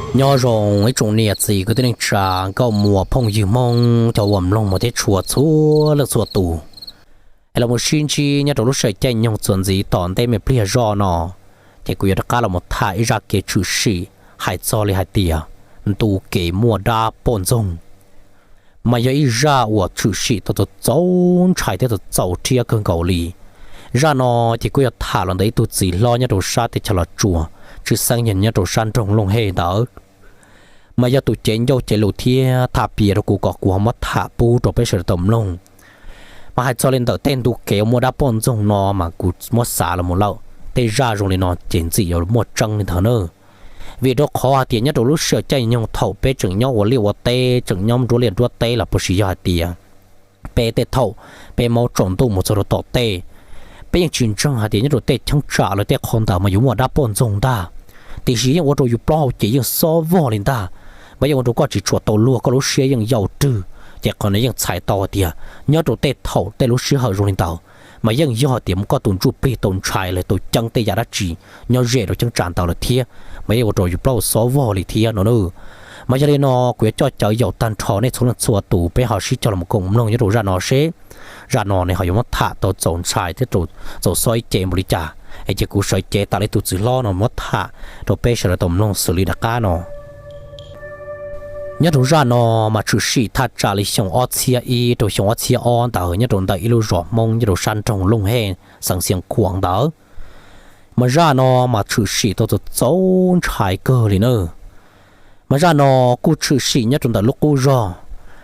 Nyob zoo ib tsoom niam txiv kwv tij neej tsa nkauj muam phooj ywg Hmoob cov uas mloog mus thiab tshua txhua leej txhua tus, es los mus sib ntsib nyob rau lub sij hawm caij nyoog txuas ntxiv tom ntej me pliag zoj no, ces kuv yuav rov qab los mus tham ib zaj kev tshwm sim hais txog li hais tias ntu kev muaj dab poj ntxoog, mas yog ib zaj uas tshwm sim tau txaus ntshai thiab txaus rhiab kawg nkaus li. Zaj no ces kuj yog tham los ntawm ib tug txiv hlob nyob rau sab teb chaws Los Tsuas, tshwj xeeb yog nyob rau sab nroog Looj Hej ntawd. Mas yog tus cev ncauj cev lus thiab tham piav rau kuv kom kuv ho muab tham pub rau peb sawv daws tau mloog. Mas hais txog li ntawm tej ntu kev uas muaj dab poj ntxoog no mas kuv muab xav los mus lawm, tej zaj zoo li no ces ntxim yuav muaj tseeb li ntawd na. Vim rau qhov hais tias nyob rau lub sij hawm caij nyoog thaum peb tseem nyob ua liaj ua teb, tseem nyob nruab liaj nruab teb los puas sis yog hais tias peb tej thaum peb maub tsaus ntuj mus txog rau tom tej, peb yeej tsis ntseeg hais tias nyob rau tej cheeb tsam los tej qhov ntawd mas yuav muaj dab poj ntxoog ntag. Tiam sis yeej ua rau yus plaub hau ces yeej xob vog li ntag, mas yeej ua rau koj tsis tshua tau luag, koj lub siab yeej yau rwg. Ces qhov no yeej txhais tau hais tias nyob rau tej thaum tej lub sij hawm zoo li ntawd, mas yeej yog tias koj tus ntsuj plig tau ntshai los tau ceeb tej yam dab tsi nyob ze rau cheeb tsam ntawd lawm thiab, mas yeej ua rau yus plaub hau xob vog li thiab no na. Mas yog li no kuv yuav coj caw yaum tag nrho nej txhua leej txhua tus peb ho sib cog los mus koom mloog nyob rau zaj no seb zaj no nws ho yuav muab tham tau txaus ntshai thiab txaus xob ib ce npaum li cas. Es ces kuv sawv cev tas li tus txiv hlob no muab tham rau peb sawv daws tau mloog xws li dav qab no. Nyob rau zaj no mas tshwm sim thaj tsam li xyoo ob txhiab ib rau xyoo ob txhiab ob ntawd nyob rau ntawm ib lub zos Hmoob nyob rau sab nroog Looj Hej xeev Xiav Khuam ntawd. Mas zaj no mas tshwm sim tau txaus ntshai kawg li na. Mas zaj no kuj tshwm sim nyob rau ntawm lub qub zog.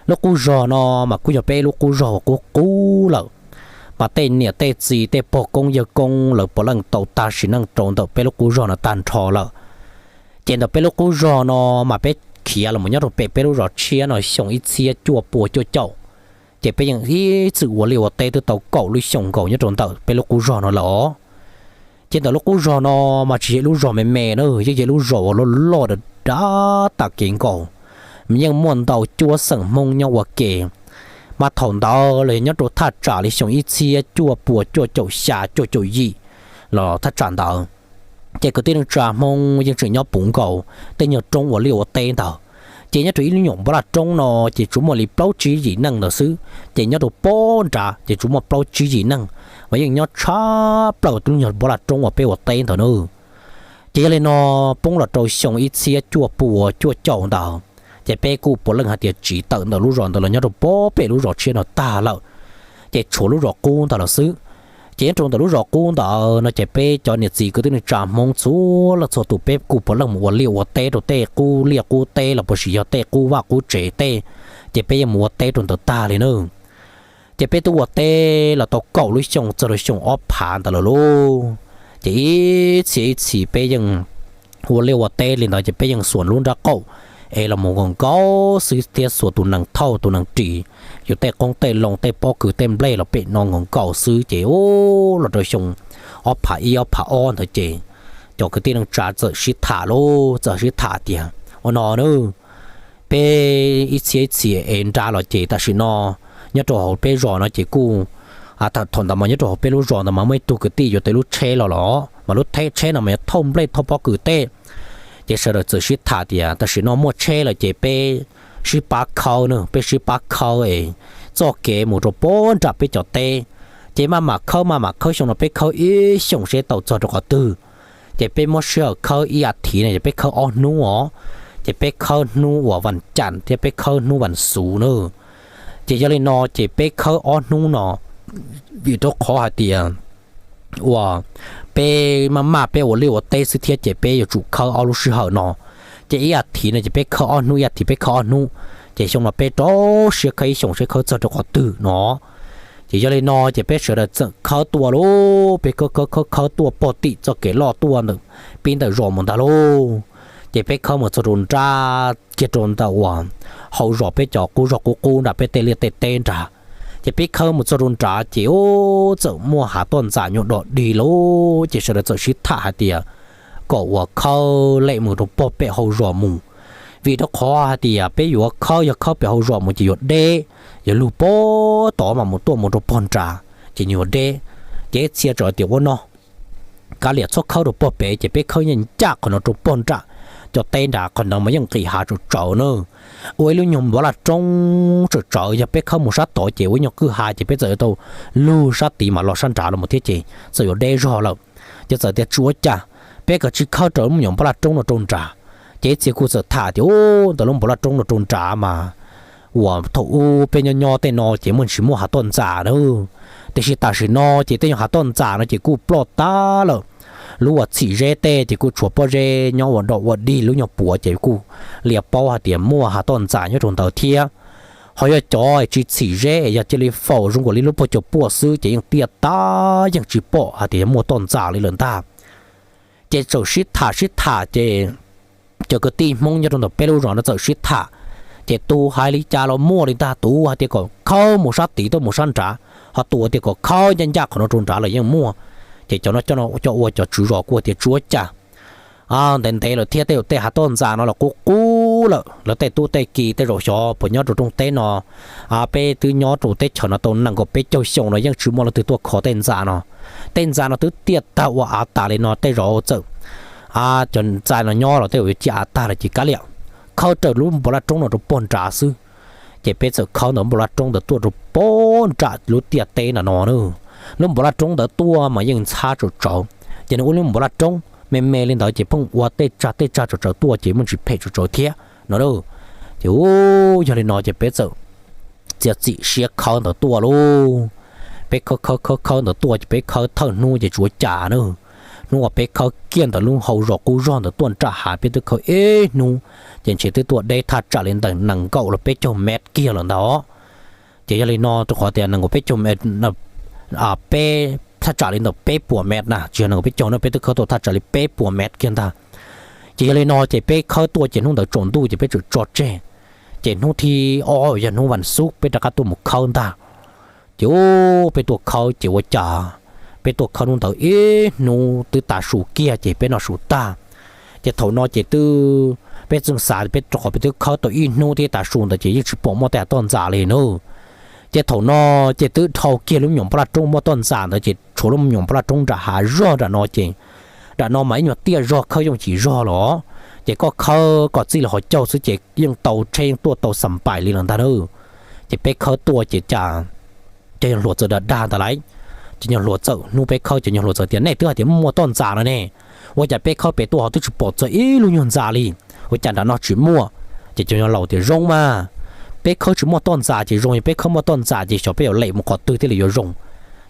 Lub qub zog no mas kuj yog peb lub qub zog uas qub qub lawm, mas tej niam tej txiv tej pog koob yawg koob lawv puav leej tau tag sim neej rau ntawm peb lub qub zog no tag nrho lawm. Ces ntawm peb lub qub zog no mas peb khiav los nyob rau pem peb lub zos tshiab no xyoo ib txhiab cuaj pua cuaj caum, ces peb yeej ib txwm ua liaj ua teb twb tau kaum lub xyoo nkaus nyob rau ntawm peb lub qub zog no lawm os. Ces ntawm lub qub zog no mas tsis yog ib lub zos me me na, yeej yog ib lub zos uas loj loj dav dav tas kev nkaus, mas yeej muaj ntau cuab xeem Hmoob nyob ua ke. Mas thaum ntawd los yog nyob rau thaj tsam li xyoo ib txhiab cuaj pua cuaj caum xya cuaj caum yim los thaj tsam ntawd, ces kwv tij neej tsa Hmoob yeej tseem nyob puv nkaus tej nyuag roob ua liaj ua teb ntawd. Ces nyob rau ib lub nyuam npab laj roob no ces tsuas muaj li plaub tsib yim neej ntawd xwb, ces nyob rau pob nrad ces tsuas muaj plaub tsib yim neej, mas yeej nyob tshaj plaws lub nyuag npab laj roob uas peb ua teb ntawd na. Ces yog li no poob los rau xyoo ib txhiab cuaj pua cuaj caum ntawd, ces peb kuj puav leej hais tias tsiv tawm ntawm lub zos ntawd los nyob rau pob pem lub zos tshiab no tag lawm, ces tshuav lub zos qub ntawd lawm xwb. Ces nyob rau ntawm lub zos qub ntawd no ces peb cov niam txiv kwv tij neej tsa Hmoob txhua leej txhua tus peb kuj puav leej mus ua liaj ua teb rau tej qub liaj qub teb los puas sis yog tej qub vaj qub tsev tej, ces peb yeej mus ua teb rau ntawd tag li na. Ces peb twb ua teb los tau kaum lub xyoo txog rau xyoo ob phav ntawd lawm lauj. Ces ib txhia ib txhis peb yeej ua liaj ua teb li ntawd ces peb yeej xuas lub nrab qaum es los mus nkaus nkaus xwb thiab xuas tus nees thauj tus nees ris yus tej qoob tej loo tej pob kws tej nplej los pem no nkaus nkaus xwb. Ces ub los rau xyoo ob phav ib ob phav ob ntawd ces cov kwv tij neej tsa txawm sib tham lauj, txawm sib tham tias ua no na, peb ib txhia ib txhis es nra los ces tam sim no nyob rau hauv peb zos no ces kuj, thaum ntawd mas nyob rau hauv peb lub zos ntawd mas muaj ib tug kwv tij yuav tau lub tsheb los los mas lub tsheb no mas yuav thauj nplej thauj pob kws tej. Ces sawv daws txawm sib tham tias tam sim no muaj tsheb lawm ces peb sib pab khawb na, peb sib pab khawb es txoj kev mus rau pob nram peb cov teb, ces maj mam khawb maj mam khawb, xyoo no peb khawb ib xyoos seb tau txog rau qhov twg. Ces peb muab sij hawm khawb ib as thiv no ces peb khawb ob hnub os. Ces peb khawb hnub uas vas cam thiab peb khawb hnub vas xuv na. Ces yog li no ces peb khawb ob hnub no, vim rau qhov hais tias uas peb maj maj peb ua liaj ua teb xwb thiab ces peb yuav tsum khawb ob lub sij hawm no. Ces ib as thiv no ces peb khawb ob hnub, ib as thiv peb khawb ob hnub. Ces xyoo no peb rau siab khawb ib xyoos seb khawb txog rau qhov twg no. Ces yog li no ces peb sawv daws txawm khawb tuaj lauj, peb khawb khawb khawb khawb tuaj pog tim txoj kev loj tuaj ntawm pib ntawm zos mus ntag lauj. Ces peb khawb mus txog rau nrad kiag rau ntawm uas hauv zos peb cov qub zos qub qub nram peb tej liaj tej teb nrad. Ces peb khawb mus txog rau nrad ces ub txawm muaj hav toj ntxas nyuag dog dig lauj. Ces sawv daws txawm sib tham hais tias kom uas khawb lem mus rau pog pem hauv zos mus, vim rau qhov hais tias peb yuav khawb, yog khawb pem hauv zos mus ces yuav deb, yuav lug pog tod mas mus tuaj mus rau pog nrad ces yuav deb. Ces ib txhia txawm hais tias ua no, kav liam txhob khawb rau pog pem ces peb khawb ncaj ncaj qhov no rau pog nram, cov teb nram qhov ntawd mas yeej nqis hav tsawm tsawv na. Ua ib lub nyuag npav laj roob tsawm tsawv, yog peb khawb mus sab tod ces ua ib nyuag kwj ha ces peb txawm yuav tau lug sab tid mas los sab nrad los thiab ces txawm yuav deb zog lawm. Ces txawm tias tsis ua cas, peb kav tsij khawb raws lub me nyuam npav laj roob no rau nrad. Ces ib txhia kuj txawm tham tias, Ub, ntawm lub npav laj roob no rau nrad mas uas thaum ub peb nyob nyob tej no ces muaj tsis muaj hav toj ntxas na. Tiam sis tam sim no ces tej nyuag hav toj ntxas no ces kuj ploj tag lawm. Lub uas txhim zeb tej ces kuj tshuav pob zeb nyob ua dog ua dig lub nyuag puav ces kuj lias paub hais tias muaj hav toj ntxas nyob rau ntawd thiab. Ho yog cov tsis txhim zeb yog cia li faus zoo nkaus li lub puag caug puaj xwb ces yeej tiaj tag yeej tsis pom hais tias yog muaj toj ntxas li lawm ntag. Ces txawm sib tham sib tham ces cov kwv tij Hmoob nyob rau ntawm peb lub zos no txawm sib tham, ces tus hais li cas los muaj li ntag, tus hais tias kom khawb mus sab tid tuaj mus sab nrad, ho tus tias kom khawb ncaj ncaj qhov no rau nrad los yeej muaj. Ces cov no coj ua cov tswv zos kuj tias tsuav cas ntev ntev lawm thiab tej zaum tej hav toj ntxas no los qub qub lawm, lawv tej tub tej ki tej zaum xyov puas nyob rau rooj teb no. Peb twb nyob rau teb chaws no tau nees nkaum peb caug xyoo no yeej tsis muaj leej twg tuaj kho tej ntxa no. Tej ntxa no twb tiaj tag ua av tas li no tej zaum txawm cov ntxa no nyob los tej zaum yuav ciaj av tag lawm ces kav liam, khawb raws lub npav laj roob no rau puag nrad xwb. Ces peb txawm khawb ntawm npav laj roob ntawd tuaj rau puag nram lub tiaj teb nram no na. Lub npav laj roob ntawd tuaj mas yeej ntxhab tsawm tsawv, ces nws ua lub npav laj roob me me li ntawd ces pheej ua tej tsag tej tsag tsawm tsawv tuaj ces muaj ntsis phem tsawm tsawv thiab no. Ces yog li no ces peb txawm txiav txim siab khawb ntawd tuaj lauj. Peb khawb khawb khawb khawb ntawd tuaj ces peb khawb thawj hnub ces tsis ua cas na. Hnub uas peb khawb kiag ntawm lub hau zos qub zog ntawd tuaj nram hav peb twb khawb ib hnub, ces ntshe twb tuaj deb thaj tsam li ntawm nees nkaum los peb caug mev kiag lawm ntag. Ces yog li no rau qhov tias nees nkaum peb caug mev, peb, thaj tsam li ntawm peb puas mev na, tsis yog nees nkaum peb caug no, peb twb khawb tau thaj tsam li peb puas mev kiag ntag. Ces yog li no ces peb khawb tuaj ces hnub ntawd tsaus ntuj ces peb txawm tso tseg. Ces hnub thib ob yog hnub vas xuv peb rov qab tuaj mus khawb ntag. Ces peb tuaj khawb ces ua cas peb tuaj khawb hnub ntawd ib hnub twb tav su kiag ces peb noj su tag. Ces thaum no ces twb, peb txawm xav peb rau qhov peb twb khawb tau ib hnub thiab tav su ntawd ces yeej tsis pom muaj tej hav toj ntxas li na. Ces thaum no ces twb dhau kiag lub me nyuam npav laj roob muaj toj ntxas ntawd ces tshuav lub me nyuam npav laj roob nram hav zog nram no ces, nram no mas ib nyuag tiaj zog khawb yooj yim zog los, ces koj khawb kom txij li hauv caug xwb ces yeej tau tsheb yeej tuaj tau xam pais li lawm ntag na. Ces peb khawb tuaj ces cas cov nyuag hluas txawm dag dag ntawd lauj. Cov nyuag hluas txawm, hnub peb khawb cov nyuag hluas txawm tias nej twb hais tias muaj toj ntxas no ne, ua cas peb khawb pem tuaj ho twb tsis pom txog ib lub nyuag ntxa li, ua cas nram no tsis muaj? Ces cov nyuag laus tias zoo mas, peb khawb tsis muaj toj ntxas ces zoo, yog peb khawb muaj toj ntxas ces xyov peb yuav lem mus qhov twg thiaj li yuav zoo.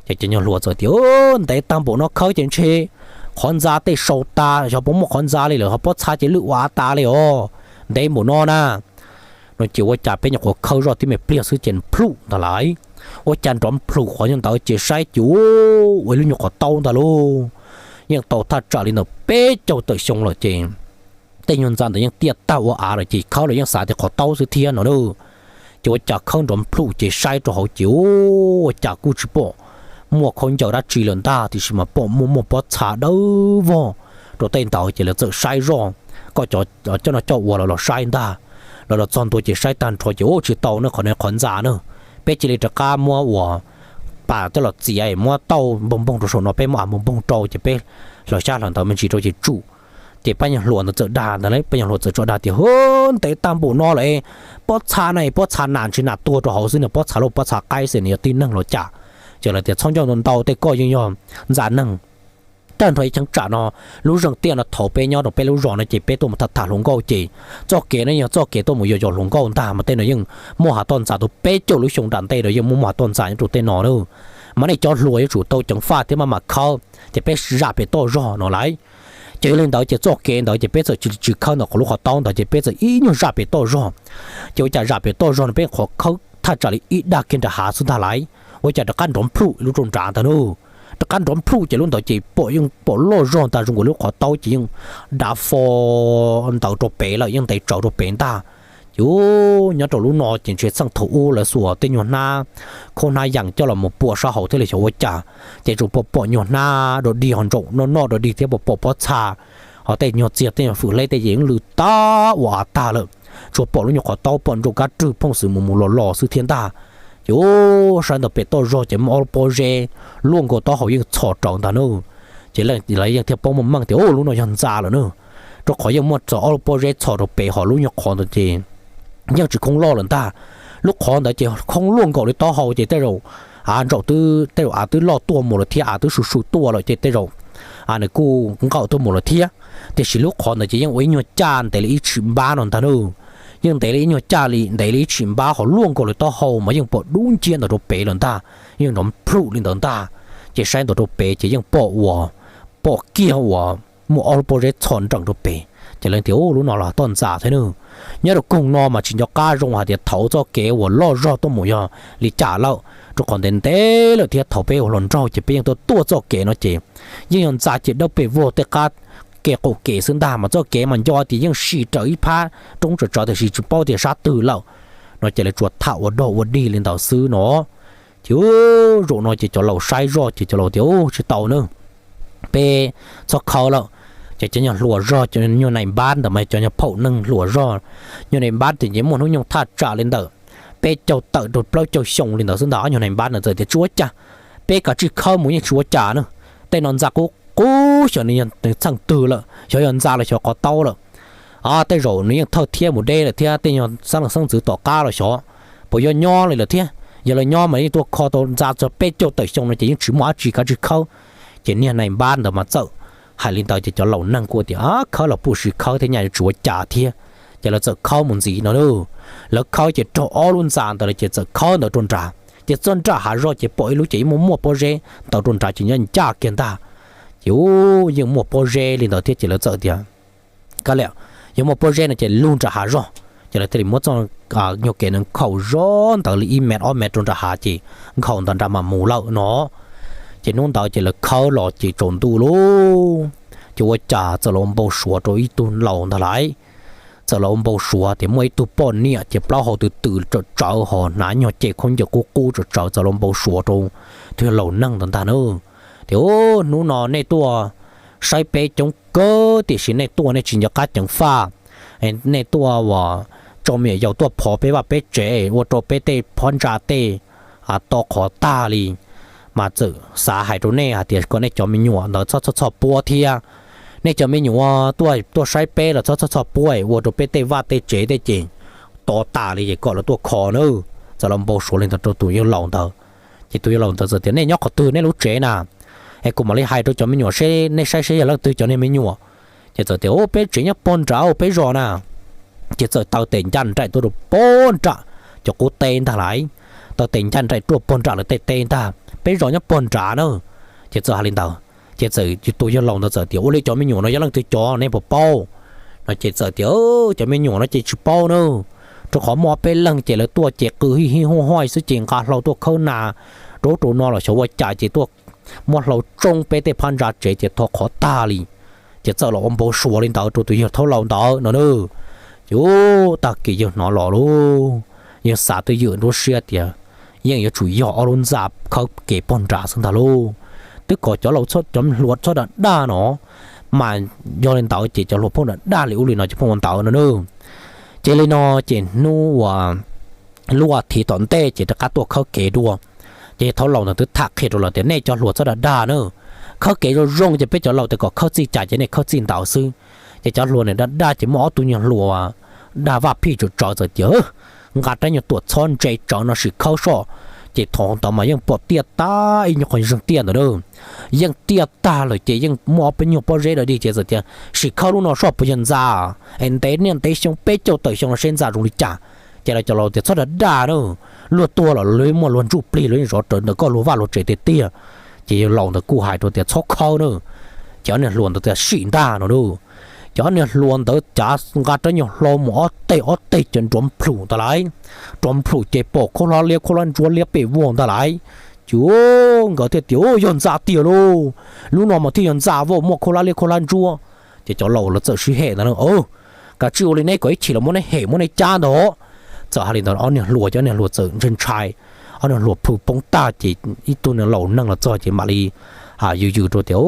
Ces cov nyuag hluas txawm tias ntev tag npaum no khawb ces ntshe qhov ntxa tej sau tas, xyov puas muaj qhov ntxa li lawm, ho pob txha ces lwj ua av tas li os, ntev npaum no na. No ces ua cas peb nyuam qhuav khawb zoj tib me pliag xwb ces plhum ntag lauj. Ua cas nrov plhum qhov nyuag ntawd ces saib ces ua ib lub nyuag qhov taub ntag lauj. Yeej tau thaj tsam li ntawm peb caug tawm xyoo lawm ces tej nyuag ntxa ntawd yeej tiaj tag ua av lawm ces khawb los yeej xav tias qhov taub xwb thiab no na. Ces ua cas khawb nrov plhum ces saib rau hauv ces ua cas kuj tsis pom muaj khaub ncaws dab tsi lawm ntag, tiam sis mas pom muaj muaj pob txha dawb vog rau tej ntawd ces lawv txawm saib zoj, koj cov coj noj coj ua los los saib ntag. Lawv los txog ntua ces saib tag nrho ces ua tsis tau na, qhov no qhov ntxa na. Peb cia li rov qab muab uas pas coj los txiav, muab tauj npoog npoog rau saum no, peb muab av npoog npoog rau ces peb hlawv xyab hlawv ntawv me ntsis rau ces tsum. Ces pab nyuag hluas ntawd txawm dag ntag lauj, pab nyuag hluas txawm tso dag tias hu, ntev tag npaum no lawm, pob txha na, pob txha nas ntshe nas tuag rau hauv xwb, nws pob txha lauj pob txha qaib xwb, nws yog tib neeg los cas? Ces lawv tias txhob ncauj ntau ntau, tej koj yeej yog ntxa neeg. Tag nrho ib cheeb tsam no, lub zeej tiaj no thaum peb nyob rau peb lub zos no ces peb tuaj mus tham tham hluas nkauj ces txoj kev no yog txoj kev tuaj mus yos yos hluas nkauj ntag, mas tej no yeej muaj hav toj ntxas tau peb caug lub xyoo nram ntej los yeej muaj muaj hav toj ntxas nyob rau tej no na. Mas nej cov hluas yuav tsum tau ceev faj thiab maj mam khawb, ces peb zam pem toj zog no lauj. Ces yog li ntawd ces txoj kev ntawd ces peb txawm tsis khawb ntawm qhov lub qhov taub ntawd ces peb txawm ib nyuag zam pem toj zog. Ces ua cas zam pem toj zog no peb qhov khawb thaj tsam li ib dag kiag nram hav xwb ntag lauj, ua cas rov qab nrov plhum lub rau nrad ntag na. Rov qab nrov plhum ces lub ntawd ces pom yeej pom loj zog ntag, zoo nkaus lub qhov taub ces yeej dav fo ntawd rau pem lawm, yeej ntev tsawv rau pem ntag. Ces nyob rau lub no ces ntshe txheej thaum ub lawv xuas tej nyuag hnab khaub hnab yees coj los mus pua sab hauv thiaj li xyov ua cas, ces tsuas pom pom nyuag hnab dog dig ho ntsaum noj noj dog dig thiab pom pom pob txha, ho tej nyuag txiag tej nyuag fwm hleb tej ces yeej lwj tag ua av tag lawm. Tsuas pom lub nyuag qhov taub pom ntsaum kab rwg phooj xwm mus mus los los xwb thiab ntag. Ces saib ntawm pem toj zog ces muaj ob lub pob zeb luaj nkaus taub hau yeej txhos rawv ntag na. Ces lawv yeej thiaj paub meej meej tias lub no yog ntxa lawm na. rau qhov yeej muaj txog ob lub pob zeb txhos rau pem, hos lub nyuag qhov ntawd ces yeej tsis khoob loj lawm ntag. Lub qhov ntawd ces khoob luaj nkaus li taub hau ces tej zaum av ntsaum twb, tej zaum av twb loj tuaj mus lawm thiab, av twb su su tuaj lawm ces tej zaum nws kuj nqawm tuaj mus lawm thiab. Tiam sis lub qhov ntawd ces yeej ua ib nyuag caj ntev li ib tshim npab no ntag nawb. Yeej ntev li ib nyuag caj li, ntev li ib tshim npab, hos luaj nkaus li taub hau mas yeej pom dub nciab ntawd rau pem lawm ntag. Yeej nrov plhum li ntawd ntag. Ces saib ntawd rau pem ces yeej pom ua, pom kiag uas muaj ob lub pob zeb txhos nreem rau pem. Ces lawv tias, Ub, lub no los toj ntxas thiab nawb. Nyob rau koog no mas tsis nco qab zoo hais tias thaum txoj kev uas loj zog tuaj mus yog li cas lawm, rau qhov ntev ntev lawm thiab thaum peb ua hluas nraug ces peb yeej tuaj tuaj txoj kev no ces yeej yog ntxa ces dawb pes vog tej qab kev qaum kev xwb ntag, mas txoj kev mas nco tias yeej sim raws ib phab roob tsawv tsawv tiam sis tsis paub tias sab twg lawm. No ces lawv tsuas tham ua dog ua dig li ntawd xwb no. Ces zaum no ces cov laus saib zoj ces cov laus tias, Ub, tsis tau nawb, peb txhob khawb lawm. Ces cov nyuag hluas zog, cov nyuag nais npab ntawd mas cov nyuag phaum neeg hluas zog, nyuag nais npab ces muaj hnub nyoog thaj tsam li ntawm peb caug tawm rau plaub caug xyoo li ntawd xwb ntag. Ob nyuag nais npab ntawd txawm tias, Tsis ua cas, peb kav tsij khawb mus yeej tsis ua cas na. Tej no ntxa qub qub xyov nws yog txheej twg lawm, xyov yog ntxa los xyov qhov taub lawm. Tej zaum nws yeej thawj thiab mus deb lawm thiab tej nyuag xeeb leej xeeb ntxwv tom qab los xyov puas yuav nyob li lawm thiab. Yog lawv nyob mas yeej tuaj kho tau ntxa txog peb caug tawm xyoo no ces yeej tsis muaj dab tsi, kav tsij khawb. Ces niag nais npab ntawd mas txawm hais li ntawd ces cov laus neeg kuj tias, Khawb los puj sis khawb thiab nyaj yuav tsis ua cas thiab. Ces lawv txawm khawb mus ntxiv no na. Lawv khawb ces raug ob lub ntxa ntawd lawm ces txawm khawb ntawd rau nrad. Ces txog nram hav zog ces pom ib lub ces yeej muaj muaj pob zeb ntawd rau nrad ces nyob ncaj kiag ntag. Ces ub, yeej muaj pob zeb li ntawd thiab ces lawv txawm tias, Kav liam, yog muaj pob zeb no ces lug nram hav zog. Ces lawv thiaj li muab txoj nyuag kev ntawd nkhaus zog ntawd li ib mev ob mev rau nram hav ces nkhaus ntawd nram mam mus lawm no. Ces hnub ntawd ces lawv khawb los ces tsaus ntuj lauj. Ces ua cas txawm los npau suav rau ib tug laus ntag lauj. Txawm los npau suav tias muaj ib tug poj niam ces plaub hau tw tw tsawv tsawv hos hnav nyuag ce khaub ncaws qub qub tsawv tsawv txawm los npau suav rau tus yawg laus neeg ntawd ntag na. Tias, Ub, hnub no nej tuaj saib peb coob kawg tiam sis nej tuaj nej tsis nco qab ceev faj. Nej tuaj uas tso me nyuam yaus tuaj phov peb vaj peb tsev ua rau peb tej phab ntsa tej to qhov tag li. Mas txawm xav hais rau nej hais tias kom nej cov me nyuam ntawd txhob txhob txhoj puab thiab. Nej cov me nyuam tuaj tuaj saib peb los txhob txhob txhoj puab ua rau peb tej vaj tej tsev tej ces to tas li ces kom lawv tuaj kho na. Txawm los npau suav li ntawd rau tus yawg laus ntawd. Ces tus yawg laus ntawd txawm tias, Nej nyob qhov twg nej lub tsev na? Es kuv mam li hais rau cov me nyuam seb nej saib seb yog leej twg cov niag me nyuam. Ces txawm tias, Ub, peb tsev nyob pog nrad peb zos na. Ces txawm taw tes ncaj nraim tuaj rau pog nram cov qub teb ntag lauj. Taw tes ncaj nraim tuaj pog nram lawv tej teb ntag, Peb zos nyob pog nrad na. Ces txawm hais li ntawd ces txawm tus yawg laus ntawd txawm tias, Ua li cov me nyuam no yog leej twg cov nej puas paub? No ces txawm tias, Cov me nyuam no ces tsis paub na, rau qhov muaj ob peb leeg ces lawv tuaj ces qw hij hij huj huj xwb ces nqa hlau tuaj khawb nas rau rau no los xyov ua cas ces tuaj muab hlau tsoob peb tej phab ntsa tsev ces to qhov tag li. Ces txawm los ua npau suav li ntawd rau tus yawg thaub laus ntawd no na. Ces ub, tag kis yawg hnov los lauj, yawg xav twj ywm nruab siab tias yeej yuav tsum yog ob lub ntxa khawb kev pog nrad xwb ntag lauj. Twb kom cov laus cov hluas txhob dag dag no, mas yog li ntawd ces cov hluas pheej dag dag li ub li no ces pheej ua ntawd no na. Ces li no ces hnub uas lub thiv tom ntej ces rov qab tuaj khawb kev dua. Ces thaub laus ntawd twb tham qhia rau lawv tias, Nej cov hluas txhob dag dag na, khawb kev zoo zoo ces peb cov laus tias kom khawb txij cas ces nej khawb txij ntawd xwb. Ces cov hluas nim dag dag ces muaj ob tug nyuag hluas dag vaj phij tsawv tsawv txawm tias, Nqa rab nyuag tuam txhob ntse tsawv no sim khawb soj. Ces thaum ntawd mas yeej pom tiaj tag ib nyuag qhov zeeg tiaj ntawd na, yeej tiaj tag lawm ces yeej muaj ob peb nyuag pob zeb dawb dig ces txawm tias, Sim khawb lub no soj puas yog ntxa? Es ntev niaj ntev xyoo peb caug tawm xyoo no seb ntxa zoo li cas. Ces lawv cov laus tias, Txhob dag dag na, luag tuag los luag muaj luag ntsuj plig luag yeej zov rawv ntawm koj luag vaj luag tsev tiag tiag. Ces yawg laus ntawd kuj hais rau tias, Txhob khawb na. Ces ob niag hluas ntawd tias, Sim ntag no na. Ces ob niag hluas ntawd cav nqa rab nyuag hlau mus ob teg ob teg ces nrov nplhum ntag lauj, nrov nplhum ces pom khaub hlab liab khaub hlab ntsuab liab pes vog ntag lauj. Ces nkawd thiaj tias, Yog ntxa tiag lauj, lub no mas thiaj yog ntxa vauj muaj khaub hlab liab khaub hlab ntsuab. Ces cov laus lawv txawm sib hem ntag, Kav tsij ua li neb kom ib chim los muab neb hem muab neb cab ntag. Txawm hais li ntawd ob niag hluas ces ob niag hluas txawm ntshai ntshai, ob niag hluas plhu poob tag ces ib tug niag laus neeg los txog ces mam li yws yws rau tias,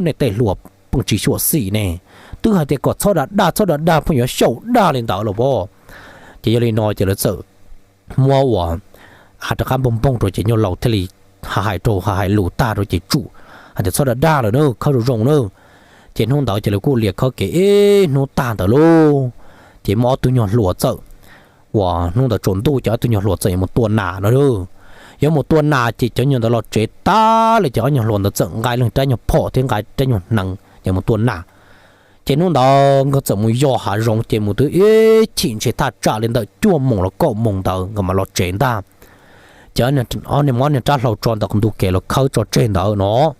Nej tej hluas pheej tsis xyuam xim ne, twb hais tias kom txhob dag dag txhob dag dag pheej yuav xyaum dag li ntawd los as. Ces yog li no ces lawv txawm muab ua rov qab npog npog rau ces nyuag laus thiaj li hais rau hais lus tag rau ces tsum hais tias, Txhob dag dag lawm na, khawb zoo zoo na. Ces hnub ntawd ces lawv kuj lia khawb kev ib hnub tag ntawd lauj, ces muaj ob tug nyuag hluas txawm, uas hnub ntawd tsaus ntuj ces ob tug nyuag hluas txawm yuav mus tua nas no. Yuav mus tua nas ces cov nyuag ntawd los tsev tag lawm ces ob nyuag hluas ntawd txawm nqa leej rab nyuag phom thiab nqa rab nyuag hneev yuav mus tua nas. Ces hnub ntawd nkawd txawm mus yos hav zoov ces mus twb ib chim ntshe thaj tsam li ntawm cuaj moos los kaum moos ntawd nkawd mam los tsev ntag. Ces ob niag muab ob niag rab hlau tso ntawm qhov ntug kev los khawb tso tseg ntawd no.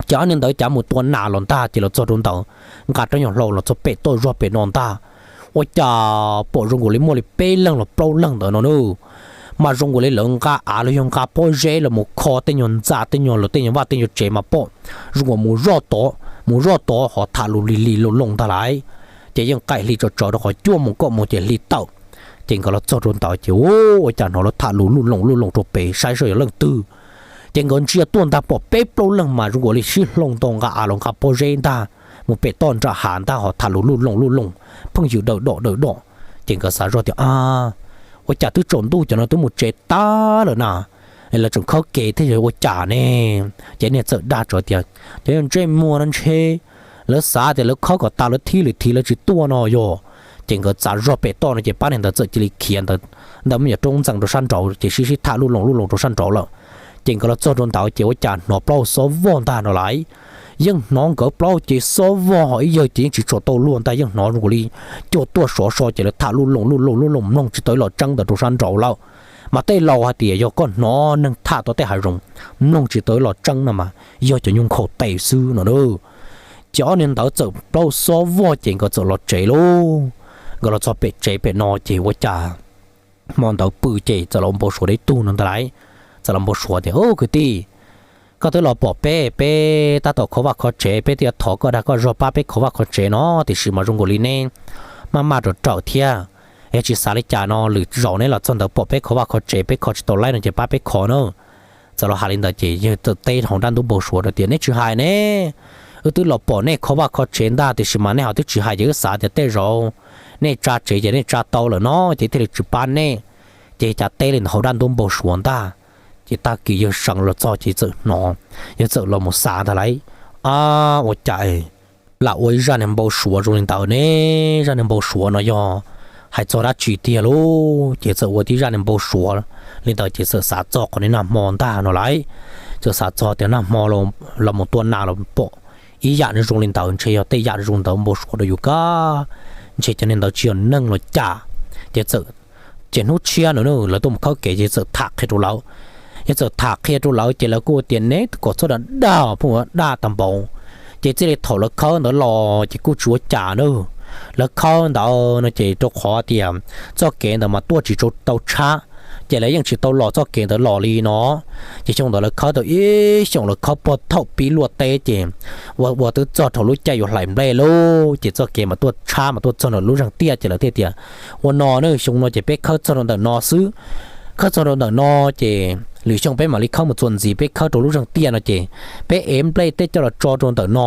Ces ob niag ntawd cav mus tua nas los ntag ces los txog rau ntawd, nqa rab nyuag hlau los txog pem toj zog pem no ntag, ua cas pom zoo nkaus li muaj li peb leeg los plaub leeg ntawd no na. Mas zoo nkaus li lawv nqa av los yog nqa pob zeb los mus kho tej nyuag ntxa tej nyuag lawv tej nyuag vaj tej nyuag tsev mas pom zoo nkaus mus zoj tod mus zoj tod ho tham lus lig lig looj looj ntag lauj. Ces yeej qaim hli tsawv tsawv rau qhov cuaj moos kaum moos ces hli tawm. Ces nkawd los txog rau ntawd ces ua cas hnov lawv tham lus luj looj luj looj rau pem saib seb yog leej twg. Ces nkawd ntsia tuaj ntag pom peb plaub leeg mas zoo nkaus li sib hloov tau nqa av los nqa pob zeb ntag, mus pem toj nram hav ntag ho tham lus luj looj luj looj, pheej yws dawm dom dawm dom. Ces nkawd xav zoj tias, a, ua cas twb tsaus ntuj cov no twb mus tsev tag lawm na, lawv tseem khawb kev thiab yog ua cas ne? Ces niag txawm dag tsawv tias, cov yog ntsej muag no ntshe lawv xav tias lawv khawb kom tas lawv thib lwm thib lawv tsis tuaj no yog. Ces nkawd txav zog pem toj no ces pab niag ntawd txawm cia li khiav ntawd, ntawm me nyuam roob ntxees rau sab nraud ces sib sib tham luj looj luj looj rau sab nraud lawm. Ces nkawd los txog rau ntawd ces ua cas hnov plaub xob vog ntag no lauj. Yeej hnov nkawd plaub ces xob vog ho ib yawg ces yeej tsis tshua tau luag ntag, yeej hnov zoo nkaus li cuag tuaj sov so ces lawv tham luj looj luj looj luj looj mloog tsis tau ib los tseeb ntawd rau sab nraud lawm. Mas tej laus hais tias yog koj hnov neeg tham tau tej hav zoov mloog tsis tau ib los tseeb no mas yog cov nyuag nkhaus tes xwb no na. Ces ob niag ntawd txawm plaub xob vog ces nkawd txawm los tsev lauj. Nkawd los txog pem tsev pem no ces ua cas hmo ntawd pw ces txawm los npau suav deb tug no ntag lauj. Txawm los npau suav tias, u kwv tij, koj twb los pom peb, peb tab tom kho vaj kho tsev, peb twb yuav thov koj dag koj zog pab peb kho vaj kho tsev no tiam sis mas zoo nkaus li neb maj maj rawm rawm thiab. Yog tsis xav li cas no lwm zaus neb los txog ntawd pom peb kho vaj kho tsev peb kho tsis tau laib no ces pab peb kho na. Txawm los hais li ntawd ces yawg txawm teb hauv nrab ntub npau suav rau tias, neb tsis hais ne, wb twb los pom nej kho vaj kho tsev ntag tiam sis mas nej ho twb tsis hais ces wb xav tias tej zaum nej tsa tsev ces nej tsa tau lawm no ces thiaj li tsis pab nej. Ces cas teb li ntawd hauv nrab ntub npau suav ntag. Ces tag kis yawg sawv los txog ces txawm hnov, yawg txawm los mus xav ntag lauj, a, ua cas lam ua ib zaj niag npau suav zoo li ntawd ne? Zaj niag npau suav no yog hais txog dab tsi tiag lauj? Ces txawm ua tib zaj niag npau suav li ntawd ces txawm xav txog qhov niag nag hmo ntag no lauj. Txawm xav txog tias nag hmo los mus tua nas los pom ib yam zoo li ntawd ntshe yog tej yam zoo ntawd npau suav rau yus kab, ntshe cov niag ntawd tsis yog neeg los cas. Ces txawm, ces hnub tshiab no lawv tuaj mus khawb kev ces txawm tham qhia rau lawv. Yog txawm tham qhia rau lawv ces lawv kuj tias neb kom txhob dag dag pheej ua dag tag npaum. Ces txij li thaum lawv khawb ntawd los ces kuj tsis ua cas na. Lawv khawb ntawd no ces rau qhov tias txoj kev ntawd mas tuaj tsis tau tshab, ces lawv yeej tsis tau los txoj kev ntawd los li no. Ces xyoo ntawd lawv khawb tau ib xyoos lawv khawb puag thaum pib luaj teb ces ua ua twb txog rau lub caij yuav hlais nplej lauj ces txoj kev mas tuaj tshab mas tuaj txog nram lub zeeg tiaj ces lawv thiaj tias ua no na, xyoo no ces peb khawb txog rau ntawm no xwb. Khawb txog rau ntawm no ces lwm xyoo peb mam li khawb mus txuas ntxiv, peb khawb rau lub zeeg tiaj no ces peb ev nplej tej coj los tso rau ntawm no,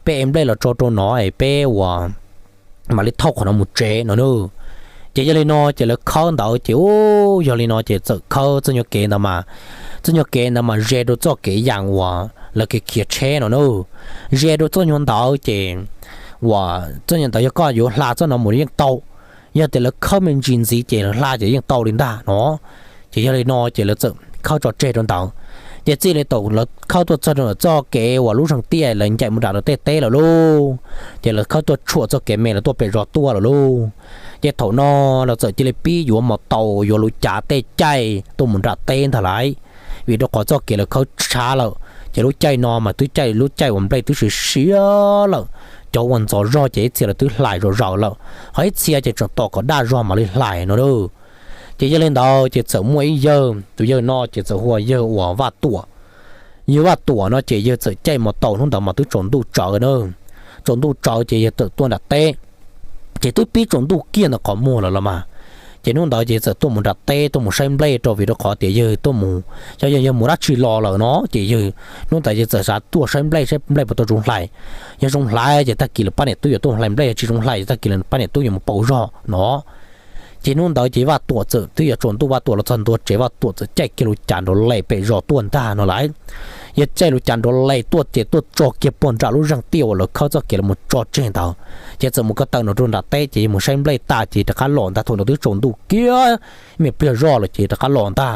peb ev nplej los tso rau no es peb ua mam li thauj qhov no mus tsev no na. Ces yog li no ces lawv khawb ntawd ces u, yog li no ces txawm khawb txoj nyuag kev ntawd mas, txoj nyuag kev ntawd mas ze rau txoj kev yas uas lawv kev khiav tsheb no na. Ze rau txoj nyuag ntawd ces uas txoj nyuag ntawd yog koj yuav hla txoj no mus yeej tau, yog tias lawv khawb me ntsis ntxiv ces lawv hla ces yeej tau li ntag no. Ces yog li no ces lawv txawm khawb tso tseg rau ntawd. Ces txij li thaum lawv khawb tuaj txog rau ntawm txoj kev uas lub zeeg tiaj lawv ncaim mus nram lawv tej teb lawm lauj, ces lawv khawb tuaj tshuam txoj kev me lawv tuaj pem zos tuaj lawm lauj. Ces thaum no lawv txawm cia li pib yuav mos taus yuav luv cav tej caij tuaj mus nram teb ntag lauj, vim rau qhov txoj kev lawv khawb tshab lawm ces lub caij no mas twb caij lub caij uas nplej twb siav siav lawm. Cov uas ntxov zog ces ib txhia lawv twb hlais zom zaws lawm, ho ib txhia ces tseem tos kom daj zog mam li hlais no lauj. Ces yog li ntawd ces txawm muaj ib yawg, tus yawg no ces txawm hu ua yawg uas Vaj Tuam. Yawg Vaj Tuam no ces yawg txawm caij mos taus hnub ntawd mas twb tsaus ntuj tsawv na, tsaus ntuj tsawv ces yawg txawm tuaj nram teb. Ces twb pib tsaus ntuj kiag ntawm qhov muag lawm los mas, ces hnub ntawd ces txawm tuaj mus nram teb tuaj mus saib nplej rau vim rau qhov tias yawg tuaj mus, yog yawg yog mus dab tsi los lawm no ces yawg hnub ntawd yawg txawm xav tuaj saib nplej, saib nplej puas tau zoo hlais. Yog zoo hlais ces tag kis lawv pab niam tub yuav tuaj hlais nplej, yog tsis zoo hlais ces tag kis lawv pab niam tub yuav mus pauv zog no. Ces hnub ntawd ces Vaj Tuam txawm twb yuav tsaus ntuj, Vaj Tuam los txog ntua tsev, Vaj Tuam txawm caij kiag lub cav nrov les pem zos tuaj ntag no lauj. Yog caij lub cav nrov les tuaj ces tuaj tso kiag puag nram lub zeeg tiaj uas lawv khawb txoj kev los tso tseg ntawd, ces txawm mus ko taw no rau nram teb ces yog mus saib nplej tas ces rov qab los ntag. Thaum ntawd twb tsaus ntuj kiag, me pliag zoj lawm ces rov qab los ntag.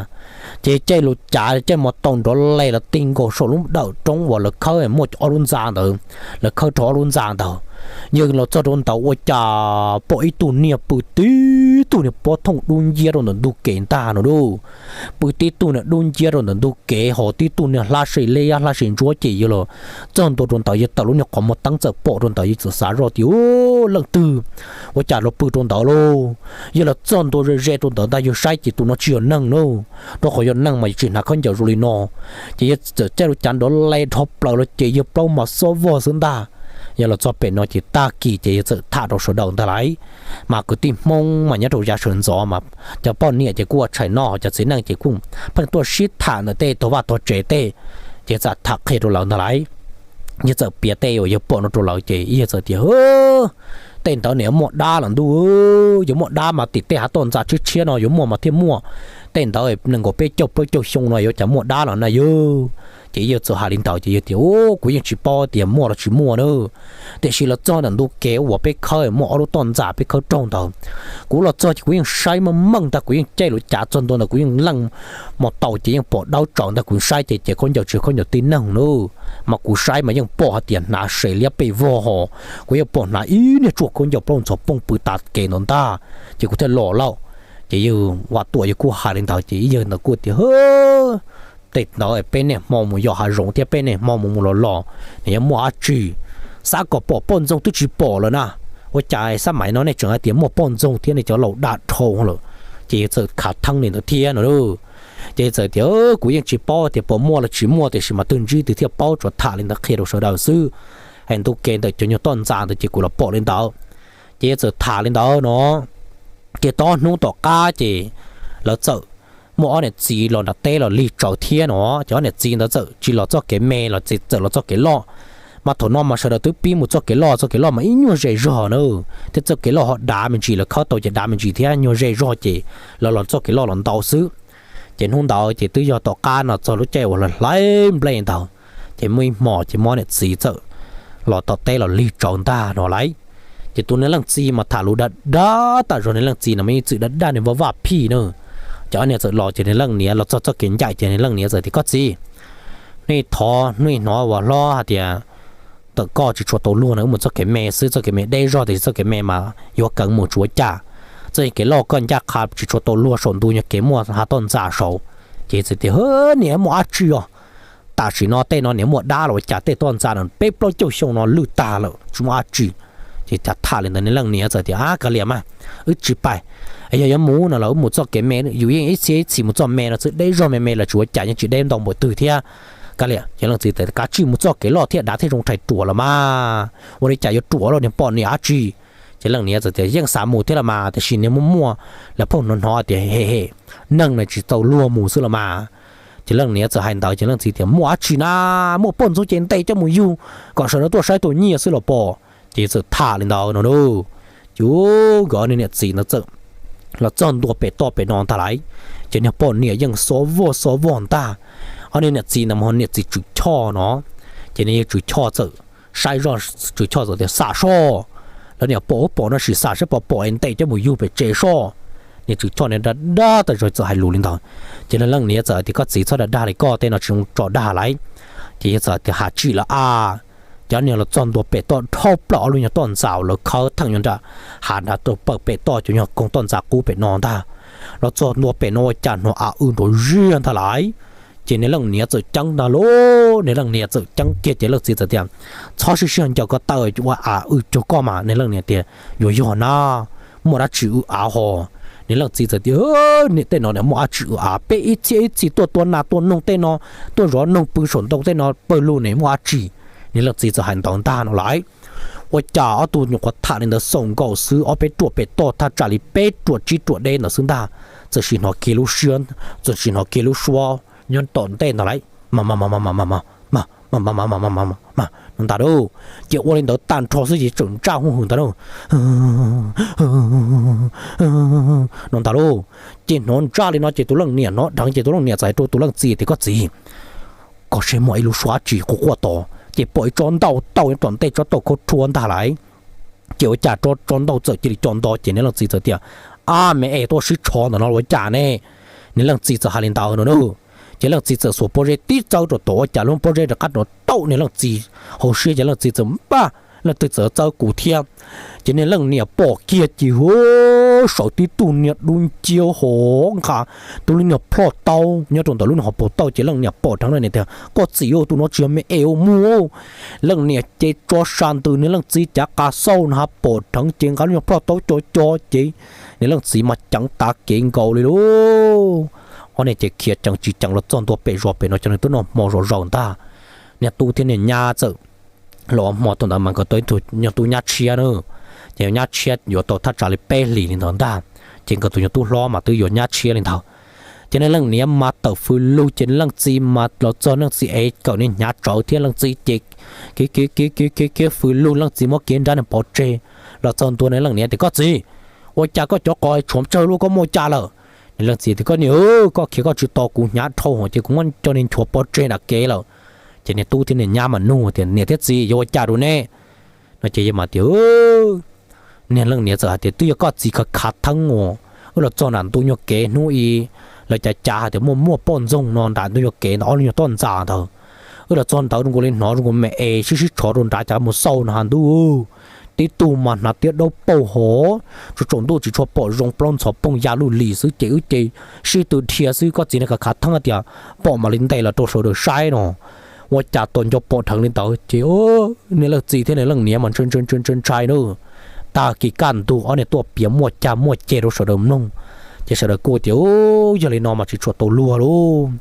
Ces caij lub cav caij mos taus nrov les los tig nkaus saum lub dawm roob uas lawv khawb muaj ob lub ntxa ntawd, lawv khawb rau ob lub ntxa ntawd. Yog los txog rau ntawd ua cas pom ib tug niag pw tib tug niag pob thooj dub nciab rau ntawm ntug kev ntag no lauj. Pw tib tug niag dub nciab rau ntawm ntug kev, ho tib tug niag hlab se liab hlab se ntsuab ces yog los txog ntua rau ntawd yog tawm lub niag qhov muag teeb txawm pom rau ntawd yog txawm xav zoj tias, Ub, leej twg ua cas los pw rau ntawd lauj? Yog los txog ntua ze ze rau ntawd ntag yog saib ces tus no tsis yog neeg lauj, rau qhov yog neeg mas yuav tsis hnav khaub ncaws zoo li no. Ces yog txawm caij lub cav nrov les dhau plaws los ces yog plaub mos xob vog xwb ntag. Yog los txog pem no ces tag kis ces yog txawm tham rau sawv daws ntag lauj. Mas kwv tij Hmoob mas nyob rau yav sawv ntxov mas cov poj niam ces kuj ua tshais noj, cov txiv neej ces kuj pheej tuaj sib tham ntawm tej tog vaj tog tsev tej, ces txawm tham qhia rau lawv ntag lauj. Yog txawm piav tej uas yog pom no rau lawv ces ib yog txawm tias, Tej ntawd nim muaj dab los ntuj, yuav muaj dab mas tim tej hav toj ntxa tshiab tshiab no yuav muaj mas thiaj muaj. Tej ntawd nees nkaum peb caug plaub caug xyoo no yuav cas muaj dab los na yog. Ces ib yog txawm hais li ntawd ces yog tias, Ub, kuv yeej tsis paub tias muaj los tsis muaj na. Tiam sis los txog ntawm ntug kev uas peb khawb muaj ob lub toj ntxa peb khawb raug ntawd, kuv los txog ces kuv yeej saib meej meej ntag, kuv yeej caij lub cav txog ntua ntawd kuv yeej leej mos taus ces yeej pom dawb tsaus ntag, kuv saib ces ces khaub ncaws tsis khaub ncaws tib neeg na. Mas kuv saib mas yeej pom hais tias hnav se liab pes vog ho, kuv yeej pom hnav ib niag tsuag khaub ncaws plaub ntxhov pooj pw tas kev ntawd ntag, ces kuv thiaj los lauj. Ces yog Vaj Tuam yog kuj hais li ntawd ces ib yog ntawd kuj tias, Tej ntawd peb niaj hmo mus yos hav zoov thiab peb niaj hmo mus mus los los, nws yuav muaj dab tsi? Xav kom pom poj ntxoog twb tsis pom lawm na, ua cas xab maim no nej tseem hais tias muaj poj ntxoog thiab nej cov laus dag dhau lawm. Ces yog txawm khav theeb li ntawd thiab no lauj. Ces txawm tias, Kuv yeej tsis paub tias puas muaj los tsis muaj, tiam sis mas twg ntsib twg thiaj paub, tsuas tham li ntawd qhia rau sawv daws xwb. Es ntug kev ntawm cov nyuag toj ntxa ntawd ces kuv los pom li ntawd. Ces yog txawm tham li ntawd no, ces tau ob hnub tom qab ces lawv txawm muaj ob niam txiv los nram teb los lig tsawv thiab no, ces ob niam txiv ntawd txawm tsis los txoj kev me los txawm los txoj kev loj. Mas thaum no mas sawv daws twb pib mus txoj kev loj, txoj kev loj mas ib nyuag ze zog na, thiab txoj kev loj ho dav me ntsis, lawv khawb tau ces dav me ntsis thiab nyuag ze zog ces lawv los txoj kev loj los ntau xwb. Ces hnub ntawd ces twb yog tom qab no txog lub caij uas lawv hlais nplej ntawd, ces muaj ib hmos ces muaj ob niam txiv txawm los tom teb los lig tsawv ntag no lauj. Ces tus niag leej txiv mas tham lus dag dag tas zog, niag leej txiv no mas yeej txwm dag dag niag vaj vaj phij na. Ces ob niag txawm los ces niag leej niam los txog txoj kev ncaim ces niag leej niam txawm tias, Koj txiv, nej thov nej hnov ua hlob hais tias tawm koj tsis tshua tau luag na, wb mus txoj kev me xwb, txoj kev me deb zog tiam sis txoj kev me mas yuav kawv mus tsis ua cas. Txoj kev loj koj ncaj qha tsis tshua tau luag, saum ntu nyuag kev muaj hav toj ntxa saud. Ces txawm tias, Niam, muaj dab tsi os? Tam sim no tej no niam muaj dab los ua cas, tej toj ntxa no peb plaub caug xyoo no lwj tag lawm tsis muaj dab tsi. Ces tham tham li ntawd niag leej niam txawm tias, Ab, kav liam mas, wb tsis pais. Yog yuav mus no los wb mus txoj kev me, yus yeej ib txhia ib txhis mus txoj me no xwb, deb zog me me los tsis ua cas, yeej tsis deb ntau npaum twg thiab. Kav liam. Ces leej txiv tias, Kav tsij mus txoj kev loj thiab, dav thiab zoo rhais ruam los mas, ua li cas yuav ruam los niag poj niam dab tsi? Ces leej niam txawm tias, Yeej xav mus thiab los mas, tiam sis niag muaj muaj lawv pheej hnov hnov tias hem hem, neeg na tsis tau luag mus xwb los mas. Ces leej niam txawm hais ntawd ces leej txiv tias, Muaj dab tsi na, muaj poj ntxoog ces ntes coj mus yug kom sawv daws tuaj saib tau nyiaj xwb los pom. Ces txawm tham li ntawd no lauj. Ces nkawd ob niag niam txiv ntawd txawm los txog ntua pem toj pem no ntag lauj. Ces niag poj niam yeej xob vog xob vog ntag. Ob niag niam txiv ntawd mas niam txiv Tswv Choj no, ces niag Tswv Choj txawm saib zoj, Tswv Choj txawm tias, Xam soj, lawv niam pom ub pom no sim xam saib puas pom es ntes coj mus yug pem tsev soj. Niag Tswv Choj niag dag dag tas zog txawm hais lus li ntawd. Ces niag leej niam txawm tias, Koj txiv txhob dag dag li koj, tej no tsis zoo tso dag lauj. Ces yog txawm tias, Has tsim lawm a. Ces ob niag los txog ntua pem toj dhau plaws ob lub nyuag toj ntxa uas lawv khawb theem nyob nram hav nrad rau pawg pem toj cov nyuag koog toj ntxa qub pem no ntag. Los txog ntua pem no ua cas hnov av w nrov ziag ntag lauj. Ces niag leej niam txawm ceeb ntag lauj, niag leej niam txawm ceeb kiag ces leej txiv txawm tias, Txhob sib sib ncaws ko taw, ua av w cuag koj mas. Niag leej niam tias, Yuav yog na, muaj dab tsi w av hos? Niag leej txiv txawm tias, Niam, tej no niam muaj dab tsi w av, peb ib txhia ib txhis tuaj tua nas tua noog tej no, tuaj zov noog pw saum ntoo tej no pawg lug ne, muaj dab tsi? Niag leej txiv txawm hais ntawd ntag no lauj. Ua cas ob tug nyuam qhuav tham li ntawd xaus nkaus xwb, ob peb ruam pem toj thaj tsam li peb ruam tsib ruam deb ntawd xwb ntag, txawm sim hnov kiag lub siab, txawm sim hnov kiag lub suab nyob tom ntej ntag lauj. Mas mas mas mas mas mas mas, no ntag lauj. Ces ua li ntawd tag nrho xwb ces tseem ntsaj huj hwm ntag lauj, no ntag lauj. Ces hnov ntsaj li no ces tus leej niam hnov dheev ces tus leej niam txawm hais rau tus leej txiv tias, koj txiv, koj saib muaj ib lub suab dab tsi quaj quaj tod, ces pom ib tsob ntaub tauj nyob tom ntej tsob tauj khov rhuav ntag lauj. Ces ua cas tsob ntaub txawm cia li co nto ces niag leej txiv txawm tias, ab, me es tuaj sib tsho ntawm no ua cas ne? Niag leej txiv txawm hais li ntawd no na. Ces leej txiv txawm xuas pob zeb tib txawb rau tom ua cas lub pob zeb rov qab rov tauj niag leej txiv hauv siab ces leej txiv txawm npaj, leej twg txawm txawb kuv thiab. Ces niag leej niam pom kiag ces hu, sawv tib tug niag dub nciab hov nqa tus lub niag plhoj taub nyob rau ntawm lub niag hauv paus tauj ces leej niam pom dheev leej niam tias, koj txiv, tus no tsis yog me es ua muag. Leej niam ces tso sa ntws niag leej txiv cav qas xauj no ha pom dheev ces nqa lub niag plhoj taub co co ces niag leej txiv mas ceev tav kev nkaus li lauj. Ob niag ces khiav ceev tsis ceev los txog ntua pem zos pem no cov neeg twb noj hmo zom zaws ntag. Niag tub thiab niag nyab txawm los ua hmo thaum ntawd mas nkawd tau ib tug nyuag tub nyab tshiab na. Ces nyab tshiab yuav tau thaj tsam li peb hlis li ntawd ntag. Ces nkawd tus nyuag tub hlob mas twb yuav nyab tshiab li ntawd. Ces niag leej niam mas tawm fws lug ces leej txiv mas los txog leej txiv ev kawm niag hnyav tsawv thiab leej txiv ces khiav khiav khiav khiav khiav fws lug leej txiv muab kiag nrab niag pov tseg. Los txog ntua niag leej niam tias, koj txiv, ua cas koj cov qos tshuav tsawg lub koj muaj cas lawm? Niag leej txiv tias, koj niam, koj khiav koj tsis tos kuv hnyav dhau hos ces kuv muab cov niag nchuav pov tseg nram kev lawm. Ces niag tub thiab niag nyab mas nug tias, niam thiab txiv, yog ua cas rau neb? No ces yawg mas tias, niag leej niam txawm hais tias, twb yog koj txiv khav khav theeb uas wb los txog nram ntu nyuag kev hnub i, lawv cav cav hais tias muaj muaj poj ntxoog no nram ntu nyuag kev ntawm ob lub nyuag toj ntxas ntawd. Wb los txog ntawd zoo nkaus li hnov zoo nkaus me es sib sib tsho rau nrad cas mus xauj no has ntuj, tib tug mas hnav tiab daub paug hov, tsaus tsaus ntuj tsis tshua pom zoo, plaub ntxhov poog ya luj lis xwb ces wb ces sib tw dhia xwb, koj txiv niag khav khav theeb tias pom mam li ntes los rau sawv daws saib no. Ua cas tos nco pom dheev li ntawd ces niag leej txiv thiab niag leej niam mas ntshai ntshai ntshai ntshai na. Tag kis kaj ntug ob niag tuaj piav muaj cag muaj ceg rau sawv daws mloog, ces sawv daws kuj tias, yog li no mas tsis tshua tau luag lauj.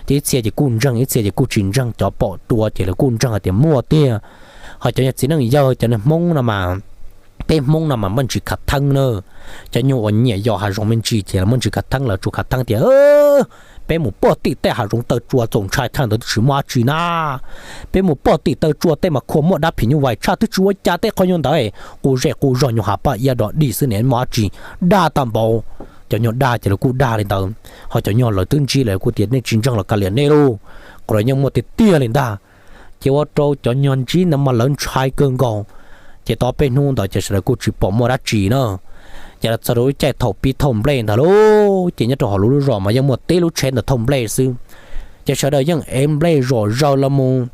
Ces ib txhia ces kuj ntseeg, ib txhia ces kuj tsis ntseeg, cov pom dua ces lawv kuj ntseeg hais tias muaj tiag. Ho cov niag txiv neej yawg cov niag Hmoob no mas, peb Hmoob no mas muaj ntsis khav theeb na. Cov nyuag uas nyiam yos hav zoov me ntsis ces muaj ntsis khav theeb, lawv tsuas khav theeb tias peb mus pog tim tej hav zoov taw tsua txaus ntshai, thaj ntawd twb tsis muaj dab tsi na. Peb mus pog tim taw tsua tej mas khuas muaj dab phim nyuj vais tshaj, twb tsis ua cas, tej qhov nyuag ntawd qus zej qus zog nyuag hav paj iab dog dig xwb ne, muaj dab tsi, dag tag npaum. Cov nyuag dag ces lawv kuj dag li ntawd, ho cov nyuag lawv twb ntsib lawv kuj tias nej tsis ntseeg los kav liam nej lauj, qhov lawv yeej muaj tiag tiag li ntag. Ces ua rau cov nyuag ntsib ntawd mas lawv ntshai kawg nkaus. Ces tau peb hnub ntawd ces sawv daws kuj tsis pom muaj dab tsi na. Ces los txog rau lub caij thaum pib thauj nplej ntag lauj, ces nyob rau hauv lub lub zos mas yeej muaj tib lub tsheb ntawd thauj nplej xwb. Ces sawv daws yeej ev nplej zom zaws los mus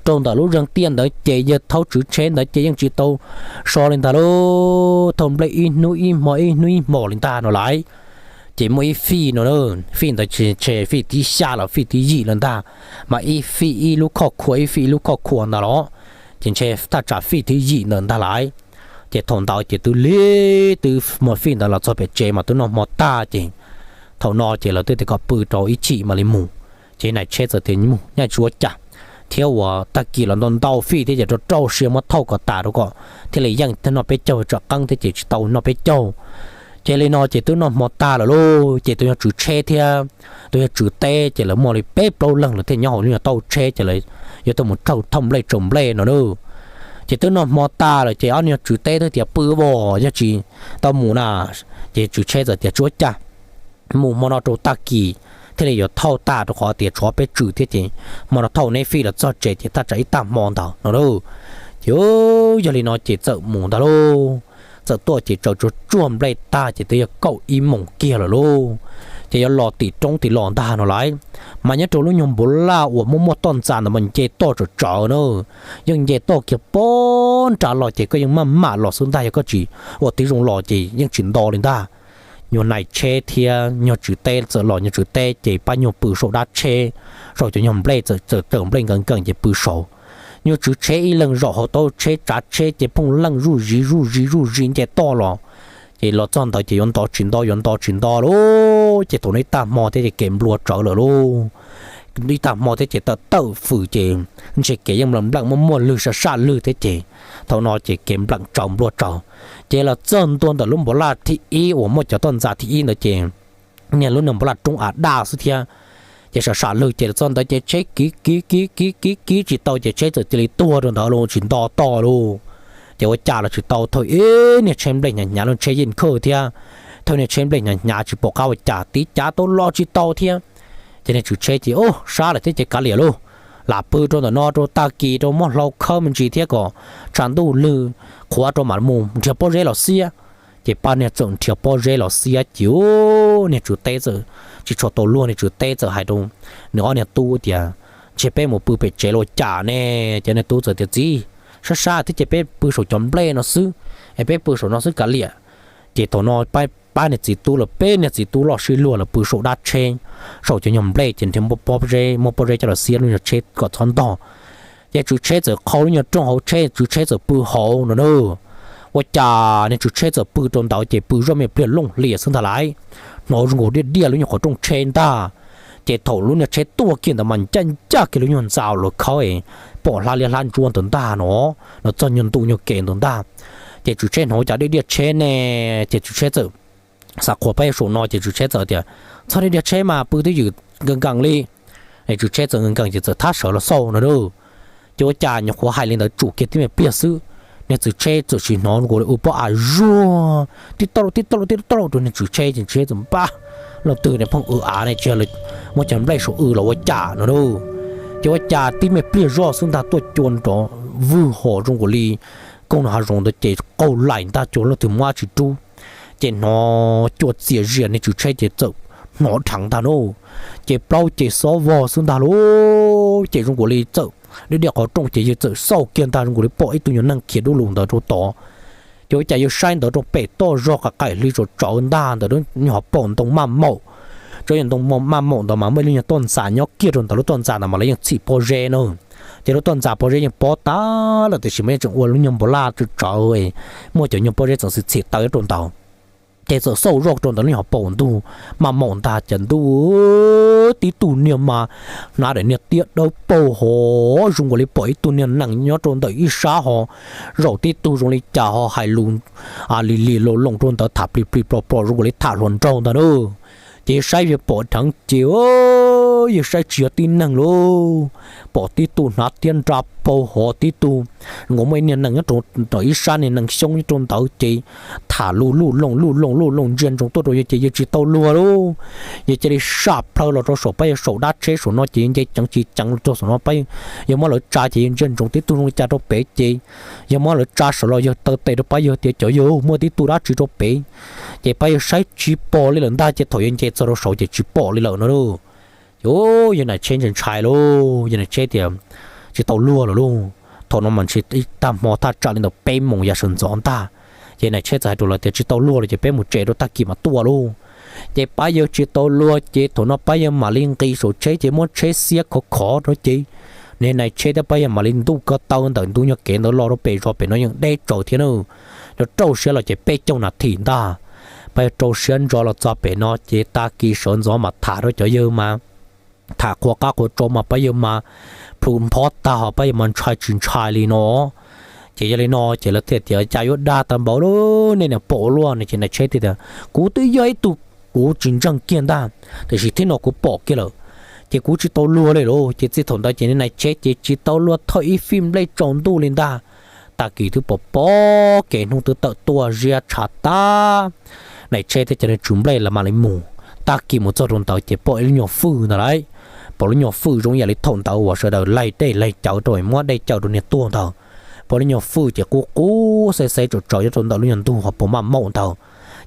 rau ntawm lub zeeg tiaj ntawd ces yawg thaub tswv tsheb ntawd ces yeej tsis tau so li ntag lauj, thauj nplej ib hnub ib hmo ib hnub ib hmos li ntag no lauj. Ces muaj ib fij no, fij ntawd ntshe fij thib xya los fij thib yim lawm ntag, mas ib fij ib lub khoj khua ib fij ib lub khoj khua ntag los, ces ntshe thaj tsam fij thib yim ntawd ntag lauj. Ces thaum ntawd ces twb lig twb muag fij ntawd los txog pem tsev mas twb noj hmo tag ces thaum no ces lawv twb tias kom pw rau ib chim mam li mus. Ces nais tsheb txawm tias mus nyaj tsis ua cas, thiab uas tag kis los ntau ntau fij thiab ces rau rau siab muab thauj kom tas rau kom thiaj li yeej thiab noj peb caug, tsam qeeb thiab ces tsis tau noj peb caug. Ces li no ces twb noj hmo tag lawm lauj, ces tus nyuag tswv tsheb thiab tus nyuag tswv teb ces lawv muaj li peb plaub leeg lawv thiaj nyob hauv lub nyuag taub tsheb ces lawv yuav tuaj mus thauj nplej tsaus nplej no na. Ces twb noj hmo tag lawm ces ob nyuag tswv teb twb tias pw os, yog tsis tau mus na. Ces tswv tsheb txawm tias tsis ua cas, mus hmo no rau tag kis thiaj li yuav thauj tag rau qhov tias tshuav peb tswv thiab ces hmo no thauj neb fij los txog tsev ces thaj tsam ib tag hmo ntawd no lauj. Ces yog li no ces txawm mus ntag lauj. Txawm tuaj ces tsaws tsuag tsuag nplej tag ces twb yog kaum ib moos kiag lawm lauj. Ces yuav los tim roob tim los ntag no lauj. Mas nyob rau lub nyuag npuav laj uas muaj muaj toj ntxas ntawd mas nce toj tsawv tsawv na, yeej nce toj kiag pog nrad los ces koj yeej maj mam los xwb ntag yog koj tsis ua tib zoo los ces yeej tsis nto li ntag. Nyuag nais tsheb thiab nyuag tswv teb txawm los, nyuag tswv teb ces pab nyuag pw saum dab tsheb, saum cov nyuag nplej txawm tsaws nplej nkees nkees ces pw saud. Nyuag tswv tsheb ib leeg zaum hauv taub tsheb tsav tsheb ces phooj leej zuj zis zuj zis zuj zis nce toj los. Ces los txog ntawd ces yuav nto tsis nto yuav nto tsis nto lauj, ces thaum no ib tag hmo thiab ces kev nplua tsawv lawm lauj. Ib tag hmo thiab ces tawm tawm fws ces ntshe kev yeej npleem npleem muaj muaj lwg saj saj lwg thiab ces thaum no ces kev npleem tsawv nplua tsawv. Ces los txog ntua ntawm lub npuav laj thib ib uas muaj cov toj ntxas thib ib ntawd ces niag lub niag npuav laj roob av daj xwb thiab. Ces sam sam lwg ces txog ntawd ces tsheb kiv kiv kiv kiv kiv kiv tsis tau ces tsheb txawm cia li tuag rau ntawd los tsis nto toj lauj. Ces ua cas los tsis tau, thaum ib niag tsheb nplej hnyav hnyav los tsheb yeej khawj thiab, thaum niag tsheb nplej hnyav hnyav tsis pom qab ua cas tib cav tau los tsis tau thiab. Ces niag tswv tsheb ces, Ub, sab lawm thiab ces kav liam lauj, lam pw rau ntawm no rau tag kis rau muab hlau khawb me ntsis thiab kom tshav ntuj lwg qhuav rau mam mus nrhiav pob zeb los xiab. Ces pab niag txawm nrhiav pob zeb los xiab ces niag tswv teb txawm tsis tshua tau luag, niag tswv teb txawm hais rau nws ob niag tub tias, Ntshe peb mus pw pem tsev los ua cas ne? Ces niag tub txawm tias, Txiv, sab sab thiab ces peb pw saum cov nplej no xwb, es peb pw saum no xwb kav liam. Ces thaum no pab niag txiv tub lawm peb niag txiv tub loj sib luag los pw saum dab tsheb, saum cov nyuag nplej ces nrhiav pob zeb, muab pob zeb coj los xiab lub nyuag tsheb kom txhob ntog. Ces tswv tsheb txawm qhau lub nyuag rooj hauv tsheb, tswv tsheb txawm pw hauv no na. Ua cas niag tswv tsheb txawm pw rau ntawd ces pw zoj me pliag looj hlias xwb ntag lauj, hnov zoo nkaus diaj diaj lub nyuag qhov rooj tsheb ntag. Ces thaum lub nyuag tsheb tuaj kiag ntawd mas ncaj ncaj kiag lub nyuag ntxa uas lawv khawb pom hlab liab hlab ntsuab ntawd ntag no, los txog nyuag ntu nyuag kev ntawd ntag. Ces tswv tsheb hnov cas diaj diaj tsheb ne, ces tswv tsheb txawm xav qhuas pab yawg saum no ces tswv tsheb txawm tias, Txhob diaj diaj tsheb mas pw twj ywm nkees nkees li. Es tswv tsheb txawm nkees nkees ces txawm thab sawv los xauj no lauj. Ces ua cas nyuam qhuav hais li ntawd tsum kiag tib me pliag xwb, niag tswv tsheb txawm sim hnov nkaus li ua pob av zuag tib tauj tib tauj tib tauj rau niag tswv tsheb ces tswv tsheb txawm npaj, Leej twg ne pheej ua av ne, tsis yog muab cov nplej saum ua los ua cas no lauj. Ces ua cas tib me pliag zoj xwb ntag tuaj cua nrov vwg hos zoo nkaus li koog no hav zoov ntawd ces qaug laim ntag, cua leej twg muab dab tsi rub. Ces hnov cua txias zias, niag tswv tsheb ces txawm hnov dheev ntag no, ces plaub ces xob vog xwb ntag lauj. Ces zoo nkaus li txawm diaj diaj qhov rooj ces yawg txawm xauj kiag ntag zoo nkaus li pom ib tug nyuag neeg khiav dub lus ntawd rau tod. Ces ua cas yawg saib ntawd rau pem toj zog qaim hli tsam tsawv ntag ntawm lub nyuag hauv paus ntoo maj maum. Tsob yog ntoo maj maum ntawd mas muaj ib lub nyuag toj ntxas nyob kiag rau ntawm lub toj ntxas ntawd mas lawv yeej txhim pob zeb na. Ces lub toj ntxas pob zeb yeej pob tas lawm tiam sis mas yeej tseem ua lub nyuag npaum laj tsawv tsawv, muaj cov nyuag pob zeb txeem txhim tawm rau ntawd. Ces txawm xauj zoj rau ntawm lub nyuag hauv paus ntug maj maum ntag ces ntuj, tib tug niag mas hnav daim niag tiab dawb paug hos zoo nkaus li pom ib tug niag nees nyob rau ntawm ib sab hos, zaum tib tug zoo li cas ho hais lus lig lig loo loo rau ntawd tham plig plig plom plom zoo nkaus li tham hluas nraug ntag na. Ces yawg saib yawg pom dheev ces yawg saib tsis yog tib neeg lauj, pom tib tug hnav tiab nra paug hos tib tug zoo nkaus muaj ib niag nees nyob rau ib sab, niag nees xyoob nyob rau ntawd ces tham luj luj loo luj loo luj loo ntsia ntsoov tuaj rau yawg ces yawg tsis tau luag lauj. Yawg cia li sam plhaw los rau saum pab yawg saum dab tsheb saum no ces yawg nce ceev tsis ceev los rau saum no pab yawg muab lawv tsa ces yawg ntsia ntsoov tib tug zoo li cas rau pem ces yawg muab lawv tsa saum los yawg taw tes rau pab yawg tias, Cov yawg, muaj tib tug dab tsi rau pem. Ces pab yawg saib tsis pom li lawm ntag ces thaum yawg nce txog rau saud ces tsis pom li lawm no lauj. Ces yawg Nais Tsheb ntshai ntshai lauj, yawg Nais Tsheb tias, Tsis tau luag lawm lauj. Thaum no mas ntshe ib tag hmo thaj tsam li ntawm peb moos yav sawv ntxov ntag. Ces Nais Tsheb txawm hais rau lawv tias, Tsis tau luag lawm ces peb mus tsev rau tag kis mam tuaj lauj. Ces pab yawg tsis tau luag ces thaum no pab yawg mam li nqis saum tsheb ces muab tsheb xiab khov khov rau ces niag Nais Tsheb thiab pab yawg mam li ntuj ko taw ntawm ntug nyuag kev ntawd los rau pem zos pem no yeej deb tsaws thiab na. Rau rau siab los ces peb caug nas this ntag. Pab yawg rau siab ntso los txog pem no ces tag kis sawv ntxov mam tham rau cov yawg mas tham qhuas qab qhuas tsau mas pab yawg mas plhu nphob tag hos pab yawg mas ntshai tsis ntshai li no. Ces yog li no ces lawv thiaj tias, Cas yuav dag tag npaum lauj, nej niam pom luaj no? Ces Nais Tsheb thiaj tias, Kuv twb yog ib tug, kuv tsis ntseeg kiag ntag, tiam sis thiab no kuv pom kiag lawm, ces kuv tsis tau luag li lauj. Ces txij thaum ntawd ces niag Nais Tsheb ces tsis tau luag thawj ib fij nplej tsaus ntuj li ntag. Tag kis twb pom pob kev hnub twb tawm tuaj ziab tshav tag, Nais Tsheb thiab cov niag tswv nplej lawv mam li mus. Tag kis mus txog rau ntawd ces pom ib lub nyuag fwj ntag lauj. Pom lub nyuag fwj zoo yam li thaum ntawd uas sawv daws laig dej laig cawv rau muab dej cawv rau niag tuag ntawd. Pom lub nyuag fwj ces qub qub xeb xeb tsam tsawv nyob rau ntawm lub nyuag ntug hauv paus maj maum ntawd.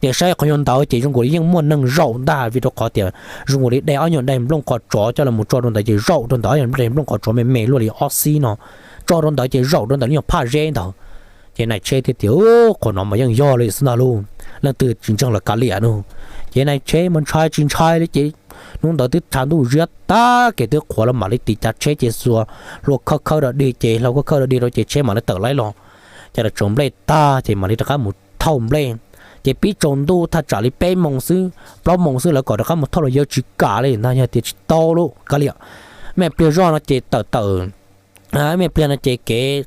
Ces saib qhov nyuag ntawd ces zoo nkaus li yeej muaj neeg zaum ntag vim rau qhov tias zoo nkaus li de ob nyuag daim nplooj qos tsov coj los tso rau ntawd ces zaum rau ntawm ob nyuag daim nplooj qos tsov me me luaj li ob xib no, tso rau ntawd ces zaum rau ntawm lub nyuag phaj zeb ntawd. Ces Nais Tsheb thiaj tias, Qhov no mas yeej yog li xwb ntag lauj, leej twg tsis ntseeg los kav liam no. Ces Nais Tsheb mas ntshai tsis ntshai li ces hnub ntawd twb tshav ntuj ziab tag kev twb qhuav los mam li tiv cav tsheb ces xuas hlua khawb khawb rau dig ces hlau khawb khawb rau dig rau ces tsheb mam li tawm laib los. Ces lawv tsaus nplej tag ces mam li rov qab mus thauj nplej. Ces pib tsaus ntuj thaj tsam li peb moos xwb plaub moos xwb lawv kom rov qab mus thauj los yawg tsis kam li ntag, yawg tias tsis tau lauj, kav liam. Mej pliag zoj no ces tawm tawm, mej pliag no ces kev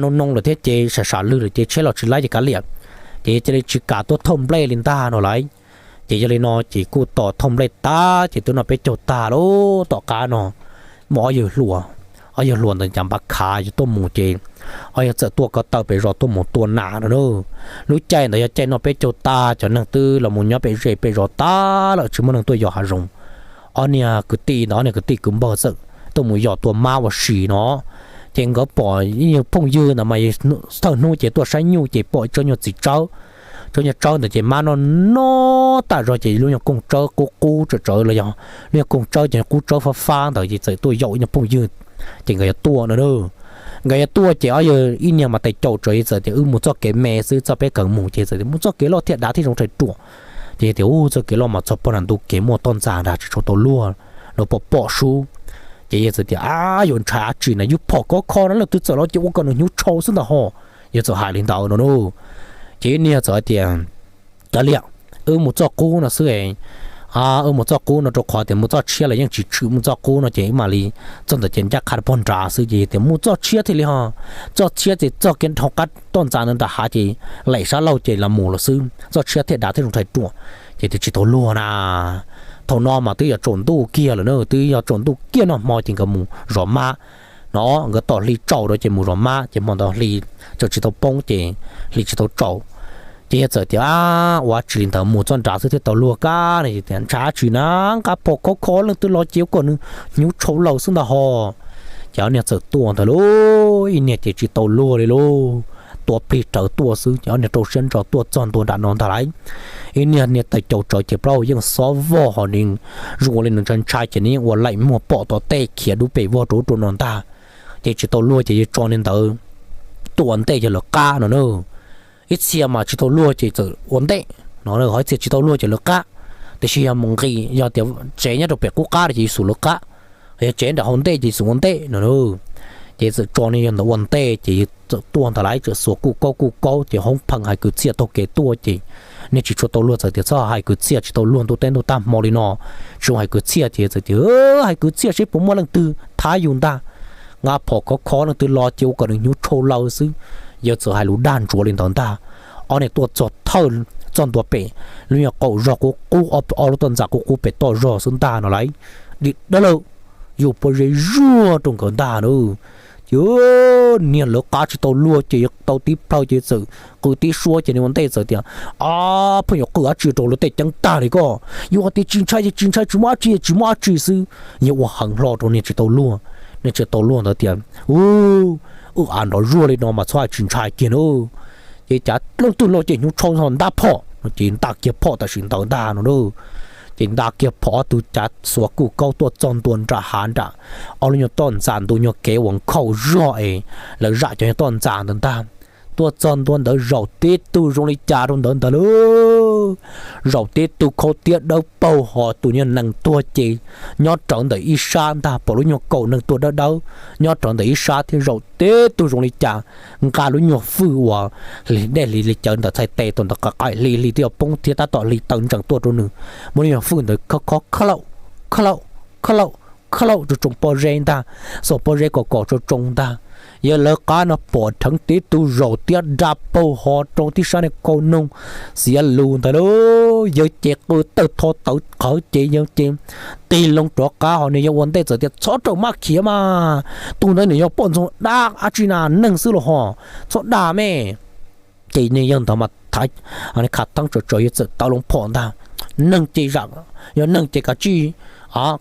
noo noo lawm thiab ces sam sam lwg lawm ces tsheb los tsis laib ces kav liam. Ces yawg cia li tsis kam tuaj thauj nplej li ntag no lauj. Ces yog li no ces kuj tos thauj nplej tag ces twb noj peb caug tag lawm tom qab no, muaj ob yawg hluas, ob yawg hluas ntawd cas npaj khav yuav tuaj mus ces ob yawg txawm tuaj ko taw pem zos tuaj mus tua nas no na. Lub caij ntawd yog caij noj peb caug tag, cov neeg twb los mus nyob pem zej pem zos tag lawm, tsis muaj neeg tuaj yos hav zoov. Ob niag kwv tij ntawd, ob niag kwv tij kwv npawg txawm tuaj mus yos tua mab ua si no. Ces nkawd pom ib nyuag phooj ywg ntawd mas thawj hnub ces tuaj saib nyuj ces pom ib tsob nyuag txiv tsawb, tsob nyuag tsawb ntawd ces mab noj noj tag zog ces lub nyuag kooj tsawb qub qub tsawv tsawv los yog lub nyuag kooj tsawb ces qub tsawb fab fab ntawd ces txawm tuaj yaum ib nyuag phooj ywg. Ces nkawd yuav tuaj no na. Nkawd yuav tuaj ces ob yawg ib niag mas tes caum tsawv, txawm tias wb mus txoj kev me xwb, txoj peb kawg mus ces txawm tias mus txoj kev loj thiaj dav thiaj zoo rhais ruam. Ces tias ub, txoj kev loj mas txog pog nram ntug kev muaj toj ntxas nrad tsis tshua tau luag, lawv pom pom sub. Ces yawg txawm tias ab, yuav ntshai dab tsi na, yus phom khov kho no leej twg txawm los ces ua kom nws hnyuv tshau xwb ntag ho. Yawg txawm hais li ntawd no na. Ces ib niag txawm hais tias, kav liam, wb mus txoj qub no xwb es, wb mus txoj qub no rau qhov tias mus txoj tshiab los yeej tsis tshwm, mus txoj qub no ces wb mam li txog ntawd ces ncaj qha rau pog nrad xwb. Ces tias mus txoj tshiab thiaj li ho, txoj tshiab ces txog kiag hauv qab toj ntxas ntawd nram hav ces laim sab laug ces los mus lawm xwb, txoj tshiab thiaj dav thiaj zoo rhais ruam. Ces tias tsis tau luag na. Thaum no mas twb yuav tsaus ntuj kiag lawm na, twb yuav tsaus ntuj kiag noj hmo ces nkawd mus zov mab no, nkawd tom hli tsaus rau ces mus zov mab ces hmo ntawd hli tseem tsis tau poob ces hli tsis tau tsaus. Ces yawg txawm tias ab, ua tsis li ntawd mus txoj nrad xwb thiaj tau luag kab no. Tias ntshai dab tsi na, nqa phom khov kho leej twg los ces ua kom nws hnyuv tshau laws xwb ntag ho. Ces ob niag txawm tuaj ntawd lauj, ib niag ces tsis tau luag li lauj, tua plig rawv tuaj xwb ces ob niag rau siab ntso tuaj txog ntua nram no ntag lauj. Ib niag niag tes caum tsawv ces plaub hau yeej xob vog ho nws zoo ua li nws ntshai ntshai ces nws yeej ua laim muag pom tom tej khiav dub pes vog rau ub rau no ntag. Ces tsis tau luag ces yawg tso niag ntawd tuaj ua ntej yog lawv qab no na. Ib txhia mas tsis tau luag ces txawm ua ntej no, ho ib txhia tsis tau luag ces lawv qab. Tiam sis yog mus nqis, yog tias tsev nyob rau pem qub qab ces yus xub lawv qab, yog tsev nram hauv ntej ces yus xub ua ntej no. Ces txawm tso niag yawg ntawd ua ntej ces yawg txawm tuaj ntag lauj, txawm xuas kuj kaub kuj kaub ces hoob pheej hais kwv txhiaj taug kev tuaj ces niag tsis tshua tau luag txawm tias txhob hais kwv txhiaj, tsis tau luag ntuj teb ntuj tag hmo li no, tsis zoo hais kwv txhiaj. Ces txawm tias hais kwv txhiaj seb puas muaj leej twg thab yus ntag, nqa phom khov kho leej twg los ces ua kom nws hnyuv tshau laws xwb. Yawg txawm hais lus dag ntsuav li ntawd ntag. Ob niag tuaj txog thawj, txog ntua pem lub nyuag qaum zog qub qub, ob lub toj ntxas qub qub pem toj zog xwb ntag no lauj. Dim dawb lawm, yuav pob zeb zuag rau nkawd ntag na. Ces niag lawv qab tsis tau luag ces yawg tau tib plhaw ces txawm qw tib suab ces niag ua ntej txawm tias, ab, pheej yuav qw dab tsi rau lawv tej ceeb tag li koj, yuav hais tias tsis ntshai ces tsis ntshai, tsis muaj dab tsi tsis muaj dab tsi xwb. Yawg ua heev hlo rau niag tsis tau luag. Niag tsis tau luag ntawd tias, u, wb av nrov zuag li no mas txhob hais tsis ntshai kiag na. Ces cav leej twg los ces hnyuv tshau ntab phom no ces nta kiag phom tam sim ntawd ntag no na. Ces nta kiag phom ob tug cav xuas kuj kaub tuaj txog ntua nram hav nram ob lub nyuag toj ntxas ntu nyuag kev uas nkhaus zog es lawv zam cov nyuag toj ntxas ntawd ntag. Tuaj txog ntua ntawd zaum tib tug zoo li cas rau ntawd ntag lauj. Zaum tib tug khaub tiab dawb paug ho tus niag nees tuag ces nyob rawv ntawm ib sab ntag, pom lub nyuag kaus neeg tuag dawb dawb nyob rawv ntawm ib sab thiab zaum tib tug zoo li cas nqa lub nyuag fwj uas hli dej hli li cawv ntawm txhais tes tau ntawd qaim hli hli twb yuav poob thiab tab tom hli taw ntsees tuaj rau nws, muab lub nyuag fwj ntawd khob khob khab laum, khab laum, khab laum, khab laum rau tsoo pob zeb ntag, xaus pob zeb kom kom tsoo tsoo ntag. Yawg lawv qab no pom dheev tib tug zaum tiab da paug ho rau tib sab niag khau noog xiav lus ntawd lauj. Yawg ces qw tawg tho tawv qhawv ces yawg ces tig loo rov qab ho niag yawg ua ntej txawm tias txhob rawm maj khiav mas, tus ntawd nws yog poj ntxoog dab dab tsi na, neeg xwb los ho, txhob dag me. Ces niag yawg ntawd mas khav theeb tsawv tsawv yawg txawm tawv loo phom ntag. Neeg ces zam, yog neeg ces kav tsij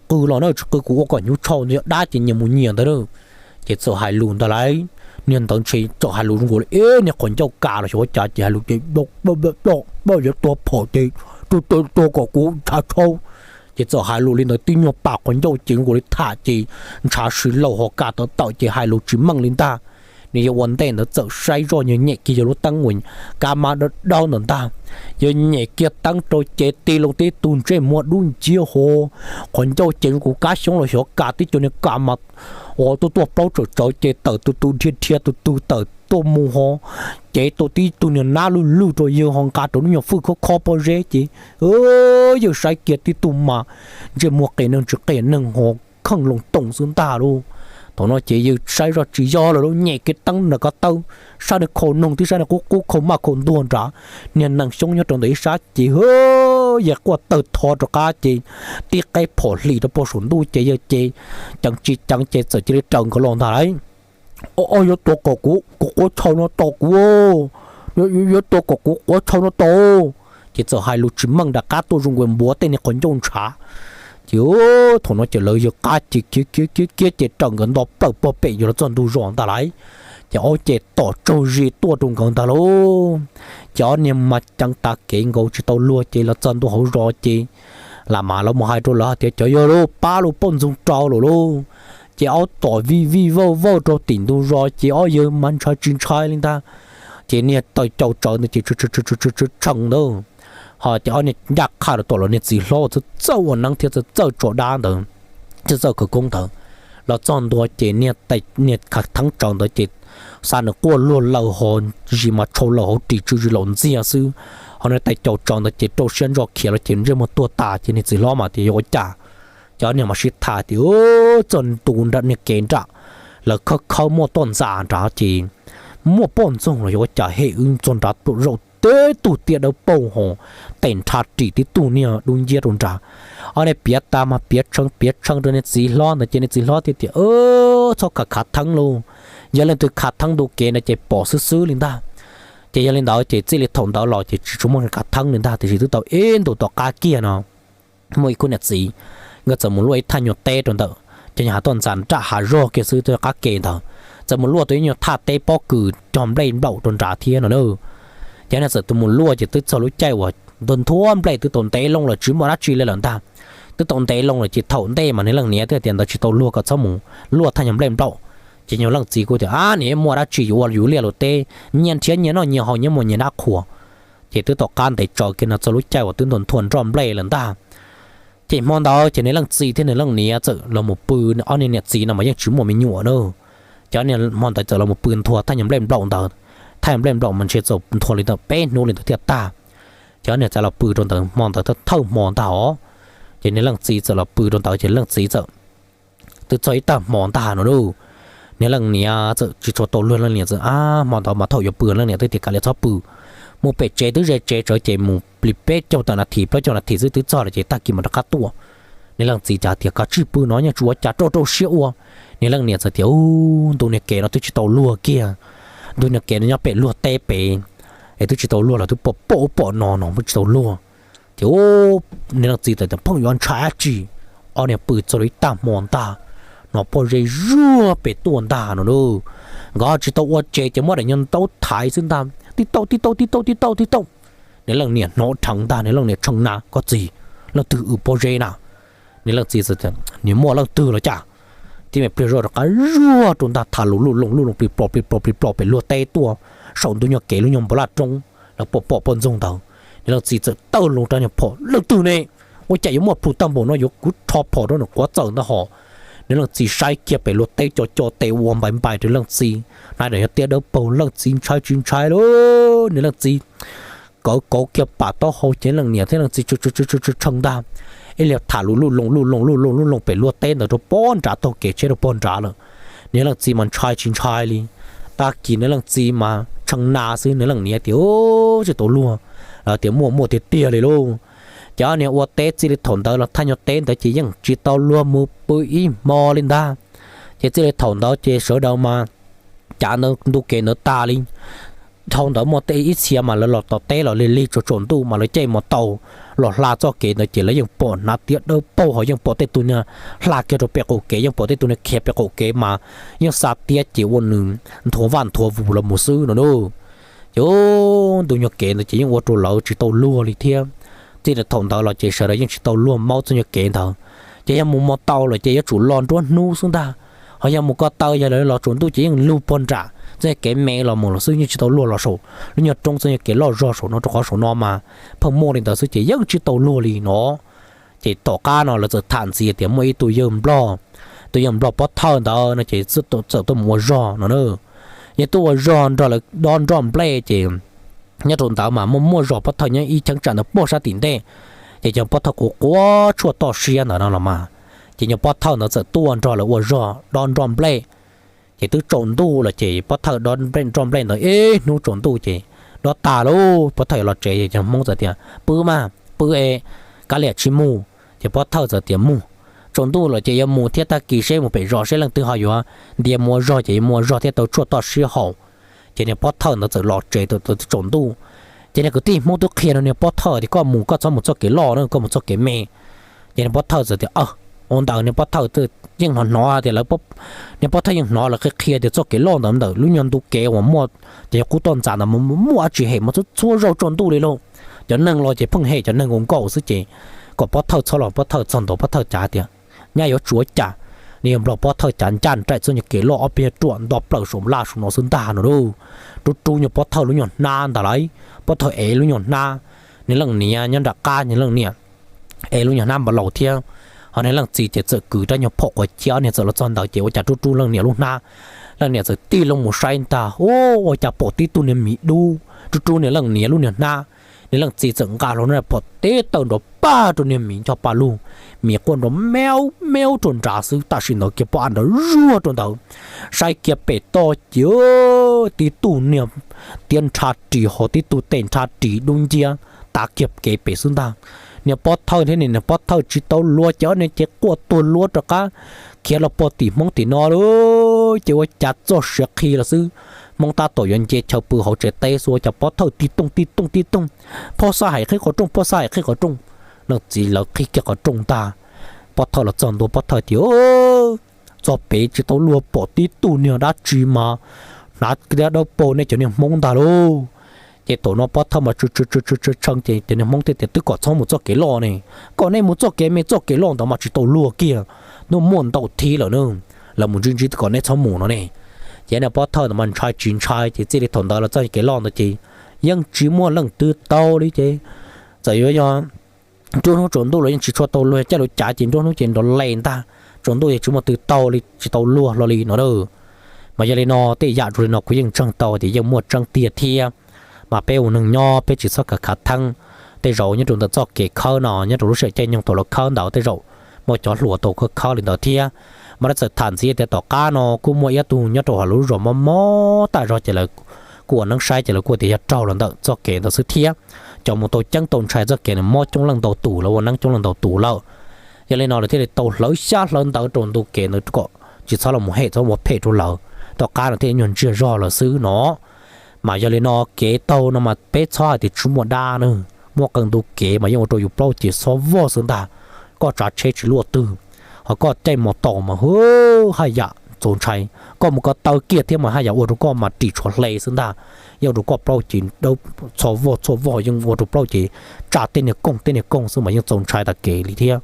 qw los na, tsis qw kuv ua kom hnyuv tshau, yog dab ces nyias mus nyias ntawd na. Ces txawm hais lus ntag lauj. Niag ntawd ntshe txawm hais lus zoo nkaus li ib niag qhov ncauj kas los xyov ua cas ces hais lus ces, yuav tua phom ces, tua kom kuv ntshav tshau. Ces txawm hais lus li ntawd tib nyuag pas qhov ncauj ces zoo nkaus li tham ces ntshav si laus ho kas tawv tawm ces hais lus tsis meej li ntag. Nws yawg ua ntej ntawd txawm saib zoj, yawg nyem kiag yawg lub teeb uas kab mab dawb dawb ntawd ntag. Yawg nyem kiag teeb rau ces tig loo tib tug ntsej muag dub nciab ho, qhov ncauj ces zoo nkaus kab xyoob los xyov kas tib co niag kas mas uas tuaj tuaj plaub tsawm tsawv ces tawm tus tus dhia dhia tus tus tawm tuaj mus ho, cev tau tib tug niag nab lwj lwj rau yawg ho nqa rau lub nyuag fwj khob khob pob zeb ces yawg saib kiag tib tug mas ntsej muag qias neeg tsis qias neeg ho, kheej loo toom xwb ntag lauj. Thaum no ces yawg saib zoj tsis yog lawm lauj, nyem kiag teeb nram ko taw, saib nws khau noog tib sab, nws qub qub khau maj khau ntuag nrad, niag nees xyoob nyob rau ntawm ib sab ces yawg quaj tawg tho rov qab ces tib qeb phom hlis rau pem saum ntuj ces yawg ces ceev tsis ceev ces txawm cia li raws nkawd los ntag lauj. Ob, yuav tua kom kuv, kuv quav tshau no tos kuv, yuav tua kom kuv quav tshau no tos. Ces txawm hais lus tsis meej nram qab tuaj zoo nkaus npuav tej niag qhov ncauj ntshav. Ces thaum no ces lawv yawg qab ces khiav khiav khiav khiav ces raws nkawd nto plaws pog pem yuav los txog ntug zos ntag lauj. Ces ob ces tom tsaug zis tuaj rau nkawd ntag lauj. Ces ob niag mas ceev tas kev nkaus tsis tau luag ces los txog ntua hauv zos ces lam mas lawv mus hais rau lawv hais tias cov yawg lauj, pab lub poj ntxoog rau lawm lauj. Ces ob tom vij vij vauj vauj rau tim ntug zos ces ob yawg mas ntshai tsis ntshai li ntag. Ces niag taw caus tsawv ntawd ces tshee ntawd, ho ces ob niag ncaj qha rau tom lawv niag txiv hlob txawj txawj ua neeb thiab txawj txawj tso dab ntawd, txawj txawj khawv koob ntawd. Los txog ntua ces niag khav theeb tsawv ntawd ces xa nws quaj luag lawm ho zis mas tshau lawm hauv ris tsw zis laus ntxiag xwb. Ho niag taw caus tsawv ntawd ces rau siab ntso khiav los ces ntsej muag tuag tas ces niag txiv hlob mas tias yog ua cas. Ces ob niag mas sib tham tias txog ntua nram niag kev nram lawv khawb khawb muaj toj ntxas nrad ces muaj poj ntxoog los yog ua cas hem wb txog nrad tuaj zaum tib tug tiab dawb paug ho tes nrha ris tib tug niag dub nciab rau nrad. Ob niag piav tas mas piav tshee piav tshee rau niag txiv hlob ntawd ces niag txiv hlob thiaj tias txhob khav khav theeb lauj, yog leej twg khav theeb ntu kev ntawd ces pom xwb xwb li ntag. Ces yog li ntawd ces txij li thaum ntawd los ces tsis tshua muaj khav theeb li ntag, tiam sis twb tau ib ntus tom qab kiag no muaj ib khub niam txiv, nkawd txawm mus luaj ib thaj nyuag teb rau ntawm cov nyuag hav toj ntxas nram hav zog kiag xwb, toj qab ke ntawd, txawm mus luaj tau ib nyuag thaj teb pob kws cog nplej nplaum rau nrad thiab no na. Ces niag txawm tus mus luaj ces twb txog lub caij uas ntuag nthua nplej twb tau ntev loo lawm tsis muaj dab tsi li lawm ntag. Twb tau ntev loo lawm ces thaum ntej mas niag leej niam twb tias ntawd tsis tau luag kom txhob mus luaj thaj nyuag nplej nplaum. Ces nyuag leej txiv kuj tias ab, niam muaj dab tsi yuav ua yus liaj luag teb, nyias nrhiav nyias noj nyias haus nyias muaj nyias dab qhuas. Ces twb tom qab ntev tsawv kiag no txog lub caij uas twb ntuag nthua nplej lawm ntag. Ces hmo ntawd ces niag leej txiv thiab niag leej niam txawm los mus pw, ob niag niam txiv no mas yeej tsis muaj me nyuam na. Ces ob niag hmo ntawd txawm los mus pw nthua thaj nyuag nplej nplaum ntawd. Thaj nyuag nplej nplaum mas ntshe txawm nthua li ntawm peb hnub li ntawd thiaj tag. Ces ob niag txawm los pw rau ntawd hmo ntawd thawj hmo ntag os. Ces niag leej txiv txawm los pw rau ntawd ces leej txiv txawm twb txog ib tag hmo ntag no lauj. Niag leej niam txawm tsis tshua tau luag, leej niam txawm ab, hmo ntawd mas thaum yuav pw leej niam twb tias kav liam txhob pw, mus pem tsev twb ze tsev tsawv ces mus li peb caug tawm nas this plaub caug nas this xwb twb txog lawm ces tag kis mam rov qab tuaj. Niag leej txiv cas tias kav tsij pw no, yeej tsis ua cas, rau rau siab ua. Niag leej niam txawm tias u, ntu niag kev no twb tsis tau luag kiag, ntu niag kev no nyob pem luag teb pem, es twb tsis tau luag los twb pom pom ub pom no no twb tsis tau luag. Ces niag leej txiv txawm tias phooj ywg ntshai dab tsi. Ob niag pw txog li ib tag hmo ntag, no pob zeb zuag pem tuaj ntag no lauj. Nkawd tsis tau ua tsev ces muab daim nyuag ntaub thaiv xwb ntag, tib tauj tib tauj tib tauj tib tauj tib tauj. Niag leej niam hnov dheev ntag, niag leej niam tshee na, koj txiv, leej twg w pob zeb na? Niag leej txiv txawm tias niag muaj leej twg los cas. Tib me pliag zoj rov qab zuag rau ntag, tham lus luj loos luj loos plig plos plig plos plig plos pem luag teb tuaj, saum ntu nyuag kev lub nyuag npau laj roob lawv pom pom poj ntxoog ntawd. Niag leej txiv txawm tawg loo rab nyuag phom, leej twg ne? Ua cas yuav muaj plhus tag npaum no, yuav kuv rho phom rau nws quav txawm ntag hos. Niag leej txiv saib kiag pem luag teb co co tes ua npais npais rau leej txiv, hnav daim nyuag tiab dawb paug, leej txiv ntshai tsis ntshai lauj. Niag leej txiv kauv kauv kiag pam taub hau ces leej niam thiab leej txiv tshee ntag. Ib leeg tham lus luj loos luj loos luj loos luj loos pem luag teb ntawd rau pog nrad, taug kev tsheb rau pog nrad lawm. Niag leej txiv mas ntshai tsis ntshai li. Tag kis niag leej txiv mas tshee na xwb, niag leej niam tias tsis tau luag, lawv tias muaj muaj tiag tiag li lauj. Ces ob niag ua teb txij li thaum ntawd los thaj nyuag teb ntawd ces yeej tsis tau luag mus pw ib hmo li ntag. Ces txij li thaum ntawd ces sawv daws mas cav ntawd ntu kev ntawd tas li. Dhau ntawd muaj tej ib txhia mas lawv los tom teb los lig lig tsaus tsaus ntuj mas lawv caij mos taus los hla txoj kev ntawd ces lawv yeej pom hnav tiab dawb paug, ho yeej pom tej tug niag hla kiag rau pem qaum kev, yeej pom tej tug niag khiav pem qaum kev mas yeej xa tiab ces ua nws nthuav vaj nthuav vus los mus xwb no lauj. Ces ntu nyuag kev ntawd ces yeej ua rau lawv tsis tau luag li thiab. Txij thaum ntawd los ces sawv daws yeej tsis tau luag maub txoj nyuag kev ntawd. Ces yog mus mos taus lawm ces yuav tsum los nruab hnub xwb ntag. Ho yog mus ko taw yog lawv los tsaus ntuj ces yeej lug pog nram txoj nyuag kev me los mus los xwb, yeej tsis tau luag los saum lub nyuag roob txoj nyuag kev loj zog saum no, rau qhov saum no mas pheej muaj li ntawd xwb ces yeej tsis tau luag li no. Ces tom qab no lawv txawm tham ntxiv tias muaj ib tug yawg nplog, tus yawg nplog pob thawj ntawd no ces txawm tuaj mus ua zog no na. Yawg tuaj ua zog nrog lawv dob nroj nplej ces nyob rau ntawd mas muaj muaj zog pob thawj nyob ib cheeb tsam ntawd puag sab tim ntej. Ces cov pob thawj quav quav tshuaj toj siab ntawd no los mas Ces nyuag pov thawj ntawd txawm tuaj nrog lawv ua zog dob nroj nplej. Ces twb tsaus ntuj lawm ces pov thawj dob nroj nplej ntawd ib hnub tsaus ntuj ces dob tag lauj, pov thawj yuav los tsev ces cov Hmoob txawm tias pw mas pw es kav liam tsis mus. Ces pov thawj txawm tias mus, tsaus ntuj lawm ces yuav mus thiab, tag kis seb mus pem zos seb leej twg ho yuav ntiav mus ua zog ces yuav mus ua zog thiab tau tshuaj toj siab haus. Ces niag pov thawj ntawd txawm los tsev thaum tsaus ntuj. Ces niag kwv tij Hmoob twb qhia rau niag pov thawj tias koj mus koj txhob mus txoj kev loj na, koj mus txoj kev me. Ces niag pov thawj txawm tias ua ntawd, niag pov thawj yeej hnov hnov tias lawv, niag pov thawj yeej hnov lawv qhia qhia tias txoj kev loj ntawd ntawm lub nyuag ntu kev uas muaj cov qub toj ntxas ntawd muaj dab tsi hem mas txhua txhua zaus tsaus ntuj li lauj. Cov neeg los ces pheej hem cov neeg nkaus nkaus xwb ces kom pov thawj txhob los, pov thawj txog ntua pov thawj cav tias nyab yuav tsuav cas, nws yuav nplog pov thawj cav ncaj nraim txoj nyuag kev loj ob peb ruam nto plaws saum laj saum no xwb ntag no lauj. Rub rub nyuag pov thawj lub nyuag hnab ntag lauj, pov thawj ev lub nyuag hnab, nws leej niam nyob nram qab, nws leej niam ev lub nyuag hnab npav laus thiab. Ho nws leej txiv ces txawm kwv rab nyuag phom quav ciab, ob niag txawm los txog ntawd ces ua cas rub rub leej niam lub hnab, leej niam txawm tig loo mus saib ntag, ua cas pom tib tug niag miv dub rub rub nws leej niam lub nyuag hnab. Nws leej txiv txawm nqa hlo na phom teb tawm nrov pag rau niag miv ncho pa lug, miv quaj nrov meub meub rau nrad xwb, tam sim ntawd kiag pob av nrov zuag rau ntawd. Saib kiag pem toj ces tib tug niag tiab nrhav ris ho tib tug tes nrhav ris dub nciab tav kiag kev pem xwb ntag. Niag pov thawj thiab niag pov thawj tsis tau luag ces ob niag ces quaj tuag luag rov qab khiav los pog tim Hmoob tim no lauj. Ces ua cas txoj sia qhi los xwb, Hmoob tab tom yuav nce chaw pw hauv tsev teb xwb ua cas pov thawj tig tooj tig tooj tig tooj, phob xab hais qhib qhov rooj, phob xab hais qhib qhov rooj. Leej txiv lawv qhib kiag qhov rooj ntag, pov thawj los txog ntua pov thawj tias txog pem tsis tau luag pom tib tug niag dab tsi mas hnav kiag dawb paug nej cov niag Hmoob ntag lauj. Ces thaum no pov thawj mas tshee ces cov niag Hmoob thiaj tias twb kom txhob mus txoj kev loj ne, kom nej mus txoj kev me txoj kev loj ntawd mas tsis tau luag kiag, ntuj muaj ntau thib lawm na, lawv mus ntsib ntsib kom nej txhob mus no ne. Ces niag pov thawj ntawd mas ntshai tsis ntshai ces txij li thaum ntawd los txoj kev loj ntawd ces yeej tsis muaj leej twg taug li ces txawm yuav yog nruab hnub tsaus ntuj los yeej tsis tshua tau luag, caij lub cav ces nruab hnub ces nrov les ntag, tsaus ntuj yeej tsis muaj twg taug li, tsis tau luag hlo li no a. Mas yog li no tej yam zoo li no kuv yeej ntseeg tau tias yeej muaj tseeb tiag thiab. Mas peb ua neeg nyob peb tsis txhob khav khav theeb. Tej zaum nyob rau ntawm txoj kev khawb no nyob rau lub sij hawm caij nyoog thaum lawv khawb ntawd tej zaum muaj cov hluas tau khawb khawb li ntawd thiab. Mas lawv txawm tham ntxiv tias tom qab no kuj muaj ib tug nyob rau hauv lub zos mob mob tag zog ces lawv kuj ua neeb saib ces lawv kuj tias yog raug los ntawm txoj kev ntawd xwb thiab. Cov mus tau ceeb tau ntshai txoj kev nws mob coob leej ntau tus, lawv ua neeb coob leej ntau tus lawm. Yog li no lawv thiaj li tau hlawv xyab hlawv ntawv rau ntu kev ntawd kom tsis txhob los mus hem txhob ua phem rau lawv, tom qab no thiaj nyuag ntsiag zog lawm xwb no. Mas yog li no kev taug no mas peb txhob hais tias tsis muaj dab na, muaj qee ntu kev mas yeej ua rau yus plaub ces xob vog xwb ntag. Koj tsav tsheb tsis luaj twg, ho koj caij mos taus mas hwv haj yam txaus ntshai. Koj mus ko taw kiag thiab mas haj yam ua rau koj mas ris tshuav hle xwb ntag. Yeej ua rau koj plaub ces dawb txho vog txho vog, yeej ua rau plaub ces tsa tej niag koog tej niag koog xwb mas yeej txaus ntshai tas kev li thiab.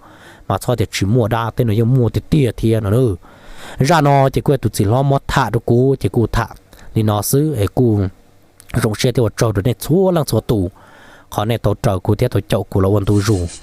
Mas txhob tias tsis muaj dab, tej no yeej muaj tiag tiag thiab no. Zaj no ces kuj yog tus txiv hlob muab tham rau kuv ces kuv tham li no xwb es kuj zoo siab thiab ua tsaug rau nej txhua leej txhua tus qhov nej tau raws kuv thiab tau caum kuv los ua ntu zus.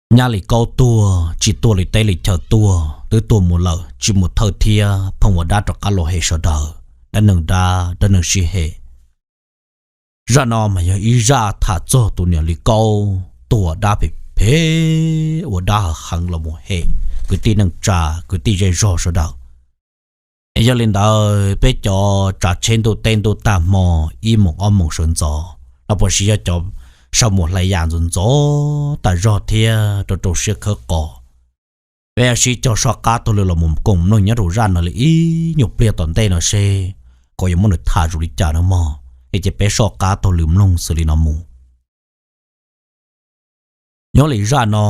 Nyab Lis Kaub tuag tsis tuaj li teb li chaw tuag, twb tuag mus lawm tsis mus thawj thiab, pheej ua dab rov qab los hem sawv daws, dab neeg dab, dab neeg sib hem. Zaj no mas yog ib zaj tham txog tus niam Lis Kaub tuag dab phem phem, ua dab heev heev los mus hem kwv tij neej tsa, kwv tij zej zog sawv daws. Es yog li ntawd peb cov tsav tsheb ntuj teb ntuj tag hmo ib moos ob moos sawv ntxov, los puas sis yog cov saum mus hlais yam ntxov ntxov tas zog thiab rau rau siab khawb qos, peb sib cog soj qab taug lw los mus koom mloog nyob rau zaj no li ib nyuag pliag tom ntej no seb kom yuav muab nws tham zoo li cas no mog, es ces peb soj qab taug lw mloog xws li no mus. Nyob li zaj no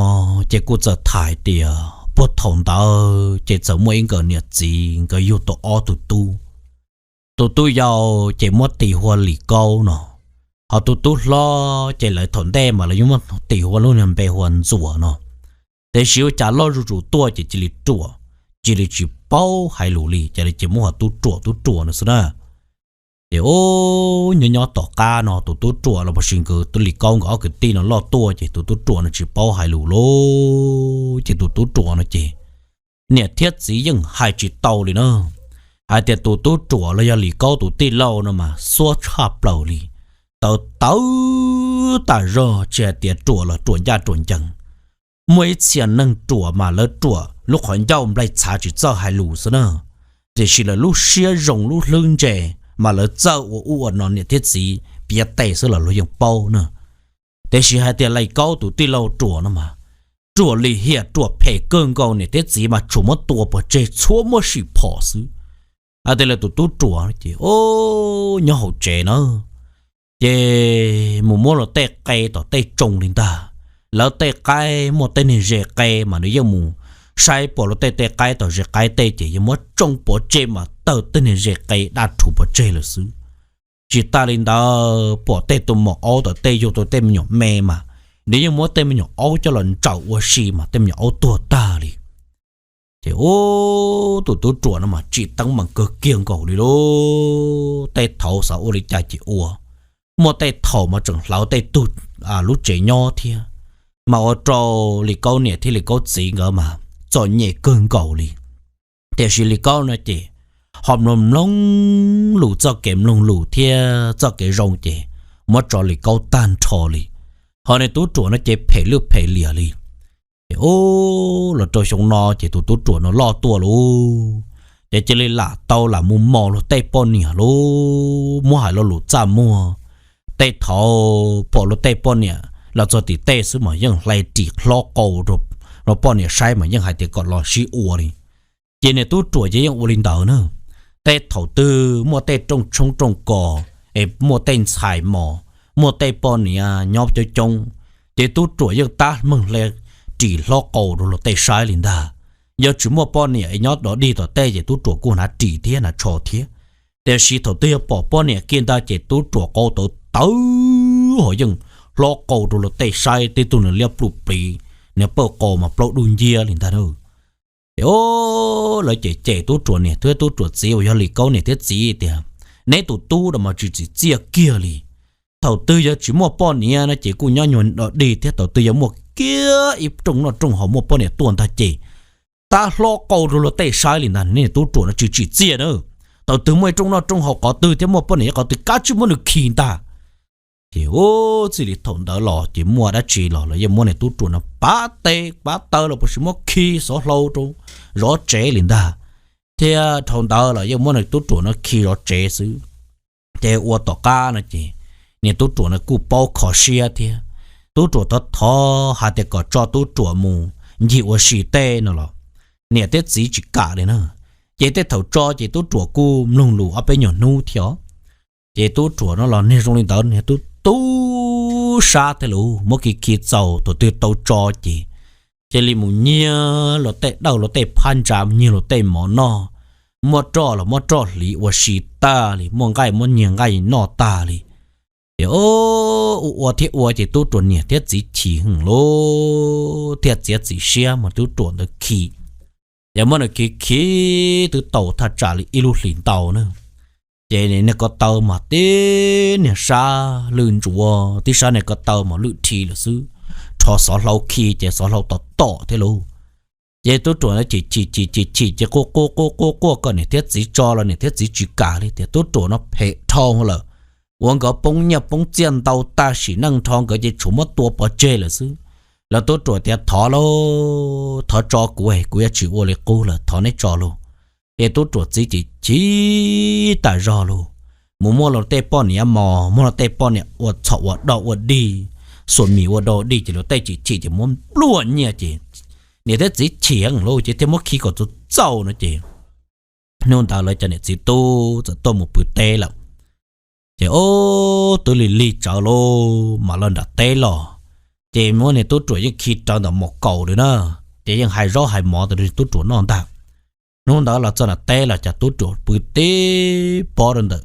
ces kuj txawm tham hais tias puag thaum ntawd ces txawm muaj ib nkawd niam txiv nkawd yug tau ob tug tub. Tus tub yau ces muab tis hu ua Lis Kaub no, ho tus tub hlob ces lawv thaum ntej mas lawv yuav muab tis hu ua lub niag npe hu ua Ntxuam no. Tiam sis ua cas loj zuj zus tuaj ces cia li ruam, cia li tsis paub hais lus li, ces lawv cia li muab hu ua Tub Ruam, Tub Ruam no xwb na. Ces ub, nyob nyob tom qab no tus Tub Ruam los puas sis nkawd tus Lis Kaub nkawd ob kwv tij no loj tuaj ces tus Tub Ruam no tsis paub hais lus lauj, ces tus Tub Ruam no ces niam thiab txiv yeej hais tsis tau li na. Hais tias tus tub ruam los yog Lis Kaub tus tij laug no mas xuab tshaj plaws li, tawv tawv tas zog, tsis hais tias ruam los ruam ncaj ruam ncees. Muaj ib txhia neeg ruam mas lawv ruam lub qhov ncauj nplaig txhav tsis txawj hais lus xwb na, tiam sis lawv lub siab zoo lub hlwb ntse mas lawv txawj ua ub ua no niam thiab txiv piav tes xwb los luag yeej paub na. Tiam sis hais tias Lis Kaub tus tij laug ruam no mas ruam lim hiam ruam phem kawg nkaus, niam thiab txiv mas tsuas muab tua pov tseg txhua muab sim phom xwb. Hais tias lawv tus tub ruam ces o, nyob hauv tsev na, ces mus muab luag tej qe tom tej tsoo li ntag. Lawv tej qaib muaj tej niag ze qe mas nws yeej mus saib pom luag tej tej qaib tom ze qaib tej ces yeej muab tsoo pov tseg mas tawg tej niag ze qe daj rhuv pov tseg lawm xwb. Tsis tas li ntawd pom tej tus maum aub tom tej yug tau tej me nyuam me mas nws yeej muab tej me nyuam aub coj los ntsaws ua si mas tej me nyuam aub tuag tag li. Ces ub, tus tub ruam no mas tsim teeb meem kawg kiag nkaus li lauj. Tej thaum xav ua li cas ces ua, muaj tej thaum mas tseem hlawv tej tug lub tsev nyob thiab, mas ua rau Lis Kaub niam thiab Lis Kaub txiv nkawd mas txom nyem kawg nkaus li. Tiam sis Lis Kaub no ces ho mloog mloog lus, txoj kev mloog lus thiab txoj kev zoo ces muab tso Lis Kaub tag nrho li. Ho niag tub ruam no ces phem lwj phem liam li. Ces ub, los rau xyoo no ces tus tub ruam no loj tuaj lauj, ces cia li lam tau lam mus mos luag tej poj niam lauj. Muab hais lo lus txaj muag, tej thaum pom luag tej poj niam los txog tim tej xwb mas yeej hle ris hlob qau rau poj niam saib mas yeej hais tias kom los sib ua li. Ces niag tub ruam ces yeej ua li ntawd na. Tej thaum twg muaj tej rooj tshoob rooj kos es muaj tej ntxhais mos, muaj tej poj niam nyob coob coob, ces tub ruam yeej tab meeg hle ris hlob qau rau luag tej saib li ntag. Yog tsis muaj poj niam es nyob dog dig tom tej ces tub ruam kuj hnav ris thiab hnav tsho thiab. Tiam sis thaum twg yog pom poj niam kiag ntag ces tub ruam qau tawv tawv ho yeej hlob qau rau luag tej saib, tej tug nws liab pluj pliv, nws pawj qau mas plaub dub nciab li ntag na. Ces o, lawv cem cem tub ruam niam thiab tub ruam txiv uas yog Lis Kaub niam thiab txiv tias, neb tus tub no mas tsis tsim txiaj kiag li. Thaum twg yog tsis muaj poj niam no ces kuj nyob nyuag dog dig thiab, thaum twg yog muaj kiag ib rooj noj rooj haus muaj poj niam tuaj ntag ces tab hlob qau rau luag tej saib li ntag. Nej tub ruam no tsis tsim txiaj na. Thaum twg muaj ib rooj noj rooj haus qhov twg thiab muaj poj niam qhov twg kab tsij muab nws khi ntag. Ces ub, txij li thaum ntawd los ces muaj dab tsi los lawv yeej muab niag tub ruam no pab tes pab taw los puas sis muab khi xov hlau rau zov tsev li ntag. Thiab dhau ntawd los yeej muab niag tub ruam no khi zov tsev xwb. Ces ua tom qab no ces niag tub ruam no kuj paub kho siab thiab. Tub ruam thov thov hais tias kom tso tub ruam mus ncig ua si tej no los niam thiab txiv tsis kam li na. Ces tej thaum tso ces tub ruam kuj mloog lus ob peb nyuag hnub thiab os. Ces tub ruam no los niag zoo li ntawd niag tub tub sab thiab lauj, muab khi khi txaus thaum twg tau tso ces cia li mus nyiag luag tej dawj luag tej phab ntsa, nyiag luag tej mov noj, muaj roj los muab roj hliv ua si tag li, muaj nqaij muab nyiag nqaij noj tag li. Ces ua ua thiab ua ces tub ruam niam thiab txiv chim heev lauj, thiaj txiav txim siab muab tub ruam ntawd khi. Ces muab nws khi khi twb tau thaj tsam li ib lub hlis ntau na. Ces niag ko taw mas tib niag sab lwj ntsuav, tib sab niag ko taw mas lwj rhi lawm xwb. Rho xov hlau khi ces xov hlau tom tom thiab lauj. Ces tub ruam no chim chim chim chim chim ces quaj quaj quaj quaj quaj kom niam thiab txiv tso los niam thiab txiv tsis kam li tias tub ruam no phem dhau lawm, ua nkawd poob nyiaj poob txiaj ntau tag, sim neej nrho nkawd ces tshuav muab tua pov tseg lawm xwb. Lawv tub ruam tias thov lauj, thov tso kuv es kuv yuav tsis ua li qub lawm, thov neb tso lauj. Ces tub ruam txiv chim chim tas zog lauj, mus muab luag tej poj niam mos, muab luag tej poj niam ua txhom ua dog ua dig, xuas mis ua dog ua dig ces luag tej chim chim ces muab npluaj nyiaj ces niam thiab txiv chim heev lauj ces thiaj muab khi kom txaus txaus no ces hnub ntawd lawv cov niam txiv tub txawm tuaj mus pw teb lawm. Ces ub, twb lig lig tsawv lauj mas los nram teb los, ces muab niag tub ruam yeej khi rau ntawm mos kaum lawm na. Ces yeej hais zaub hais mov rau tub ruam noj ntag. Hnub ntawd los txog nram teb los cas tub ruam pw tib pob rau ntawm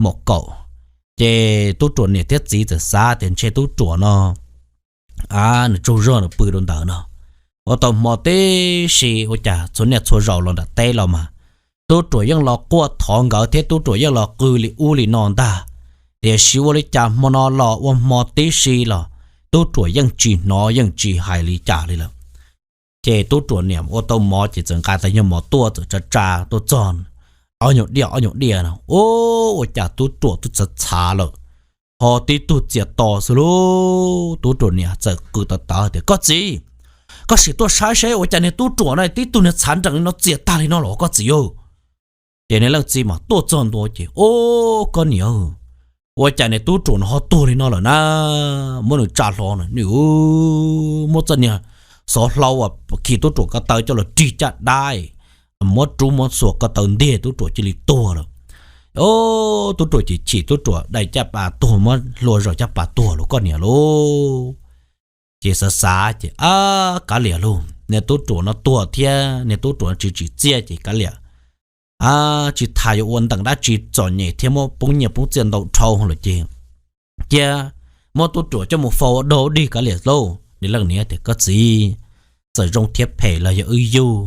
mos kaum. Ces tub ruam niam thiab txiv txawm xav tias ntshe tub ruam no nws tsaug zog nws pw rau ntawd no, ua tau hmo tib si ua cas txhua niaj txhua zaus los nram teb los mas tub ruam yeej los quaj thov nkawd thiab tub ruam yeej los qw li ub li no ntag. Tiam sis ua li cas hmo no los ua hmo tib si los tub ruam yeej tsis hnov yeej tsis hais li cas li lawm. Ces tub ruam niam ua tau mov ces txawm nqa tau nyuag mov tuaj txawm tsa tsa tuaj txog ob nyuag diaj ob nyuag diaj no, ua cas tub ruam twb txhav txhav lawm, ho tib tug txias to xwb lauj. Tub ruam niam txawm qw tawv tawv tias, Koj txiv, koj sim tuaj saib seb ua cas niag tub ruam no tib tug niag txhav nrees li no txias tag li no los koj txiv aw. Ces niag leej txiv mas tuaj txog ntua ces, Ub, koj niam, ua cas niag tub ruam no ho tuag li no lawm na? Muab nws tsa hlo na, nws muab txoj niag xov hlau uas khi tub ruam ko taw coj los rig caj dab, muab rub muab xuas ko taw ntiag, tub ruam cia li tuag lawm. Ub, tub ruam chim chim, tub ruam dai caj pas tuag, muab hlua zom caj pas tuag lauj koj niam lauj. Ces xav xav ces, Ab, kav liam lauj, niag tub ruam no tuag thiab niag tub ruam no tsis tsim txiaj ces kav liam, tsis tas yuav ua ntees dab tsi txom nyem thiab muab poob nyiaj poob txiaj ntau dhau lawm ces cia muab tub ruam coj mus faus ua dog dig kav liam lauj. Niag leej niam tias, Koj txiv, txawm zoo thiab phem los yog wb yug,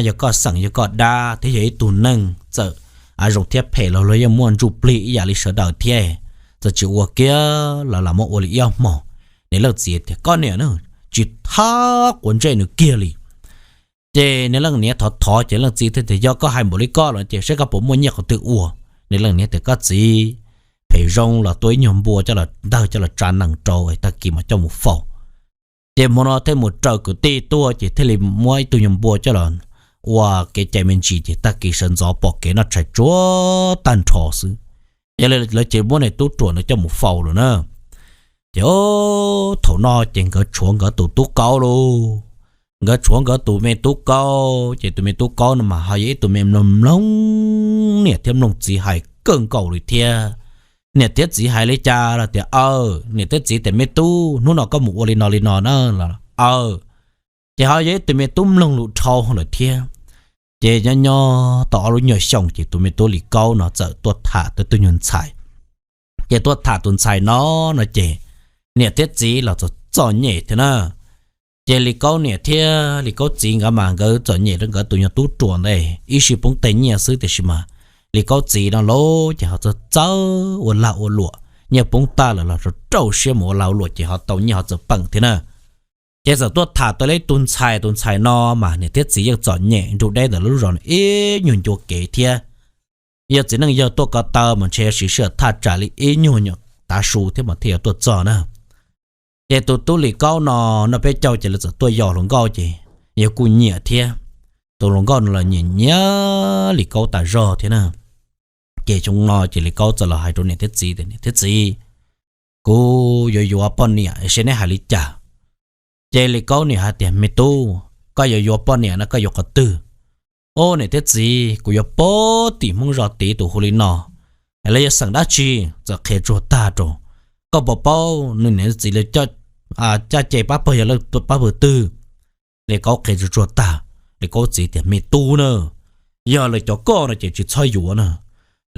yog koj xeem yog koj dab thiab yog ib tug neeg, txawm zoo thiab phem los luag yeej muaj ntsuj plig ib yam li sawv daws thiab, txawm tsis ua kiag los lam muab ua li ib ob hmos. Niag leej txiv tias, Koj niam na, tsis txhob quav ntsej nws kiag li. Ces niag leej niam thov thov ces leej txiv thiaj tias, Yog koj hais npaum li koj los ces saib koj puas muaj nyiaj qhov twg ua. Niag leej niam tias, Koj txiv, phem zoo los tua ib nyuag npua coj los ntawg coj los tsa nees rau es tag kis mas coj mus faus. Ces hmo no thiaj mus raws kwv tij tuaj ces thiaj li muab ib tug nyuag npua coj los ua kev cai me ntsis ces tag kis sawv ntxov pom kev noj tshais tsuag tag nrho xwb. Yog li lawv ces muab niag tub ruam no coj mus faus lawm na. Ces thaum no ces nkawd tshuav nkawd tus tub kaub lauj. Nkawd tshuav nkawd tus me tub kaub ces tus me tub kaub no mas ho yog ib tug me mloog mloog niam thiab mloog txiv hais kawg nkaus li thiab. Niam thiab txiv hais li cas los tias aw, niam thiab txiv tias me tub, hnub no koj mus ua li no li no na, aw. Ces ho yog ib tug me tub mloog lus dhau lawm thiab. Ces nyob nyob tau ob lub nyuag xyoo ces tus me tub Lis Kaub no txawm tuaj tham tau tus nyuag ntxhais. Ces tuaj tham tus ntxhais no, no ces niam thiab txiv los txom txom nyem thiab na. Ces Lis Kaub niam thiab Lis Kaub txiv nkawd mas nkawd txom nyem rau nkawd tus nyuag tub ruam ntawd ib sij poob teg nyiaj xwb, tiam sis mas Lis Kaub txiv no lauj ces ho txawj txawj ua lag ua luam, nyiaj poob tag lawm los rau rau siab mus ua lag ua luam ces ho tau nyiaj ho txawm peem thiab na. Ces txawm tuaj tham tau ib tug ntxhais, tus ntxhais no mas niam thiab txiv yeej txom nyem nrug deb ntawm lub zos no ib nyuag ncua kev thiab. Yog txiv neej yawg tuaj ko taw mas ntshe siv sij hawm thaj tsam li ib nyuag nyuam tav su thiab mas thiaj yuav tuaj txog na. Ces tus tub Lis Kaub no, noj peb caug ces lawv txawm tuaj yos hluas nkauj ces yawg kuj nyiam thiab. Tus hluas nkauj no los nyiam nyiam Lis Kaub tas zog thiab na. Ces xyoo no ces Lis Kaub txawm los hais rau niam thiab txiv tias, Niam thiab txiv, kuv yuav yuav poj niam seb neb hais li cas? Ces Lis Kaub niam hais tias, Me tub, koj yuav yuav poj niam no koj yuav qhov twg? Au niam thiab txiv, kuv yuav pab tim Hmoob zos tid tus hu li no, lawv yog xeem dab tsi? Txawm qhia tsuag tag rau. Koj puas paub nws niam txiv lawv caj ces pab pawg yog leej pab pawg twg? Lis Kaub qhia tsuag tsuag tag, Lis Kaub txiv tias, Me tub na, yog lawv cov koj no ces tsis txhob yuav na.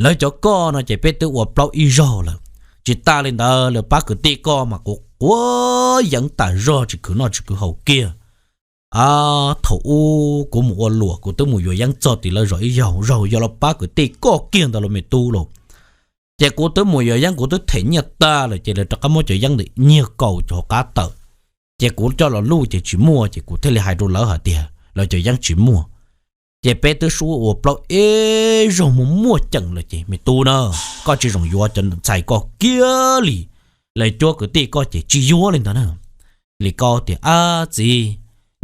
Lawv cov koj no ces peb twb ua plaub ib zaug lawm. Tsis tas li ntawd, lawv pab kwv tij koj mas quav quav yeeb tas zog, tsis khwv noj tsis khwv haus kiag. Thaum ub kuv mus ua luam, kuv twb mus yuav yeeb txog tim lawv zos ib zaug, zaug yog lawv pab kwv tij koj kiag ntawd los me tub lauj. Ces kuv twb mus yuav yeeb, kuv twb them nyiaj tag lawm, ces lawv rov qab muab cov yeeb ntawd nyiag kaus cov hauv qab tawm. Ces kuv coj los luj ces tsis muaj, ces kuv thiaj li hais rau lawv hais tias lawv cov yeeb tsis muaj. Ces peb twb sub ua plaub ib zaug muaj muaj ceem lawm, ces me tub na, koj tsis zoo yuav cov ntxhais koj kiag li. Lawv cuab kwv tij koj ces tsis yuav li ntawd na. Lis Kaub tias, Ab txiv,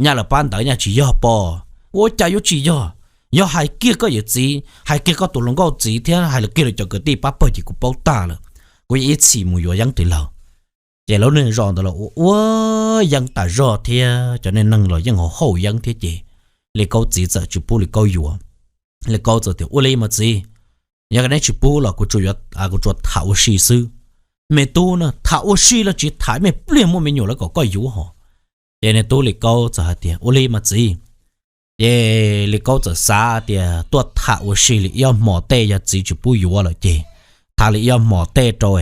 nyaj lawv pab ntawd nyaj tsis yog pob? Ua cas yuav tsis yog? Yog hais kiag koj yawm txiv, hais kiag koj tus hluas nkauj txiv thiab hais kiag lawv cov kwv tij pab pawg ces kuv paub tag lawm. Kuv yeej ib txhis mus yuav yeeb tim lawv. Ces lub neej zos ntawd los ua ua yeeb tas zog thiab cov neeg los yeej hauv hauj yeeb thiab, ces Lis Kaub txiv txawm tsis pub Lis Kaub yuav. Lis Kaub txawm tias, Ua li mas txiv, yog neb tsis pub los kuv tsuas tham ua si xwb. Me tub na, tham ua si los tsis tham, me pliag muaj me nyuam lawv kom koj yuav hos. Ces niag tub Lis Kaub txawm hais tias, Ua li mas txiv. Ces Lis Kaub txawm xav tias tuaj tham ua si li ib ob hmos tej, yog txiv tsis pub yuav lawm ces tham li ib ob hmos tej rau,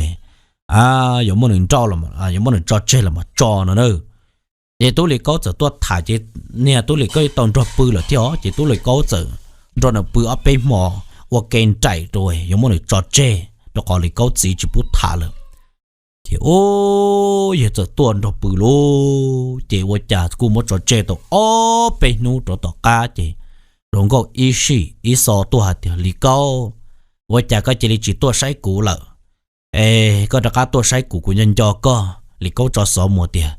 yuav muab nws nrauj, yuav muab nws tso tseg los mas tso no na. Ces tub Lis Kaub txawm tuaj tham ces niag tub Lis Kaub yeej tau nrog pw lawm thiab os, ces tub Lis Kaub txawm nrog nws pw ob peb hmos ua ke nraim rau yuav muab nws tso tseg, rau qhov Lis Kaub txiv tsis pub tham lawm. Ces ub, yawg txawm tuaj nrog pw lauj, ces ua cas kuj muab tso tseg tau ob peb hnub rau tom qab ces hluas nkauj ib sij ib xo tuaj hais tias, Lis Kaub, ua cas koj cia li tsis tuaj saib kuv lawm? Es koj rov qab tuaj saib kuv, kuv nco nco koj. Lis Kaub tso xov mus tias,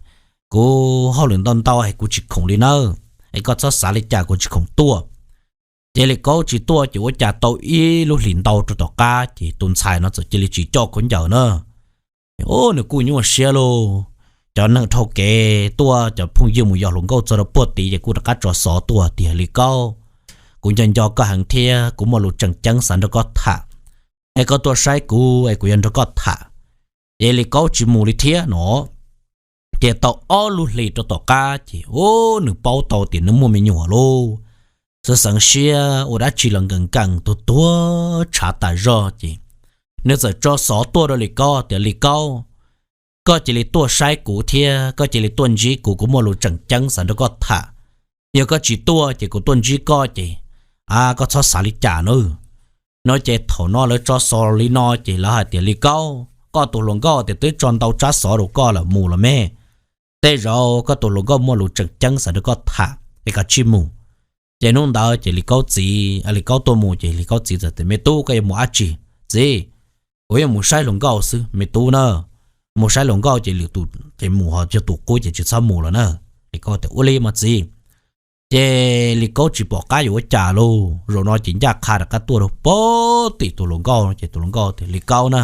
Kuv hauj lwm ntau ntau es kuv tsis khoom li nawb, es koj txhob xav li cas, kuv tsis khoom tuaj. Ces Lis Kaub tsis tuaj ces ua cas tau ib lub hlis ntau rau tom qab ces tus ntxhais no txawm cia li tsis coj khaub ncaws na. Ub, nws kuj nyuaj siab lauj. Cov neeg dhau kev tuaj, cov phooj ywg mus yos hluas nkauj txog rau puag tid ces kuj rov qab tso xov tuaj tias, Lis Kaub, kuv nco nco koj heev thiab kuv muaj lus tseem ceeb xav nrog koj tham. Es koj tuaj saib kuv es kuv yuav nrog koj tham. Ces Lis Kaub tsis mus li thiab no. Ces tau ob lub hlis rau tom qab ces, ub, nws paub tau tias nws muaj me nyuam lauj. Xav xeev siab ua dab tsi los nkees nkees tuag tuag tshav tas zog ces nws txawm tso xov tuaj rau Lis Kaub tias, Lis Kaub, koj cia li tuaj saib kuv thiab koj cia li tuaj ntsib kuv, kuv muaj lus tseem ceeb xav nrog koj tham. Yog koj tsis tuaj ces kuv tuaj ntsib koj ces, a, koj txhob xav li cas nawb. No ces thaum no lawv tso xov li no ces lawv hais tias, Lis Kaub, koj tus hluas nkauj tias twb tso ntau tsab xov rau koj lawm, mus los me. Tej zaum koj tus hluas nkauj muaj lus tseem ceeb xav nrog koj tham es koj tsij mus. Ces hnub ntawd ces Lis Kaub txiv, Lis Kaub tuaj mus ces Lis Kaub txiv txawm tias, Me tub, koj yuav mus dab tsi? Txiv, kuv yuav mus saib hluas nkauj xwb me tub na. Mus saib hluas nkauj ces lwm tus ces mus, ho yog tus qub ces tsis txhob mus lawm na. Lis Kaub tias, Ua li mas txiv. Ces Lis Kaub tsis pom qab yuav ua cas lauj. Zaum no ces ncaj qha rov qab tuaj rau pem tim tus hluas nkauj ces tus hluas nkauj tias, Lis Kaub na,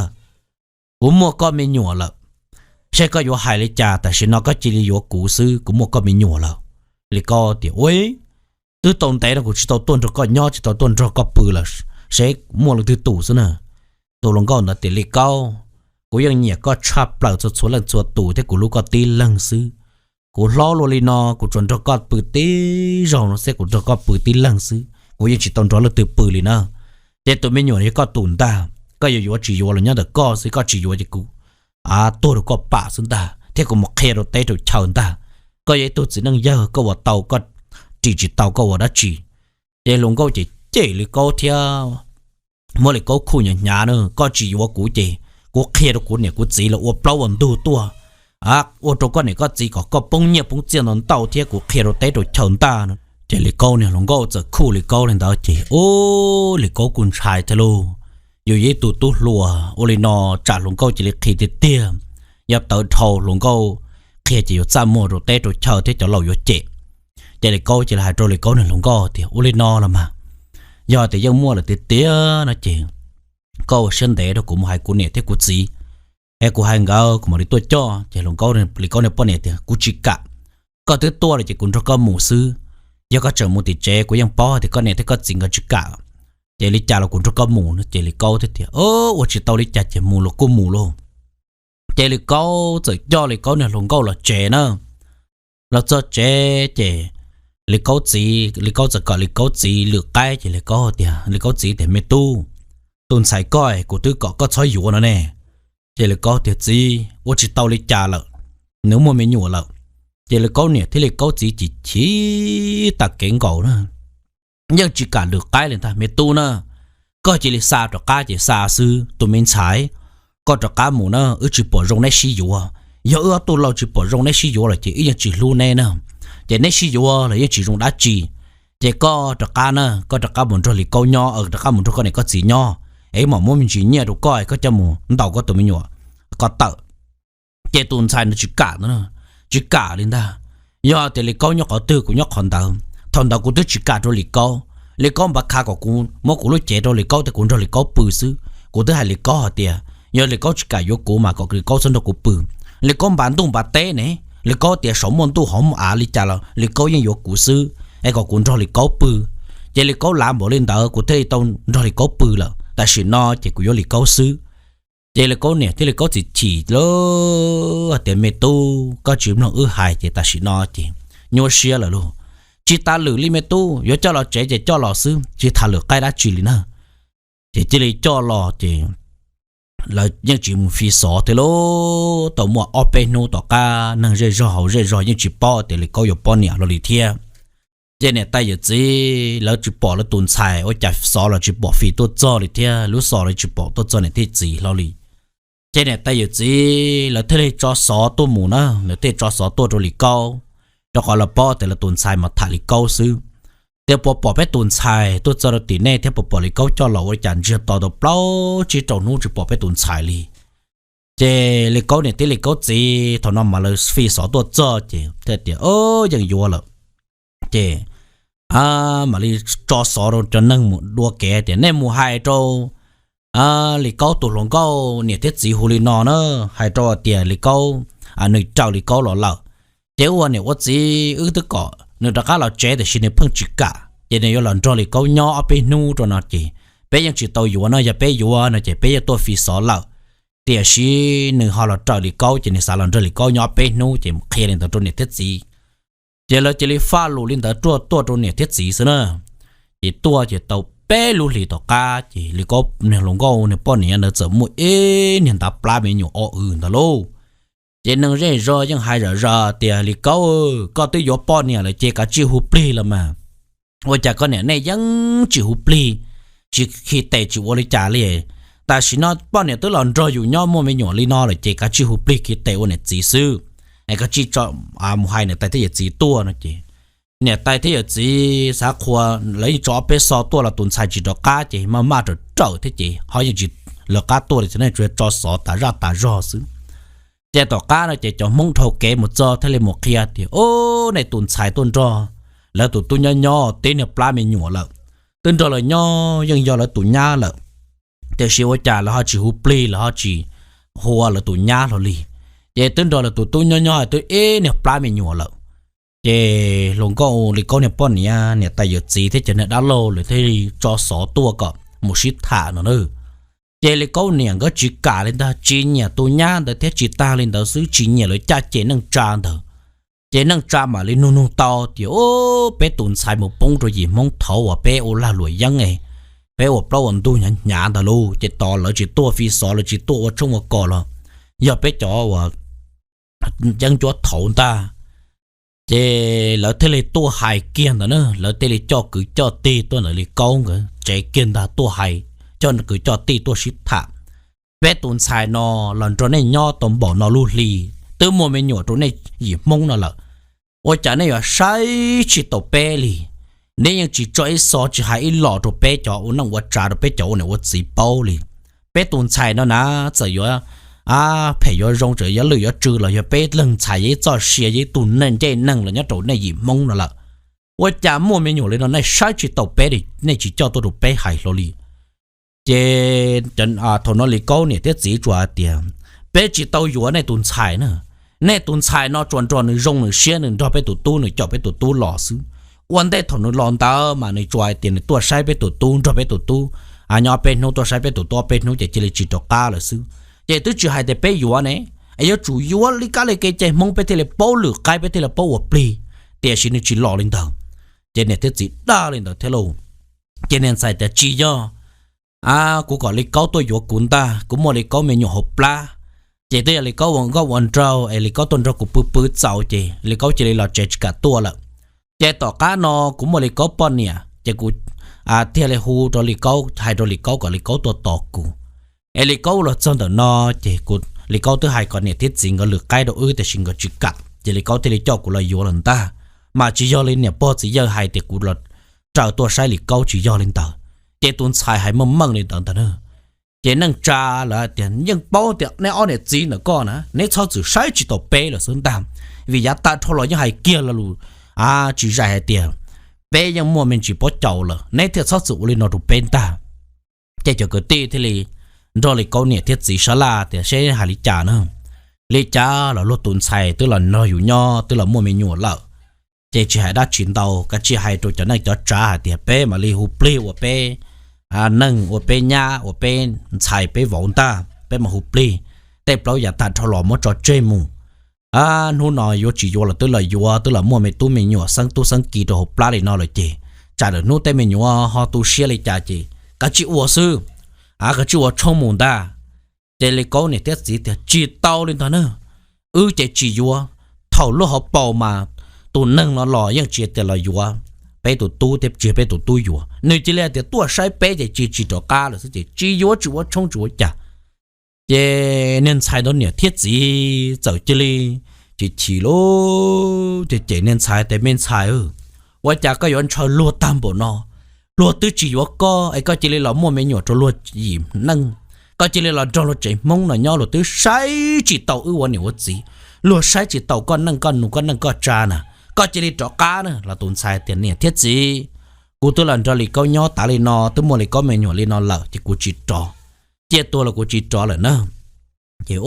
kuv muaj koj me nyuam lawm. Seb koj yuav hais li cas, tam sim no koj cia li yuav kuv xwb, kuv muaj koj me nyuam lawm. Lis Kaub tias, Ua, twb tau ntev no kuv tsis tau tuaj nrog koj nyob, tsis tau tuaj nrog koj pw lawm, seb muaj leej twg tus xwb na. Tus hluas nkauj ntawd tias, Lis Kaub, kuv yeej nyiam koj tshaj plaws txhua txhua leej txhua tus thiab kuv hlub koj tib leeg xwb. Kuv hlob luaj li no kuv tsuas nrog koj pw tib zaug no xwb, kuv nrog koj pw tib leeg xwb, kuv yeej tsis tau nrog leej twg pw li na. Ces tus me nyuam yog koj tus ntag, koj yuav yuav tsis yuav los nyob ntawm koj xwb, koj tsis yuav ces kuv tuag rau koj pam xwb ntag, thiab kuv mus qhia rau teb rau chaw ntag. Koj yog ib tug txiv neej yawg, koj ua tau, koj ris tsis tau koj ua dab tsi? Ces hluas nkauj ces cem Lis Kaub thiab muab Lis Kaub khuj hnyav hnyav na, Koj tsis yuav kuv ces kuv qhia rau kuv niam kuv txiv los ua plaub ua ntug tuaj, ua rau koj niam koj txiv kom koj poob nyiaj poob txiaj ntau ntau thiab kuv qhia rau teb rau chaw ntag no. Ces Lis Kaub niag hluas nkauj txawm khuj Lis Kaub li ntawd ces ub, Lis Kaub kuj ntshai thiab lauj. Yus yog ib tug tub hluas ua li no tsam hluas nkauj cia li qhia tiag tiag, yog tawv dhau hluas nkauj qhia ces yuav txaj muag rau teb rau chaw thiab cov laus yuav cem. Ces Lis Kaub cia li hais rau Lis Kaub niag hluas nkauj tias, Ua li no los mas, yog tias yeej muaj lawm tiag tiag no ces koj ua siab ntev rau kuv mus hais kuv niam thiab kuv txiv, es kuv hais nkawd kuv mam li tuaj coj. Ces hluas nkauj, Lis Kaub niag poj niam tias, Kuv tsis kam. Koj twb tuaj lawm ces kuv nrog koj mus xwb. Yog koj tseem mus tim tsev kuv yeej paub tias koj niam thiab koj txiv nkawd tsis kam. Ces li cas los kuv nrog koj mus no. Ces Lis Kaub thiaj tias, Ua tsis tau li cas ces mus los kuj mus lauj. Ces Lis Kaub txawm coj Lis Kaub niag hluas nkauj los tsev na. Los txog tsev ces Lis Kaub txiv, Lis Kaub txawm kom Lis Kaub txiv lwm qaib ces Lis Kaub tias, Lis Kaub txiv tias, Me tub, tus ntxhais koj kuv twb kom koj txhob yuav no ne. Ces Lis Kaub tias, Txiv, ua tsis tau li cas lawm, nws muaj me nyuam lawm. Ces Lis Kaub niam thiab Lis Kaub txiv chim chim tas kev nkaus na, yeej tsis kam lwm qaib li ntag. Me tub na, koj cia li xa rov qab ces xa xwb. Tus me ntxhais, koj rov qab mus na, wb tsis pom zoo neb sib yuav. Yog wb ob tug laus tsis pom zoo neb sib yuav lawm ces wb yeej tsis hlub neb na. Ces neb sib yuav los yeej tsis zoo dab tsi. Ces koj rov qab na, koj rov qab mus nrog Lis Kaub nyob, rov qab mus nrog koj niam koj txiv nyob, es wb mam muab me ntsis nyiaj rau koj es koj coj mus ntaus koj tus me nyuam ko taw. Ces tus ntxhais no tsis kam, tsis kam li ntag. Yog tias Lis Kaub nyob qhov twg kuv nyob qhov ntawd. Thaum ntawd kuv twb tsis kam rau Lis Kaub. Lis Kaub npaj kha kom kuv muab kuv lub cev rau Lis Kaub tias kuv nrog Lis Kaub pw xwb. Kuv twb hais Lis Kaub hais tias yog Lis Kaub tsis kam yuav kuv mas kom Lis Kaub txhob nrog kuv pw. Lis Kaub npaj ntuj npaj teb ne, Lis Kaub tias saum muaj ntuj hauv muaj av li cas los Lis Kaub yeej yuav kuv xwb, es kom kuv nrog Lis Kaub pw. Ces Lis Kaub lav npaum li ntawd kuv thiaj li tau nrog Lis Kaub pw lawm. Tam sim no ces kuv yuav Lis Kaub xwb. Ces Lis Kaub niam thiab Lis Kaub txiv chim lawm tias, Me tub, koj tsis mloog wb hais ces tam sim no ces nyuaj siab lawm lauj. Tsis tas lwm li me tub, yuav coj los tsev ces coj los xwb, tsis tham lwm qaib dab tsi li na. Ces cia li coj los ces lawv yeej tsis mus fi xov thiab lauj. Tau muaj ob peb hnub tom qab neeg zej zog hauv zej zog yeej tsis paub tias Lis Kaub yuav poj niam hlo li thiab. Ces niam tais yawm txiv lawv tsis pom lawv tus ntxhais, ua cas xov los tsis pom fi tuaj txog li thiab, lub xov los tsis pom tuaj txog niam thiab txiv hlo li. Ces niam tais yawm txiv lawv thiaj li tso xov tuaj mus na, lawv thiaj tso xov tuaj rau Lis Kaub, rau qhov lawv paub tias lawv tus ntxhais mas tham Lis Kaub xwb. tias puas pom peb tus ntxhais tuaj txog rau tim nej thiab puas pom Li Kaub coj los ua li cas ntsiag to tau plaub tsib rau hnub tsis pom peb tus ntxhais li. Ces Li Kaub niam thiab Li Kaub txiv thaum no mam li fi xov tuaj txog ces thiaj tias, Yeej yuav lawm. Ces mam li tso xov rau cov neeg mus dua kev tias, Nej mus hais rau Li Kaub tus hluas nkauj niam thiab txiv hu li no na, hais rau tias Li Kaub, nws raws Li Kaub los lawm. Ces ua niam ua txiv wb twb kom nws rov qab los tsev tiam sis nws pheej tsis kam, ces nws yuav los nrog Li Kaub nyob ob peb hnub rau no ces peb yeej tsis tau yuav no, yog peb yuav no ces peb yeej tuaj fi xov lawm. Tiam sis nws ho los raws Li Kaub ces nws xav los nrog Li Kaub nyob ob peb hnub ces mus qhia li ntawd rau niam thiab txiv. Ces lawv cia li faj lus li ntawd tuaj rau niam thiab txiv xwb na. Ces tuaj ces tau peb lub hlis tom qab ces Li Kaub niag hluas nkauj niag poj niam ntawd txawm muaj ib niag ntav plab me nyuam o w ntawd lauj. Ces neeg zej zog yeej hais zom zaws tias, Li Kaub, koj twb yuav poj niam lawm ces kav tsij hu plig los mas. Ua cas koj niam nej yeej tsis hu plig, tsis khi tes tsis ua li cas li? Tam sim no poj niam twb los nrog yus nyob muaj me nyuam li no lawm ces kav tsij hu plig khi tes ua niam txiv xwb, es kav tsij mus hais niam tais thiab yawm txiv tuaj no ces niam tais thiab yawm txiv xav qhua, lawv yeej tso ob peb xov tuaj los tus ntxhais tsis rov qab ces maj maj raws raws thiab ces ho yeej tsis lawv qab tuaj li, tsuas yog tso xov tas zaj tas zog xwb. Ces tom qab no ces cov Hmoob dhau kev mus txog thiaj li mus qhia tias, Ub, nej tus ntxhais tuaj nrog lawv tus tub nyob nyob tib niag plab me nyuam lawm, twb nrog lawv nyob yeej yog lawv tus nyab lawm, tiam sis ua cas lawv ho tsis hu plig, lawv ho tsis hu ua lawv tus nyab hlo li, ces twb nrog lawv tus tub nyob nyob twb ib niag plab me nyuam lawm. Ces hluas nkauj Li Kaub niag poj niam, niam tais yawm txiv thiab cov niag dab laug lawv thiaj li tso xov tuaj kom mus sib tham no na. Ces Li Kaub niam nkawd tsis kam li ntag, tsis nyiam tus nyab ntawd thiab tsis tag li ntawd xwb tsis nyiam lawv caj ces neej tsa ntawd. Ces neej tsa mam li nug nug tau tias, Ub, peb tus ntxhais mus poob rau yim Hmoob thaud uas peb ua lag luam yeeb, peb ua plaub ua ntug hnyav hnyav ntawd lauj, ces tos lawv tsis tuaj fi xov, lawv tsis tuaj ua tshoob ua kos los yog peb cov uas yeeb ncuab thaud ntag. Ces lawv thiaj li tuaj hais kiag ntawd na, lawv thiaj li coj kwv coj tij tuaj ntawm Li Kaub nkawd tsev kiag ntag tuaj hais, coj kwv coj tij tuaj sib tham. Peb tus ntxhais no los nrog nej nyob tau npaum no lub hli, twb muaj me nyuam rau nej yim Hmoob no lawm, ua cas nej yuav saib tsis taus peb li? Neb yeej tsis tso ib xov tsis hais ib los rau peb cov ua neej ua tsav rau peb cov ua niam ua txiv paub li. Peb tus ntxhais no na, txawm yuav phem yuav zoo, txawm yuav lwj yuav tsw los yog peb leeg ntxhais yog ib txoj sia yog ib tug neeg ncej neeg los nyob rau nej yim Hmoob no lawm. Ua cas muaj me nyuam li no nej saib tsis taus peb li, nej tsis coj tuaj rau peb hais hlo li? Ces thaum no Li Kaub niam thiab txiv tsuas hais tias, Peb tsis tau yuav nej tus ntxhais na. Nej tus ntxhais no tsuas nrog nws zoo nws siab, nws nrog peb tus tub, nws caum peb tus tub los xwb. Ua ntej thaum nws los ntawd mas nws tsuas hais tias nws tuaj saib peb tus tub, nrog peb tus tub nyob ob peb hnub, tuaj saib peb tus tub ob peb hnub ces cia li tsis rov qab lawm xwb. Ces twb tsis hais tias peb yuav ne, es yuav tsum yuav li kab li kev cai Hmoob peb thiaj li paub lwm qaib, peb thiaj li paub ua plig, tiam sis nws tsis los li ntawd. Ces niam thiab txiv dag li ntawd thiab lauj. Ces niag ntxhais tias, Tsis yog, kuv kom Li Kaub tuaj yuav kuv ntag, kuv muaj Li Kaub me nyuam hauv plab. Ces twb yog Li Kaub ua nkauj ua nraug es Li Kaub tuaj nrog kuv pw pw txaus ces Li Kaub cia li los tsev tsis kam tuaj lawm. Ces tom qab no kuv muaj Li Kaub poj niam ces kuv thiaj li hu rau Li Kaub, hais rau Li Kaub kom Li Kaub tuaj tos kuv. Es Li Kaub los txog ntawm no ces Li Kaub twb hais kom niam thiab txiv nkawd lwm qaib rau wb tiam sis nkawd tsis kam, ces Li Kaub thiaj li coj kuv los yuav lawm ntag. Mas tsis yog li niam pog txiv yawg hais tias kuv los raws tuaj saib Li Kaub, tsis yog li ntawd. Ces tus ntxhais hais meej meej li ntawd ntag na. Ces neej tsa lawv tias, Yeej paub tias neb ob niam txiv ntawm koj na, neb txhob txwm saib tsis taus peb lawm xwb ntag, vim yav tag dhau los yeej hais kiag lo lus tsis zais hais tias peb yeej muaj me ntsis pob caus lawm, neb thiaj txhob txwm ua li no rau peb ntag. Ces cov kwv tij thiaj li nrog Li Kaub niam thiab txiv sab laj tias, Seb hais li cas na? Li cas los luag tus ntxhais twb los nrog yus nyob, twb los muaj me nyuam lawm, ces tsis hais dab tsi ntau, kav tsij hais rau cov neej cov tsav hais tias peb mam li hu plig ua peb neej, ua peb nyab, ua peb ntxhais peb vauv ntag, peb mam hu plig. Tej plaub yav tag dhau los muab tso tseg mus. Hnub no yuav tsis yuav los twb los yuav, twb los muaj me tub me nyuam xeeb tub xeeb ki rau hauv plab li no lawm ces tsam lawm hnub tej me nyuam ho tu siab li cas ces kav tsij ua xwb, kav tsij ua tshoob mus ntag. Ces Li Kaub niam thiab txiv tias, Tsis tau li ntag na, wb ces tsis yuav. Thaum lub hauv paus mas tus neeg no los yeej tsis tias los yuav peb tus tub thiab tsis peb tus tub yuav, nws cia li hais tias tuaj saib peb ces tsis, tsis rov qab lawm xwb ces tsis yuav, tsis ua tshoob tsis ua cas. Ces niag ntxhais ntawd niam thiab txiv txawm cia li chim chim lauj, ces cem niag ntxhais tias, Me ntxhais, Ua cas koj yuav ntshaw luag tag npaum no? Luag twb tsis yuav koj es koj cia li los muaj me nyuam rau luag yim neej, koj cia li los nrog luag tsev Hmoob no nyob, luag twb saib tsis taus wb ua niam ua txiv, luag saib tsis taus koj neej koj nus, koj neej koj tsa na, koj cia li rov qab na. Los tus ntxhais tias niam thiab txiv, kuv twb los nrog Lis Kaub nyob tas li no, twb muaj Lis Kaub me nyuam li no lawm ces kuv tsis rov, ciaj tuag los kuv tsis rov lawm na. Ces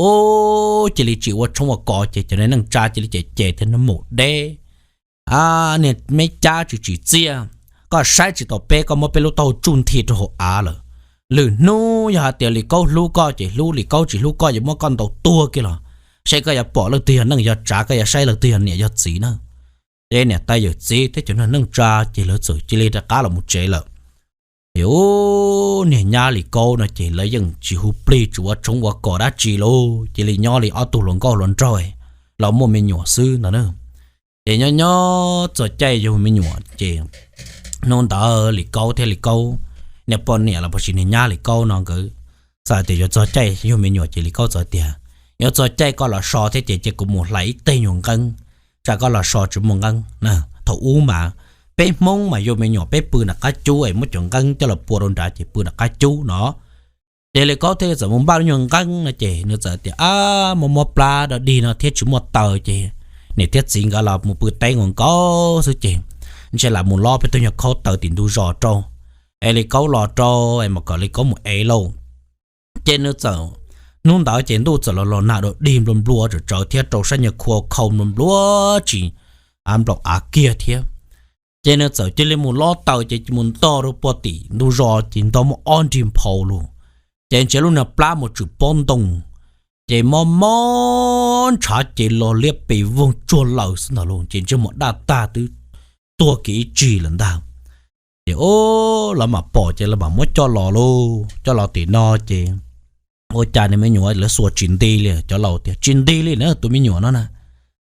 cia li tsis ua tshoob ua kos ces cov neej tsa cia li cem cem thiab, niag maum deb, niag me cab tsis tsim txiaj, koj saib tsis taus peb, koj muab peb lub taub hau tsuj nthi rau hauv av lawm. Lwm hnub yog hais tias Lis Kaub hlub koj ces hlub, Lis Kaub tsis hlub koj yuav muab koj ntaus tuag kiag los seb koj yuav pom leej twg yog neej yog tsav, koj yuav saib leej twg yog niam yog txiv na. Ces niam tais yawm txiv thiab cov neej tsa ces lawv txawm cia li rov qab los mus tsev lawm. Ces ub, niag nyab Lis Kaub no ces lawv yeej tsis hu plig tsis ua tshoob ua kos dab tsi lauj, cia li nyob li ob tug hluas nkauj hluas nraug los muaj me nyuam xwb ntag na. Ces nyob nyob txog caij yug me nyuam ces hnub ntawd Lis Kaub thiab Lis Kaub niag poj niam los puas sis niag nyab Lis Kaub no nkawd txawm tias yuav txog caij yug me nyuam ces Lis Kaub txawm tias, yuav txog caij koj los so thiab ces cia kuv mus hlais ib teg nyuag nqeeb, tsam koj los so tsis muaj nqeeb. Thaum ub mas peb Hmoob mas yug me nyuam peb pw nram qab cub es muab cov nqeeb coj los pua rau nrad ces pw nram qab cub no. Ces Lis Kaub thiaj li txawm mus npaj lub nyuag nqeeb no ces nws txawm tias, ab, mob mob plab dog dig no thiab tsis muaj taws ces niam thiab txiv nkawd los mus pw teb nkaus nkaus xwb ces ntshe lam mus lob peb tug nyuag khaub taws tim ntug zos rau, es Lis Kaub los rau es mam kom Lis Kaub mus ev lauj. Ces nws txawm, hnub ntawd ces ntuj txawm los los nag dog dig nplua nplua tsawv tsawv thiab rau sab nyuag khua khau nplua nplua tsis, av nplaum av kiag thiab. Ces nws txawm cia li mus lob taws ces mus ntog rau puag tim ntug zos ces ntog muaj ob nrig nphau lug. Ces ntshe lub niag plab mus tshwm pob ntoo, ces mob mob ntshav ces los liab pes voog tsuag lawm xwb ntag lauj, ces ntsej muag daj tag twb tuag kiag ib tsig lawm ntag. Ces lawv mam pom ces lawv mam muab coj los lauj, coj los tim no ces ua cas niag me nyuam lawv xuas tsis nti li, cov laus tias tsis nti li na tus me nyuam no na.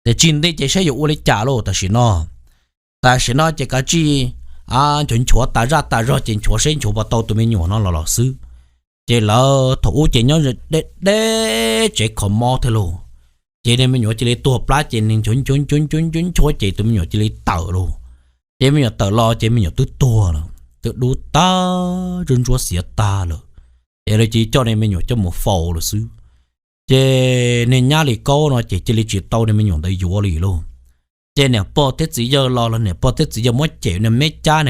Ces tsis nti ces saib yuav ua li cas lauj, tam sim no, tam sim no ces kav tsij nchuav nchuav tas zaj tas zog ces nchuav seb nchuav puas tau tus me nyuam no los los xwb. Ces lawv thaum ub ces nyob deb deb tsev kho mob thiab lauj, ces niag me nyuam cia li tuag plab ces nws nchuav nchuav nchuav nchuav nchuav ces tus me nyuam cia li tawm lauj. Ces me nyuam tawm los ces me nyuam twb tuag lawm, twb dub tag, ntsuab ntsuab xiav tag lawm. Ces lawv cia li coj niag me nyuam coj mus faus lawm xwb. Ces niag nyab Lis Kaub no ces cia li tsis tau niag me nyuam ntawd yuav li lauj. Ces niam pog thiab txiv yawg los los niam pog thiab txiv yawg muab cem niag me cab,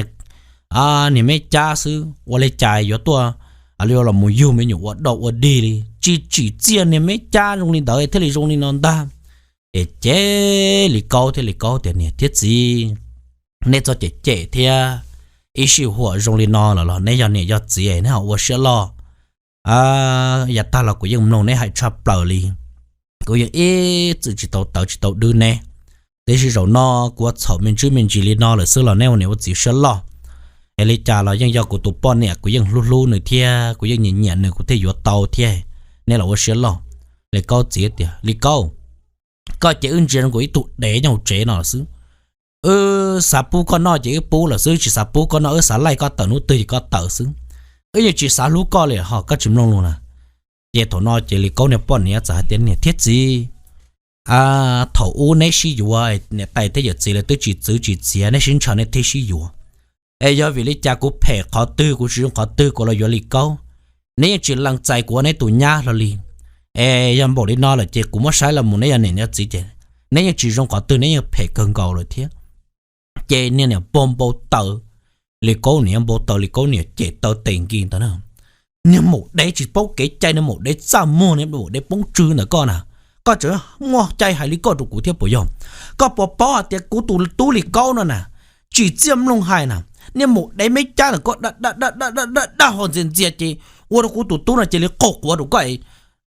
niag me cab xwb ua li cas yuav tuaj los mus yug me nyuam ua dog ua dig li, tsis tsim txiaj niag me cab zoo li ntawd thiaj li zoo li no ntag. Ces cem Lis Kaub thiab Lis Kaub tias niam thiab txiv, neb txhob cem cem thiab, ib sij huam zoo li no lawm los neb yog niam yog txiv neb ho ua siab loj. Yav tag los kuv yeej mloog neb hais tshaj plaws li, kuv yeej ib txwm tsis tau tawv tsis tau dwb neb. Tiam sis zaum no kuv ua txhaum me ntsis me ntsis li no lawm xwb los neb ua niam ua txiv siab loj. Es li cas los yeej yog kuv tus poj niam, kuv yeej hlub hlub nws thiab kuv yeej nyiam nyiam nws kuv thiaj yuav tau thiab, neb los ua siab loj. Lis Kaub txiv tias Lis Kaub, koj ces wb ntsia zoo nkaus ib tug dev nyob hauv tsev no lawm xwb. Wb xav pub koj noj ces wb pub lawm xwb, tsis xav pub koj noj, wb xav laij koj tawm hnub twg ces koj tawm xwb. Wb yeej tsis xav hlub koj li ho koj tsis mloog lus na. Ces thaum no ces Lis Kaub niag poj niam txawm hais tias niam thiab txiv, thaum ub neb sib yuav, niam tais thiab yawm txiv lawv twb tsis txwv tsis txiav, neb sib ntshaw neb thiaj sib yuav. Es yog vim li cas kuv phem qhov twg, kuv tsis zoo qhov twg kuv los yuav Lis Kaub? Neb yeej tsis lees txais kuv ua neb tus nyab hlo li. Es yog npaum li no lawm ces kuv muab saib los mus neb yog niam yog txiv ces neb yeej tsis zoo qhov twg, neb yeej phem kawg nkaus lawm thiab. Ces niag niam pog npau taws, Lis Kaub niam npau taws, Lis Kaub niam cem taw tes nki ntawd na. Niag maum dev tsis paub kev cai, niag maum dev txaj muag, niag maum dev poob tswv ntawm koj na, koj tseem muaj cai hais li koj rau kuv thiab puas yog? Koj puas paub hais tias kuv tus tub Lis Kaub no na, tsis txiaj mloog hais na, niag maum dev me cab ntawm koj da da da da da da ho ntxias ntxias ces ua rau kuv tus tub no cia li qaug quav rau koj,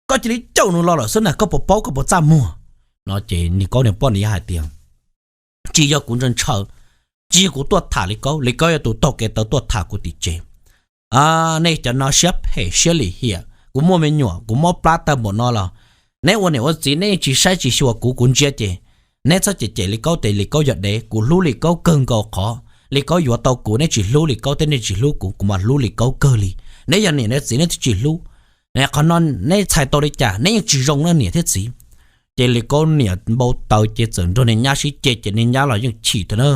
koj cia li coj nws los lawm xwb na, koj puas paub, koj puas txaj muag? No ces Lis Kaub niag poj niam hais tias tsis yog kuv ntshaw ntshaw, tsis yog kuv tuaj tham Lis Kaub, Lis Kaub yog tus taug kev tawv tuaj tham kuv tim tsev. Nej cov no siab phem siab lim hiam, kuv muaj me nyuam kuv mob plab tawg npaum no los neb ua niam ua txiv neb yeej tsis saib tsis xyuas kuv, kuv ntsia ces neb txhob cem cem Lis Kaub tias Lis Kaub yog dev, kuv hlub Lis Kaub kawg nkaus qhov Lis Kaub yuav tau kuv, neb tsis hlub Lis Kaub thiab neb tsis hlub kuv, kuv mas hlub Lis Kaub kawg li. Neb yog niam yog txiv neb twb tsis hlub, qhov no neb txhais tau li cas, neb yeej tsis zoo na niam thiab txiv. Ces Lis Kaub niam npau taws ces txawm nrog niag nyab sib ceg ces niag nyab los yeej chim thiab na.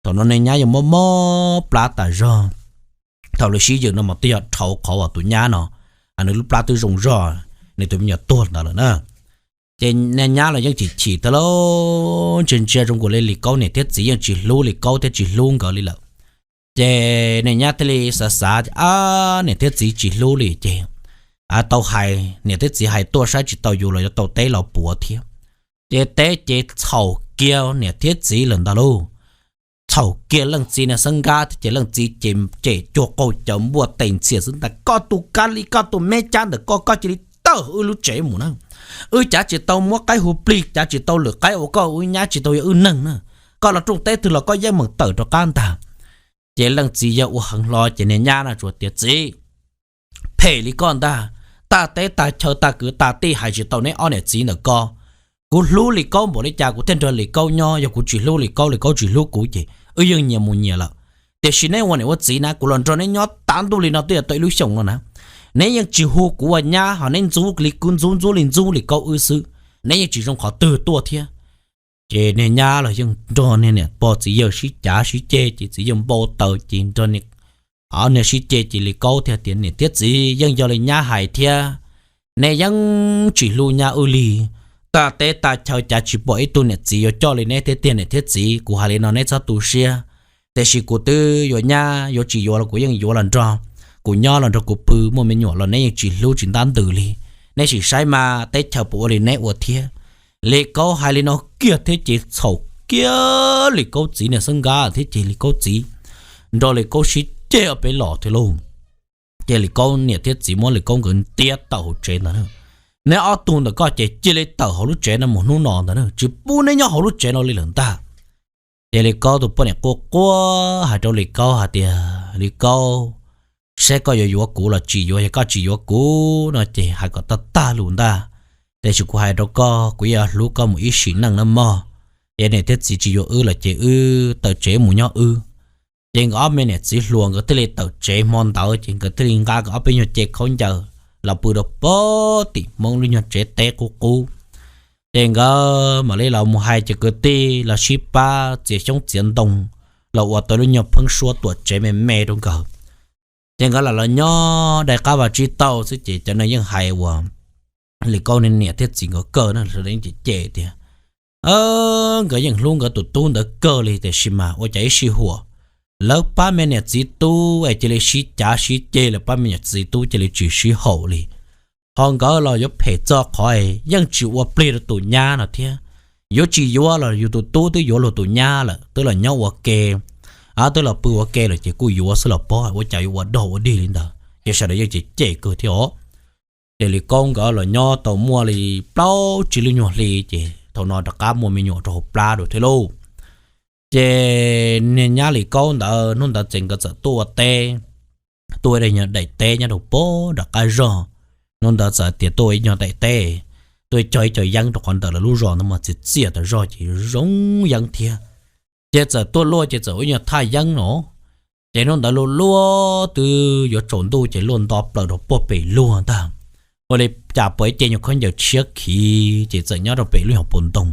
Thaum no niag nyab yeej mob mob plab tas zog. Thaum lawv sib yws no mas twb yog dhau qhov uas tus nyab no nws lub plab twb zoo zog, nws tus me nyuam tuag ntawd lawm na. Ces niag nyab los yeej chim chim thiab lauj, ntsia ntsia zoo nkaus li Lis Kaub niam thiab txiv yeej tsis hlub Lis Kaub thiab tsis hlub nkawd li lawm. Ces niag nyab thiaj li xav xav tias, ab, niam thiab txiv tsis hlub li ces tau hais niam thiab txiv hais tuaj saib tsis tau yus los yuav tau teb los puav thiab. Ces teb ces txhaum kiag niam thiab txiv lawm ntag lauj. Txhaum kiag leej txiv niag xeeb nkab thiab ces leej txiv ces cem cuag qau caws npuaj tes ntxhias xwb ntag, koj tus kab li koj tus me cab ntawm koj, koj cia li tawm wb lub tsev mus na. Wb cav tsis tau muab qaib hu plig, cav tsis tau lwm qaib ua koj wb nyab, tsis tau yog wb neeg na. Koj los rooj teb twg los koj yeej meem tawm rov qab ntag. Ces leej txiv yawg ua heev hlo ces niag nyab no tsuas tias, txiv, phem li koj ntag, tag teb tag chaw tag kwv tag tij hais tsis tau neb ob niam txiv ntawm ko. Kuv hlub Lis Kaub npaum li cas kuv thiaj nrog Lis Kaub nyob, yog kuv tsis hlub Lis Kaub, Lis Kaub tsis hlub kuv ces wb yeej nyias mus nyias lawm. Tiam sis neb ua niam ua txiv na, kuv los nrog neb nyob tav ntuj li no twb yog tau ib lub xyoos no na, neb yeej tsis hu kuv ua nyab, ho neb ntxub li kuv ntxub, ntxub li ntxub Lis Kaub wb xwb, neb yeej tsis zoo qhov twg tuaj thiab. Ces niag nyab los yeej nrog niag niam pog txiv yawg sib cav sib ceg ces txiv yawg npau taws ces nrog niag sib ceg ces Lis Kaub thiaj tias, niam thiab txiv, yeej yog li nyab hais thiab, neb yeej tsis hlub nyab wb li. Tag teb tag chaw cav tsis pom ib tug niam txiv yuav coj li neb thiab tiag niam thiab txiv. Kuv hais li no neb txhob tu siab, tiam sis kuv twb yuav nyab, yuav tsis yuav los kuv yeej yuav los nrog kuv nyob los nrog kuv pw, muaj me nyuam los neb yeej tsis hlub tsis ntab ntws li. Neb sim saib mas teb chaws puas ua li neb ua thiab. Lis Kaub hais li no kiag thiab ces txhaum kiag Lis Kaub txiv niag xeeb nkab thiab ces Lis Kaub txiv nrog Lis Kaub sib ceg ob peb los thiab lauj. Ces Lis Kaub niam thiab txiv muab Lis Kaub nkawd ntiab tawm hauv tsev ntag na. Neb ob tug ntawm ko ces cia li tawm hauv lub tsev no mus hnub no ntag na, tsis pub neb nyob hauv lub tsev no li lawm ntag. Ces Lis Kaub tus poj niam quaj quaj hais rau Lis Kaub hais tias, Lis Kaub, saib koj yuav yuav kuv los tsis yuav, yog koj tsis yuav kuv no ces hais kom tag tag lus ntag. Tiam sis kuv hais rau koj, kuv yeej hlub koj mus ib sim neej nawb mog. Ces niam thiab txiv tsis yuav wb los ces wb tawm tsev mus nyob wb. Ces nkawd ob me niam txiv hluas nkawd thiaj li tawm tsev hmo ntawd ces nkawd thiaj li nqa nkawd ob peb nyuag ce khaub ncaws los pw rau pem tim Hmoob lub nyuag tsev teb qub qub. Ces nkawd mam li los mus hais cov kwv tij los sib pab txiav xyoob txiav ntoo los ua tau lub nyuag pheeb suab tuam tsev me me rau nkawd. Ces nkawd lam los nyob dai qab vaj tsib taug xwb ces cov neeg yeej hais uas Lis Kaub niam thiab txiv nkawd kawg na, sawv daws yeej cem cem tias, nkawd yeej hlub nkawd tus tub ntawd kawg li tiam sis mas ua cas ib sij huam lawv pab me niam txiv tub es cia li sib cav sib ceg, lawv pab me niam txiv tub cia li tsis sib haum li. Ho nkawd los yuav phem txog qhov yeej tsis ua plig rau tus nyab no thiab. Yuav tsis yuav los yus tus tub twb yuav luag tus nyab lawm, twb los nyob ua ke, twb los pw ua ke lawm ces kuj yuav xwb los pob, ua cas yuav ua dog ua dig li ntawd. Ces sawv daws yeej cem cem kawg thiab os. Ces Lis Kaub nkawd los nyob tau muaj li plaub tsib lub nyuag hli ces thaum no rov qab muaj me nyuam rau hauv plab dua thiab lauj. Ces niag nyab Lis Kaub ntawd hnub ntawd ces nkawd txawm tuaj ua teb, tuaj ua ib daim teb nyob rau pem nram qab zog. Hnub ntawd txawm tias tuaj ua ib nyuag daim teb, tuaj cog ib co yeeb rau qhov ntawm lawv lub zos ntawd mas txias txias tas zog ces zoo yeeb thiab. Ces txawm tuaj luaj ces txawm ua ib nyuag thaj yeeb no. Ces hnub ntawd luaj luaj twb yuav tsaus ntuj ces luaj nto plaws rau puag pem luag ntag. Ua li cas pom ib ce nyuag khaub ncaws tshiab khiv ces txawm nyob rau pem lub nyuag puas ntoo.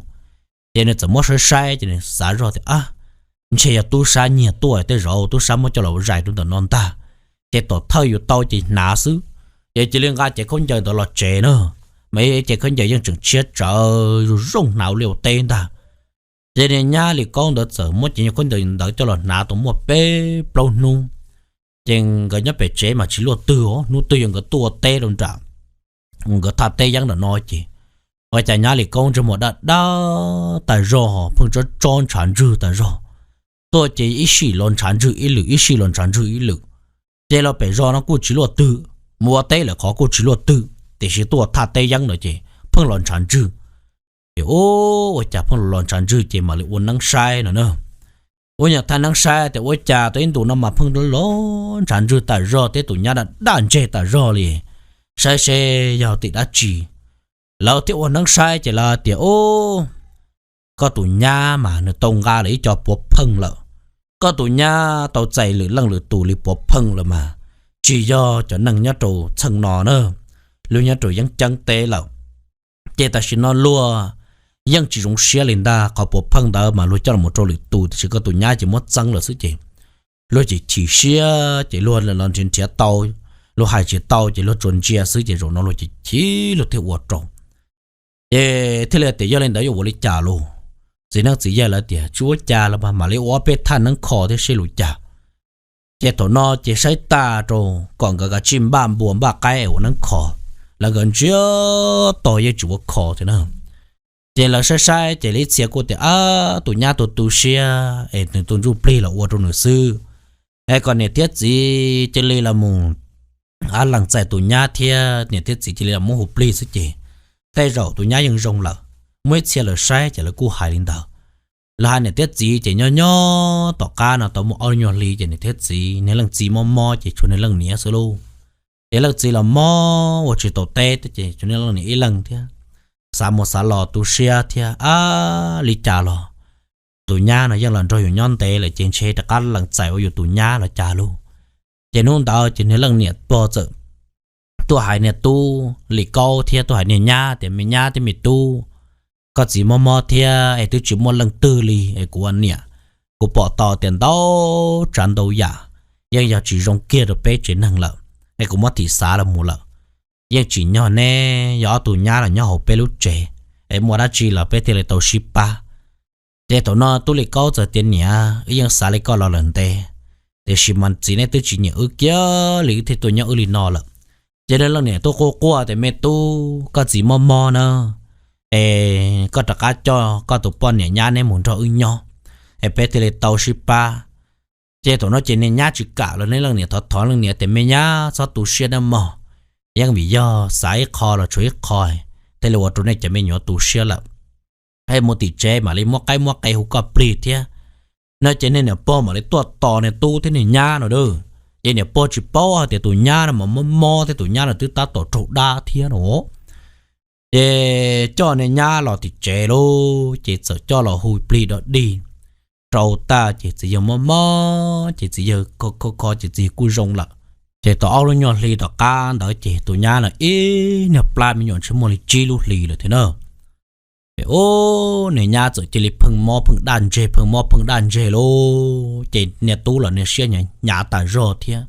Ces nws txawm muab saib saib ces nws xav zoj tias, ab, ntshe yog tub sab nyiag tuaj, tej zaum tub sab muab coj los zais rau ntawm no ntag. Ces tom thawj yus tau ces hnav xwb, ces cia li nqa cev khaub ncaws ntawd los tsev na. Mas cev khaub ncaws yeej tseem tshiab tsawv zoo zoo hnav ua liaj ua teb ntag. Ces niag nyab Lis Kaub ntawd txawm muab cev nyuag khaub ncaws ntawd coj los hnav tau muaj peb plaub hnub. Ces nkawd nyob pem tsev mas tsis luaj twg os, hnub twg yog nkawd tuaj ua teb rau nram nkawd thaj teb yeeb nram no ces ua cas nyab Lis Kaub ntsej muag daj daj tas zog, pheej tsob tsob ntshav ntswg tas zog. Tuaj ces ib sij los ntshav ntswg ib lwm, ib sij los ntshav ntswg ib lwm. Ces los pem zos no kuj tsis luaj twg, mus ua teb lawm qhov kuj tsis luaj twg, tiam sis tuaj thaj teb yeeb no ces pheej los ntshav ntswg. Ces ua cas pheej los los ntshav ntswg ces mam li ua neeb saib no na. Ua nyuag thaj neeb saib tias ua cas tau ib ntus no mas pheej los ntshav ntswg tas zog thiab tus nyab daj daj ntseg tas zog li, saib seb yog tim dab tsi. Lawv thiaj ua neeb saib ces lawv tias, ub, koj tus nyab mas nws tau nqa lawm ib co puav pheej lawm. Koj tus nyab tau txais lwm leej lwm tus li puav pheej lawm mas tsis yog cov neeg nyob rau txheej no na, luag nyob rau yeeb ceeb teb lawm. Ces tam sim no luag yeej tsis zoo siab li ntag. Qhov puav pheej ntawd mas luag coj los rau lwm tus, tiam sis koj tus nyab ces muab txeeb lawm xwb ces luag ces chim siab ces luag los nrhiav nrhiav tau, luag hais tsis tau ces luag tsuas ntsia xwb ces zaum no luag ces chim luag thiaj ua rau. Ces thiaj li tias yog li ntawd yuav ua li cas lauj? Txiv neeb txiv yaig lawv tias tsis ua cas los mas mam li ua ob peb thaj neeb kho thiab seb lus cas. Ces thaum no ces saib tag rau kom nkawd kav tsij npaj npua npaj qaib ua neeb kho, lawv nkawd ntsiag to yeej tsis ua kho thiab na. Ces lawv saib saib ces li ib txhia kuj tias ab tus nyab tu tu siab es nws tus ntsuj plig los ua rau nws xwb, es kom niam thiab txiv cia li los mus lees txais tus nyab thiab niam thiab txiv cia li los muab hu plig xwb ces tej zaum tus nyab yeej zoo lawm. Muaj ib txhia lawv saib ces lawv kuj hais li ntawd. Lawv hais niam thiab txiv ces nyob nyob tom qab no tau muaj ob lub nyuag hli ces niam thiab txiv, niag leej txiv mob mob ces tshuav niag leej niam xwb lauj. Ces leej txiv los mob ua tsis tau teb ces tshuav niag leej niam ib leeg thiab, xav mus xav los tu siab thiab ab li cas los tus nyab no yeej los nrog yus nyob ntev lawm ces ntshe rov qab lees txais ua yus tus nyab los cas lauj. Ces hnub ntawd ces niag leej niam pog txawm tuaj hais niag tub Lis Kaub thiab tuaj hais niag nyab tias me nyab thiab me tub, koj txiv mob mob thiab es twb tsis muaj leej twg li es kuv ua niam, kuv pom tau tias ntau tsav ntau yam yeej yog tsis zoo kiag rau peb tsev neeg lawm, es kuv muab thim xav los mus lawm. Yeej tsim nyog neb yog ob tug nyab los nyob hauv peb lub tsev, es muaj dab tsi los peb thiaj li tau sib pab. Ces thaum no tub Lis Kaub txawm tias niam, wb yeej xav li koj los lawm ntev, tiam sis mas txiv neb twb tsis nyiam wb kiag li wb thiaj tuaj nyob wb li no lawm. Ces niag leej niam tuaj quaj quaj tias me tub, koj txiv mob mob na, es koj rov qab coj koj tus poj niam nyab neb mus nrog wb nyob, es peb thiaj li tau sib pab. Ces thaum no ces niag nyab tsis kam los niag leej niam thov thov leej niam tias me nyab txhob tu siab nawb mog, yeej vim yog xav ib qho los tshuav ib qho thiaj li ua rau nej cov me nyuam tu siab lawm. Hais mus tim tsev mam li muab qaib muab qe hu koj plig thiab. No ces niag niam pog mam li tuaj tos niag tub thiab niag nyab no a. Ces niam pog tsis paub hais tias tus nyab no mas mob mob thiab tus nyab no twb tab tom raug dab thiab no. Ces coj niag nyab los tim tsev lauj, ces txawm coj los hu plig dog dig rau tag ces txiv yawg mob mob ces txiv yawg kho kho ces txiv yawg kuj zoo lawm. Ces tau ob lub nyuag hli tom qab ntawd ces tus nyab no ib niag plab me nyuam ntshe muaj li tsib lub hli lawm thiab na. Ces ub, niag nyab txawm cia li pheej mob pheej daj ntseg pheej mob pheej daj ntseg lauj, ces niag tub los niag siab hnyav tas zog thiab.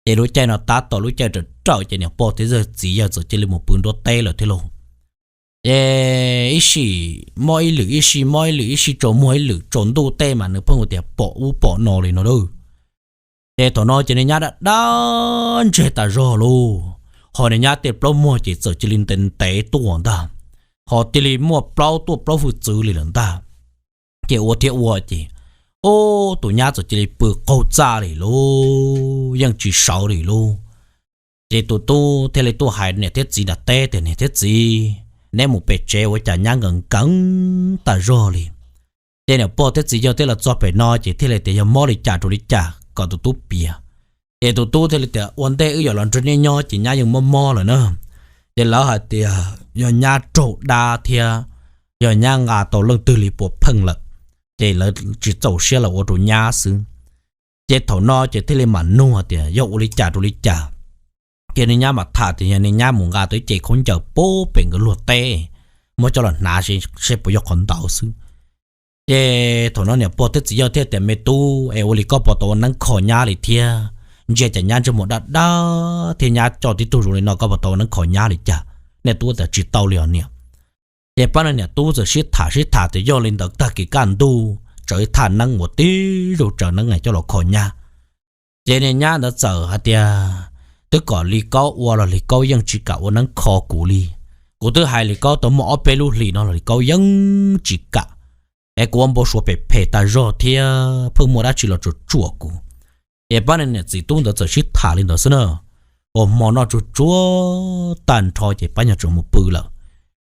Ces lub caij no tab tom lub caij rawm rawm ces niam pog thiab txiv yawg txawm cia li mus pw nruab teb lawm thiab lauj. Ces ib sij mob ib lwm ib sij mob ib lwm ib sij tsaus muag ib lwm tsaus ntuj tej mas nws pheej ua tias pom ub pom no li no a. Ces thaum no ces niag nyab daj daj ntseg tas zog lauj, ho niag nyab tej plaub muag ces txawm cia li ntev ntev tuaj ntag, ho cia li muaj plaub tuaj plaub hwj txwv li lawm ntag. Ces ua thiab ua ces, ub, tus nyab txawm cia li pw qaug txaj li lauj, yeej tsis sawv li lauj. Ces tus tub thiaj li tuaj hais niam thiab txiv nram teb tias niam thiab txiv, neb mus pem tsev ua cas nyab nkees nkees tas zog li. Ces niam pog thiab txiv yawg thiaj los txog pem no ces thiaj li tias yog mob li cas rau li cas kom tus tub piav. Ces tus tub thiaj li tias ua ntej wb yuav los nrog nej nyob ces nyab yeej mob mob lawm na. Ces lawv hais tias yog nyab raug dab thiab yog nyab nqa tau leej twg li puas pheej lawm, ces lawv tsis txaus siab los ua rau nyab xwb. Ces thaum no ces thiaj li mam nug tias yog ua li cas rau li cas. Ces niag nyab mam tham tias yog niag nyab mus nqa tau ib ce khaub ncaws pub pem nkawd luag teb, muab coj los hnav seb puas yog qhov ntawd xwb. Ces thaum no niam pog thiab txiv yawg thiaj tias me tub, es ua li koj puas tau ua neeb kho nyab li thiab? Ntsia cas nyab ntsej muag daj daj thiab nyab coj tib tug zoo li no koj puas tau ua neeb kho nyab li cas? Niag tub tias tsis tau li os niam. Ces pab niag niam tub txawm sib tham sib tham tias yog li ntawd tag kis kaj ntug tsawv ib thaj neeb uas tib zaug tsawv neeb coj los kho nyab. Ces niag nyab ntawd txawm hais tias twb kom Lis Kaub ua los Lis Kaub yeej tsis kam ua neeb kho kuv li. Kuv twb hais Lis Kaub tau muaj ob peb lub hlis no los Lis Kaub yeej tsis kam. Es kuv ua npau suav phem phem tas zog thiab pheej muaj dab tsi los tsuam tsuam kuv. Ces pab niag niam txiv tub ntawd txawm sib tham li ntawd xwb na. Ua hmo noj tsuag tsuag tag nrho ces pab nyuag tseem mus pw lawm.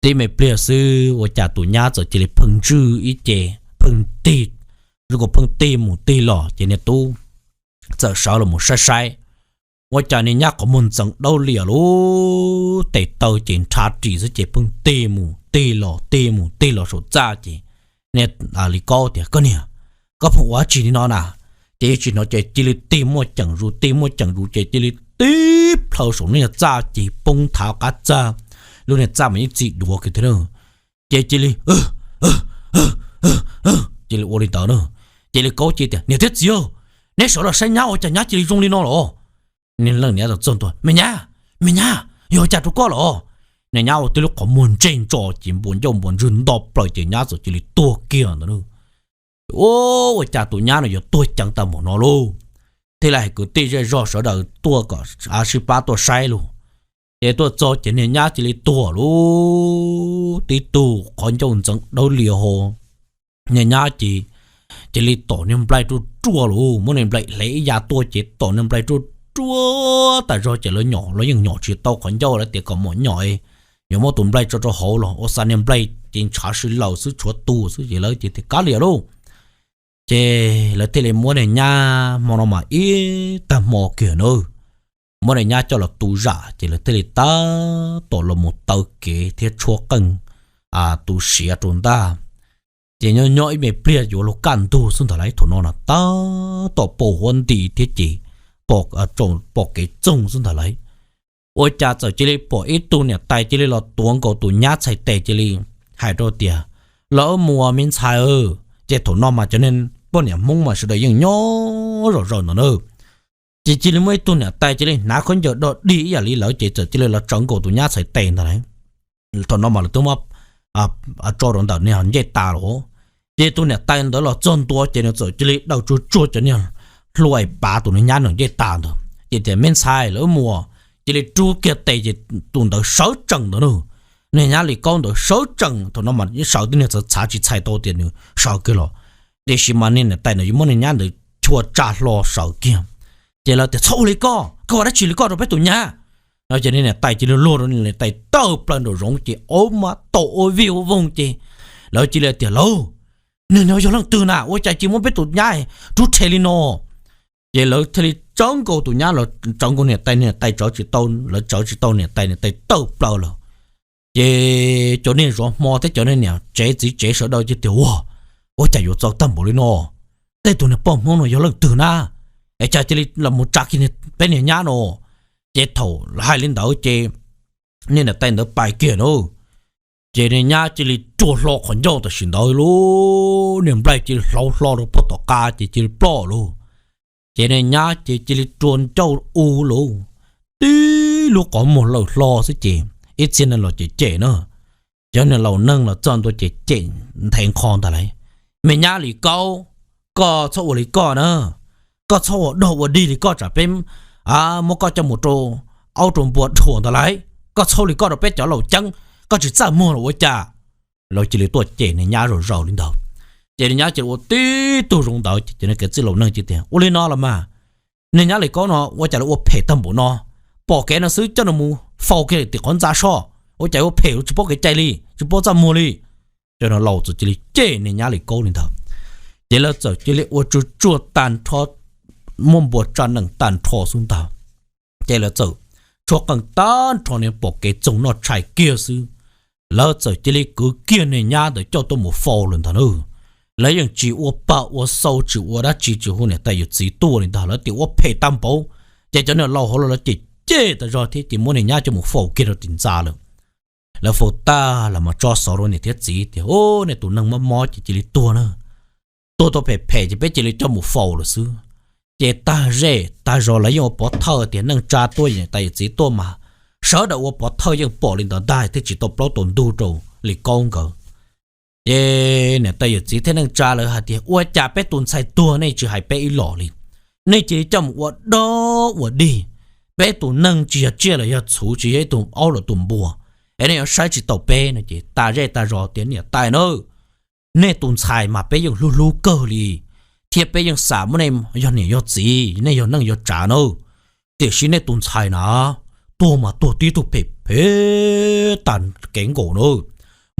Tib me pliag xwb ua cas tus nyab txawm cia li pheej ntswj ib ce, pheej tig, zoo kuas pheej tig mus tig los ces niag tub txawm sawv los mus saib saib, ua cas niag nyab qhov muag ntxeev daub liam lub tes taw ces nrhav ris xwb ces pheej tig mus tig los tig mus tig los saum txaj ces niag Lis Kaub tias koj niag, koj pheej ua dab tsi li no na? Ces yeej tsis hnov ces cia li tig muaj ceem zus tig muaj ceem zus ces cia li tib plhaw saum lub niag txaj ces poob nthav qab txaj, lub niag txaj mas yeej txi duav kiag thiab na. Ces cia li Cia li ua li ntawd na. Ces Lis Kaub cia li tias, Niam thiab txiv, neb sawv los saib nyab ua cas nyab cia li zoo li no los? Niag leej niam txawm txog ntua, Me nyab, me nyab, yog ua cas rau koj los? Niag nyab ua tib lub qhov muag ntsej ntso ces npuas ncauj npuas ntswg nto plaws ces nyab txawm cia li tuag kiag ntawd. Ua cas tus nyab no yuav tuag ceev tag npaum no lauj? Thiaj li hais kwv tij zej zog sawv daws tuaj kom sib pab tuaj saib lauj. Ces tuaj txog ces niag nyab cia li tuag lauj, tib tug qhov ncauj ntxeev dawb lias ho. Niag nyab ces cia li tom niag nplaig ruaj ruaj lauj, muab niag nplaig hle ib yav tuaj ces tom niag nplaig ruaj ruaj tas zog ces lawv nyom, lawv yeej nyom tsis tau qhov ncauj, lawv tias kom mom nyom, yuav muab tus nplaig tso rau hauv los ua xa niag nplaig ces ntshav si laws xwb tshuav tu xwb ces lawv ces tias kav liam lauj. Ces lawv thiaj li muab niag nyab hmo no mas ib tag hmo kiag na, muab niag nyab coj los tu zam ces lawv thiaj li tab tom los mus taw kev thiab tshuab qeej tu siav rau ntag. Ces nyob nyob ib me pliag yuav luag kaj ntug xwb ntag lauj, thaum no na tab tom pom huab nti thiab ces pom kev txoog xwb ntag lauj. Ua cas txawm cia li pom ib tug niam tais cia li los tuav nkaus tus nyab txhais tes cia li hais rau tias, Los wb mus me ntxhais. Ces thaum no mas cov niag poj niam Hmoob mas sawv daws yeej nyob zom zaws ntawd na. Ces cia li muaj ib tug niam tais cia li hnav khaub ncaws dog dig ib yam li lawv ces txawm cia li los tsawv nkaus tus nyab txhais tes ntag lauj. Thaum no mas lawv twb muab tso rau ntawm niag ncej tas lawm. Ces tus niam tais ntawd los txog ntua ces nws txawm cia li daws tsuag tsuag cov niag hlua es pav tus niag nyab nws ncej tas ntawd ces tias, Me ntxhais, los wb mus. Cia li rub kiag tes ces tus ntawd sawv tsees ntawd na. Niag nyab Lis Kaub ntawd sawv tsees, thaum no mas sawv tib niag txhav txhav tsis txhais tau tias nws sawv kiag los, tiam sis mas niag niam tais ntawd yuav muab niag nyab ntawd chua tsa hlo sawv kiag. Ces lawv tias, Txhob ua li koj, koj ua dab tsi li koj rau peb tus nyab? No ces niag niam tais cia li luag rau niag niam tais tawg plaws nraum zoov ces ua mas tau ua vij ua voog ces lawv cia li tias, Lauj, niag no yog leej twg na ua cas cia muab peb tus nyab rub rhe li no? Ces lawv thiaj li tsawv nkaus tus nyab los tsawv nkaus niam tais, niam tais tsawv tsis tau, lawv tsawv tsis tau niam tais, niam tais tawg plaws lawm. Ces cov niag zov hmo thiab cov niag niam tsev txiv tsev sawv daws cia tias, Ua, ua cas yuav txaus tag npaum li no? Tej tus niag poj Hmoob no yog leej twg na? Es cas cia li los mus tsa kiag peb niag nyab no? Ces thaum hais li ntawd ces niag niam tais ntawd pais kiag na, ces niag nyab cia li rua hlo qhov ncauj tam sim ntawd lauj, niag nplaig cia li hlauv hlo rau puag tom qab ces cia li ploj lauj. Ces niag nyab ces cia li rua ncauj u lauj, tib lub qhov muag lawm hlo xwb ces ib txhia neeg los cem cem na. Cov niag laus neeg los txog ntua ces cem nthe nqho ntag lauj, Me nyab Lis Kaub, koj txhob ua li koj na, koj txhob ua dog ua dig li koj tsam peb muab koj coj mus rau aub rau npua dhuam ntag lauj, koj txhob li koj rau peb cov laus ceeb, koj tsis txaj muag los ua cas? Lawv cia li tuaj cem niag nyab zaum zaum li ntawd. Ces niag nyab cia li ua tib tug zoo ntawd ces cov niag kwv tij laus neeg cia tias, Ua li no los mas, niag nyab Lis Kaub no ua cas los ua phem tag npaum no? Pom kev no xwb coj nws mus faus kiag tim qhov ntxa soj, ua cas ua phem tsis paub kev cai li, tsis paub txaj muag li. Cov niag laus txawm cia li cem niag nyab Lis Kaub li ntawd. Ces lawv txawm cia li ua tsuag tsuag tag nrho, muab npua tsa nees tag nrho xwb ntag. Ces lawv txawm tshuab qeej tag nrho, niag pom kev txoog noj tshais kiag xwb, lawv txawm cia li kwv kiag niag nyab ntawd coj tuaj mus faus lawm ntag na. Lawv yeej tsis ua pag ua xau, tsis ua dab tsi, tsis hu niam tais yawm txiv tuaj li ntag, lawv tias ua phem tag npaum. Ces cov niag laus hauv los lawv cem cem tas zog thiab ces muab niag nyab coj mus faus kiag rau tim ntxa lawm. Lawv faus tag los mas tso xov rau niam thiab txiv tias, Ub, nej tus neeg mob mob ces cia li tuag na, tuag tau phem phem ces peb cia li coj mus faus lawm xwb. Ces tag zej tag zos lawv yeej ua pov thawj tias neej tsa tuaj, niam tais yawm txiv tuaj mas sawv daws ua pov thawj yeej pom li ntawd ntag, thiaj tsis tau plaub tau ntug rau Lis Kaub nkawd. Ces niam tais yawm txiv thiab neej tsa lawv hais tias, Ua cas peb tus ntxhais tuag nej tsis hais peb ib los li? Nej cia li coj mus ua dog ua dig. Peb tus neeg tsis yog tsiaj los yog txhuv, tsis yog ib tug aub los tus npua, es nej yuav saib tsis taus peb no. Ces tag zej tag zos tias, Niam tais na, nej tus ntxhais mas peb yeej hlub hlub kawg li, thiab peb yeej xav muab nej yog niam yog txiv, nej yog neej yog tsav na. Tiam sis nej tus ntxhais na, tuag mas tuag tib tug phem phem tag kev nkaus na.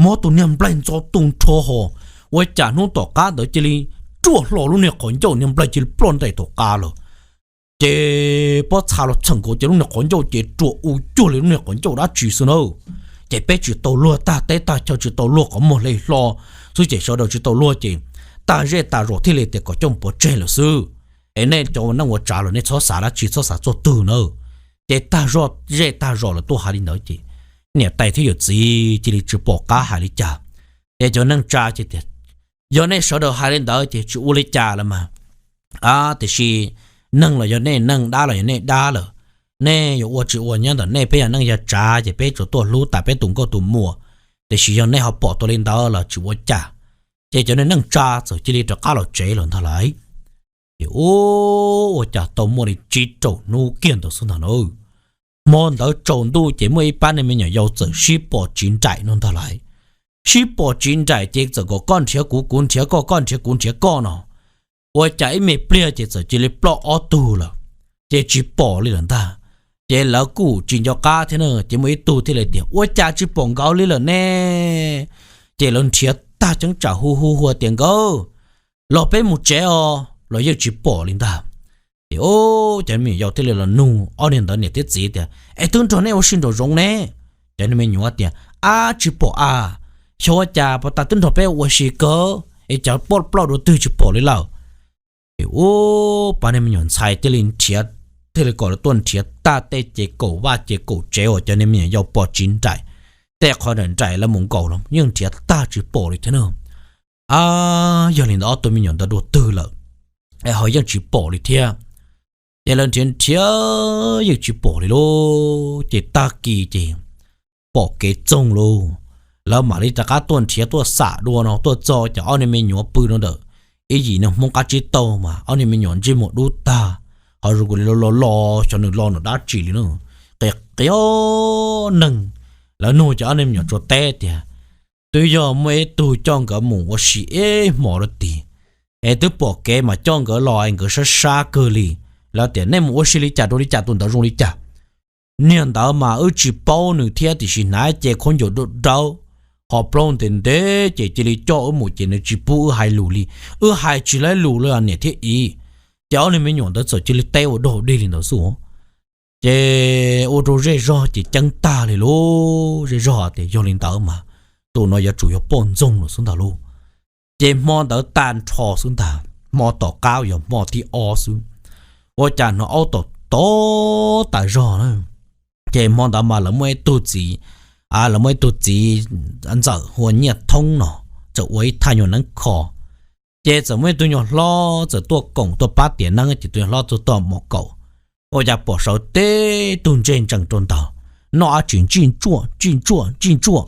Muab tus niag nplaig ntxo tu nrho ho, ua cas hnub tom qab ntawd cia li ruaj hlo lub niag qhov ncauj, niag nplaig cia li ploj ntais tom qab lawm. Ces pob txha los txheem nkaus ces lub niag qhov ncauj ces ruam u cuag li lub niag qhov ncauj dab tsi xwb na. Ces peb tsis tau luag tag teb tag chaw, tsis tau luag qhov muag hle hlo xwb ces sawv daws tsis tau luag ces tag zej tag zos thiaj li tias kom coj mus pov tseg lawm xwb. Es nej cov ua neej ua tsav los nej txhob xav dab tsi, txhob xav txog twg na. Ces tag zej tag zos lawv tuaj hais li ntawd ces niam tais thiab yawm txiv cia li tsis pom qab hais li cas. Ces cov neej tsa ces tias, yog nej sawv daws hais li ntawd ces tsis ua li cas lawm mas. A, tiam sis neeg los yog nej neeg, dab los yog nej dab lawm, nej yuav ua tsis ua nyob ntawm nej, peb yog neej yog tsav ces peb tsuas tuaj hlub tas peb tus nkauj tus muam, tiam sis yog nej ho pom tau li ntawd los tsis ua cas. Ces cov neej tsa txawm cia li rov qab los tsev lawm ntag lauj. Ces ua, ua cas tau muaj li tsib rau hnub kiag ntawd xwb ntag na, hmo ntawd tsaus ntuj ces muaj ib pab neeg me nyuam yaus txawm sib pom tsiv nraim no ntag lauj. Sib pom tsiv nraim ces txawm kom koj nrhiav kuv, kuv nrhiav koj, koj nrhiav kuv, nrhiav koj no, ua cas ib me pliag ces txawm cia li ploj ob tug lawm, ces tsis pom li lawm ntag. Ces lawv kuj tsis nco qab thiab na, ces muaj ib tug thiaj li tias, ua cas tsis pom nkawd li lawm ne? Ces lawv nrhiav tag ceeb tsam hu hu hu tias, nkawd, los peb mus tsev os, los yeej tsis pom li ntag. Ces cov me nyuam yaus thiaj li los nug ob niag ntawd niam thiab txiv tias, es twb nrog nej ua si nraum zoov ne? Cov neeg me nyuam tias, ab, tsis pom a, xyov ua cas puas tas twb nrog peb ua si kawg es cas ploj dua twg tsis pom li lawm. Ces ua, pab neeg me nyuam ntxhais thiaj li nrhiav, thiaj li kom lawv tuaj nrhiav tag tej ces kaum vaj ces kaum tsev uas cov neeg me nyuam yaus pom tsiv nraim, tej qhov nraim nraim lawv mus nkaum los yeej nrhiav tag tsis pom li thiab na. Ab, yog li ntawd ob tug me nyuam ntawd dua twg lawm es ho yeej tsis pom li thiab. Ces lawv nrhiav nrhiav yeej tsis pom li lauj. Ces tag kis ces pom kev txoog lauj, lawv mam li rov qab tuaj nrhiav tuaj xam dua no tuaj txog ces ob niag me nyuam pw rau ntawm ib yim niag hmoob qab tsib taug mas ob niag me nyuam ntsej muag dub tag, ho zoo li los los xyov nws los nram dab tsi li na. Qias qias neeg, lawv nug ces ob niag me nyuam tsuas teb tias, twb yog muaj ib tug coj nkawd mus ua si ib hmos rau tid, es twb pom kev mas coj nkawd los es nkawd sab sab kawg li. Lawv tias, nej mus ua si li cas rau li cas, tus ntawd zoo li cas? Niag ntawd mas wb tsis paub nws thiab, tiam sis hnav ib ce khaub ncaws dawb dawb, ho plaub ntev ntev ces cia li coj wb mus ces nws tsis pub wb hais lus li. Wb hais tsis laib lus li niam thiab txiv. Ces ob niag me nyuam ntawd txawm cia li teb ua dog dig li ntawd xwb. Ces ua rau zej zog ces ceeb tag li lauj. Zej zog tias yog li ntawd mas tus no yuav tsum yog poj ntxoog lawm xwb ntag lauj. Ces hmo ntawd tag nrho xwb ntag, hmo tom qab yog hmo thib ob xwb, ua cas hnov aub tom tod tas zog na. Ces hmo ntawd mas lawv muaj ib tug txiv, lawv muaj ib tug txiv ntxawm hu ua Nyiaj Thoob no, txawm ua ib thaj nyuag neeb kho. Ces txawm muaj ib tug nyuag hlob txawm tuaj koom tuaj pab tiav neeb, ces tus nyuag hlob tuaj tom mos kaum, ua cas pom sawv tib tug ntseg ntsees rau ntawd, noj dab tsi ntsij ntsuaj ntsij ntsuaj ntsij ntsuaj.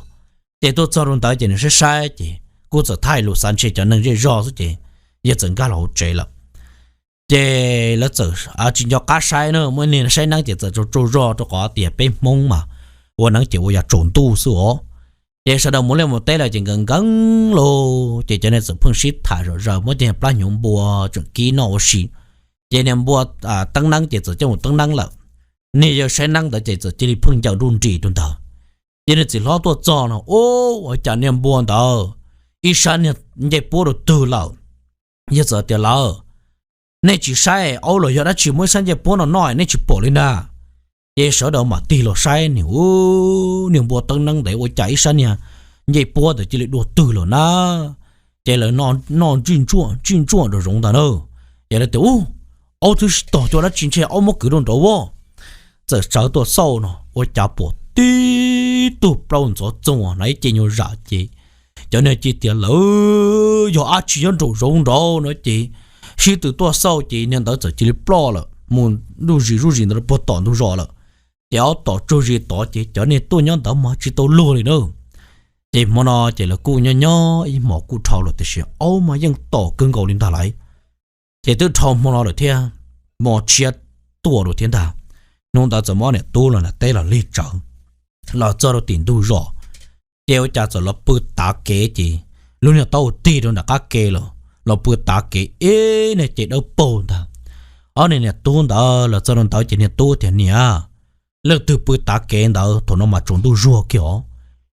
Ces tuaj txog rau ntawd ces nws saib saib ces kuj txawm thaij lus xav ntshe cov neeg zej zog xwb ces yawg txawm nkag los hauv tsev lawm. Ces lawv txawm tsis nco qab saib na, muaj ib niag saib neeb ces txawm tsaug tsaug zog rau qhov tias peb hmoob mas ua neeb ces ua yog tsaus ntuj xwb os. Ces sawv daws mus liaj mus teb lawm ces nkees nkees lauj, ces cov neeg txawm pheej sib tham zom zaws, muab cov plab hnyuv npua tseem kib noj ua si. Ces niag npua teeb neeb ces txawm coj mus teeb neeb lawm. Niag yawg saib neeb ntawd ces txawm cia li pheej ncaws nruj nris rau ntawd. Ces niag txiv hlob tuaj txog no, ua cas niag npua ntawd ib sab niag ncej puab rau twg lawm. Yawg txawm tias, lawv, nej tsis saib aub los yog dab tsi muab ib sab ncej puab no noj nej tsis pom li na? Ces sawv daws mam tig los saib, niag npua teeb neeb ntawd ua cas ib sab niag ncej puab ntawd cia li dua twg lawm na. Ces lawv noj ntsij ntsuaj ntsij ntsuaj rau zoov ntag na. Ces lawv tias, ub, aub twb sib tog cuag dab tsi ntshe aub muab kwv rau nraud as. Txawm sawv tuaj xauj no ua cas pom tib tug plaub ntxhov txoog na ib ce nyuag zam ces cov niag cia tias, lawv, yog dab tsi nyob nraum zoov nraud no ces sib tw tuaj xauj ces niag ntawd txawm cia li ploj lawm mus zuj zis zuj zis ntawd rau puag tom ntug zos lawm. Ces aub tom tsaug zis tod ces cov niag tuaj nyob ntawd mas tsis tau luag li na. Ces hmo no ces lawv kuj nyob nyob ib hmos kuj dhau lawm tiam sis aub mas yeej tom kawg nkaus li ntag lauj. Ces twb dhau hmo no lawm thiab, hmo tshiab tuaj lawm thiab ntag. Hnub ntawd txawm muaj ob niam tub los nram teb los lig tsawv, los txog rau tim ntug zos. Ces ua cas txawm los pw tav kev ces lub niag taub hau tig rau nram qab ke lawm, los pw tav kev ib niag ces dawb paug ntag. Ob niag niam tub ntawd los txog rau ntawd ces niag tub tias, niam, leej twg pw tav kev ntawd thaum no mas tsaus ntuj zuag kiag os.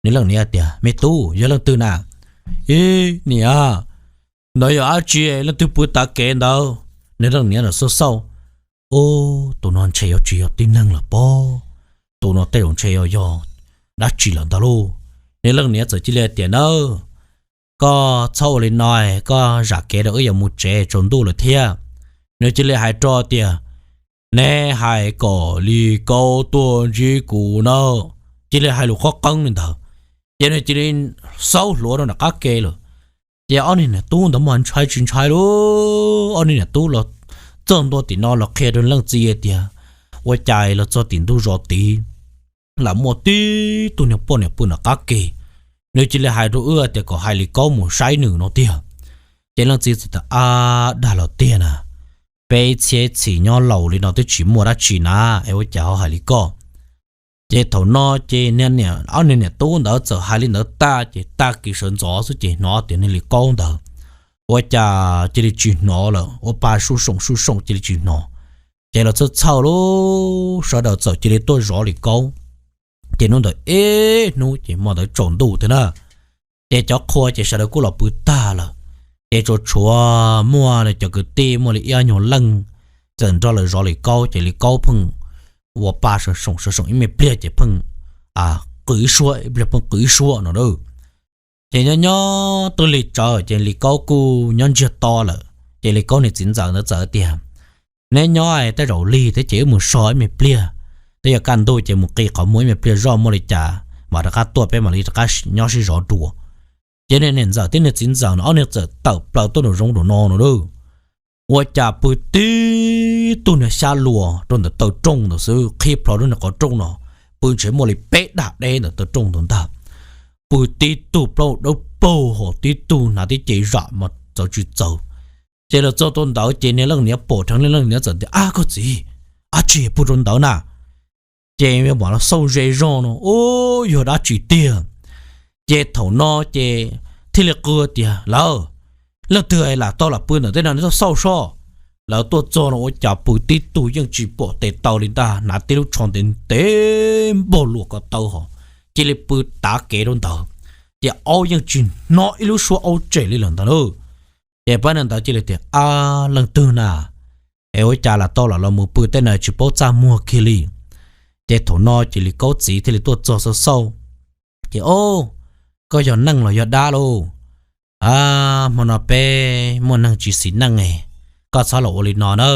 Niag leej niam tias, me tub, yog leej twg na? Ib niam, ntawd yog dab tsi leej twg pw tav kev ntawd? Niag leej niam los xauj xauj, ub, tus no ntshe yuav tsis yog tib neeg lawm pob, tus no tej zaum ntshe yog yog dab tsi lawm ntag lauj. Niag leej niam txawm cia li tias, nawb, koj txhob ua li no, koj zam kev rau wb yuav mus tsev, tsaus ntuj lawm thiab. Nws cia li hais rau tias, neb hais kom li kaub tuaj ntsib kuv na. Cia li hais lus qoob qeeb li ntawd. Ces nws cia li xaub hluav rau nram qab ke lawm. Ces ob niag niam tub ntawd mas ntshai tsis ntshai lauj, ob niag niam tub los txog ntua tim no los qhia rau leej txiv tias, ua cas los txog tim ntug zos tid lam muaj tib tug niag poj niam pw nram qab ke, nws cia li hais rau wb tias kom hais Lis Kaub mus saib nws no tiag. Ces leej txiv txawm tias, ab, dag los tiag na, peb txhiab txhis nyob laus li no twb tsis muaj dab tsi na, es ua cas ho hais li koj? Ces thaum no ces ob niag niam tub ntawd txawm hais li ntawd tag ces tag kis sawv ntxov xwb ces hnov tias niag Lis Kaub ntawd ua cas cia li tsis hnov lawm, ua pa suj soom suj soom cia li tsis hnov. Ces los txhawj txhawj lub sawv daws txawm cia li tuaj zov Lis Kaub. Ces hnub ntawd ib hnub ces hmo ntawd tsaus ntuj thiab na, ces cov qhua ces sawv daws kuj los pw tag lawm. Ces tsuas tshuav muaj cov kwv tij muaj li ib ob nyuag leej txawm nrog lawv zov Lis Kaub, ces Lis Kaub pheej ua pa sawv soom sawv soom ib me pliag ces pheej qw ib suab, ib pliag pheej qw ib suab no na. Ces nyob nyob twb lig tsawv ces Lis Kaub kuj nyob ntsiag to lawm. Ces Lis Kaub niag txiv ntxawm ntawd txawm tias, neb nyob tej zaum lig thiab ces wb mus so ib me pliag, twb yuav kaj ntug ces mus qi qhov muag ib me pliag zoj muaj li cas mam rov qab tuaj peb mam li rov qab nyob sib zov dua. Ces niag niam ntxawm thiab niag txiv ntxawm no ob niag txawm tawm plaws tuaj nraum zoov nraum no no lauj. Ua cas pw tib tug niag xyab luas rau ntawm taw rooj ntawd xwb, qhib plho lub niag qhov rooj no, pw ntshe muaj li peb dag deb ntawm taw rooj ntawd ntag. Pw tib tug plaub dawb paug hos tib tug hnav tib ce zam mas txawv tsis txawv. Ces lawv txog rau ntawd ces niag leej niam pom dheev, niag leej niam txawm tias, ab koj txiv, ab tsis pw rau ntawd na. Ces mam los xauj ze zog no, ub, yog dab tsi tiag? Ces thaum no ces thiaj li qw tias, lawv, leej twg lam tau lam pw ntawm tej no neb tuaj xauj soj. Lawv tuaj txog no ua cas pw tib tug yeej tsis pom tes taw li ntag, hnav tib lub tsho ntev ntev npog luas ko taw hos, cia li pw tav kev rau ntawd. Ces aub yeej tsis hnov ib lub suab aub tsem li lawm ntag lauj. Ces pab niag ntawd cia li tias, ab, leej twg na? Es ua cas lam tau lam los mus pw tej no tsis paub txaj muag kiag li? Ces thaum no ces Lis Kaub txiv thiaj li tuaj txog xauj xauj. Ces, ob, koj yog neeg los yog dab lauj? Ab, hmo no peb muaj neeg tsis xis neej, koj txhob los ua li no na.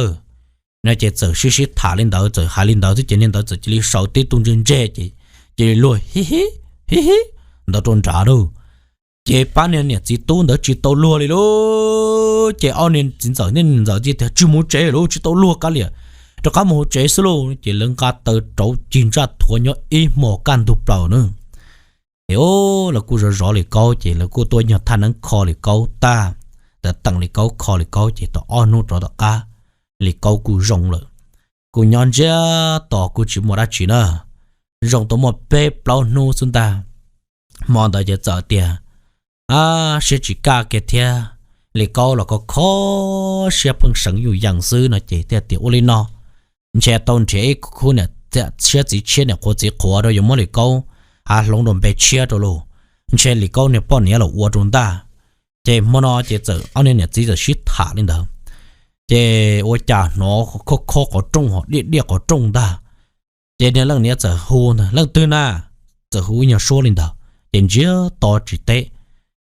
No ces txawm sib sib tham li ntawd, txawm hais li ntawd xwb ces niag ntawd txawm cia li sawv tib tug ntseg ntseg ces cia li luag hi hi hi hi ntawd rau nrad lauj. Ces pab niag niam txiv tub ntawd tsis tau luag li lauj. Ces ob niag txiv ntxawm niag niam ntxawm tias, tsis mus tsev lauj, tsis tau luag kav liam, rov qab mus hauv tsev xwb lauj. Ces lawv nqa taw rauv cig ntsaj thuav nyob ib hmos kaj ntug plaws na. Ces, o, lawv kuj zov zov Lis Kaub ces lawv kuj tuaj nyuag thaj neeb kho Lis Kaub tag, tawm teem Lis Kaub kho Lis Kaub ces tau ob hnub rov tom qab, Lis Kaub kuj zoo lawm. Kuj nyob ntsiag to kuj tsis muaj dab tsi na, zoo tau muaj peb plaub hnub xwb ntag. Hmo ntawd ces txawm tias, ab, siab tsis kaj kiag thiab, Lis Kaub los kho kho siab pheej seev yuj yees xwb no ces thiaj tias ua li no, ntshe tau nrhiav ib khub niam siab txiv tshiab niam qhuav txiv qhuav rau yuav muab Lis Kaub hloov rau npe tshiab rau lauj, ntshe Lis Kaub niag poj niam los ua rau ntag. Ces hmo no ces txawm ob niag niam txiv txawm sib tham li ntawd. Ces ua cas hnov kho kho qhov rooj ho diaj diaj qhov rooj ntag. Ces niag leej niam txawm hu ntag, leej twg na? Txawm hu nyuag suab li ntawd ces ntsiag to tsis teb.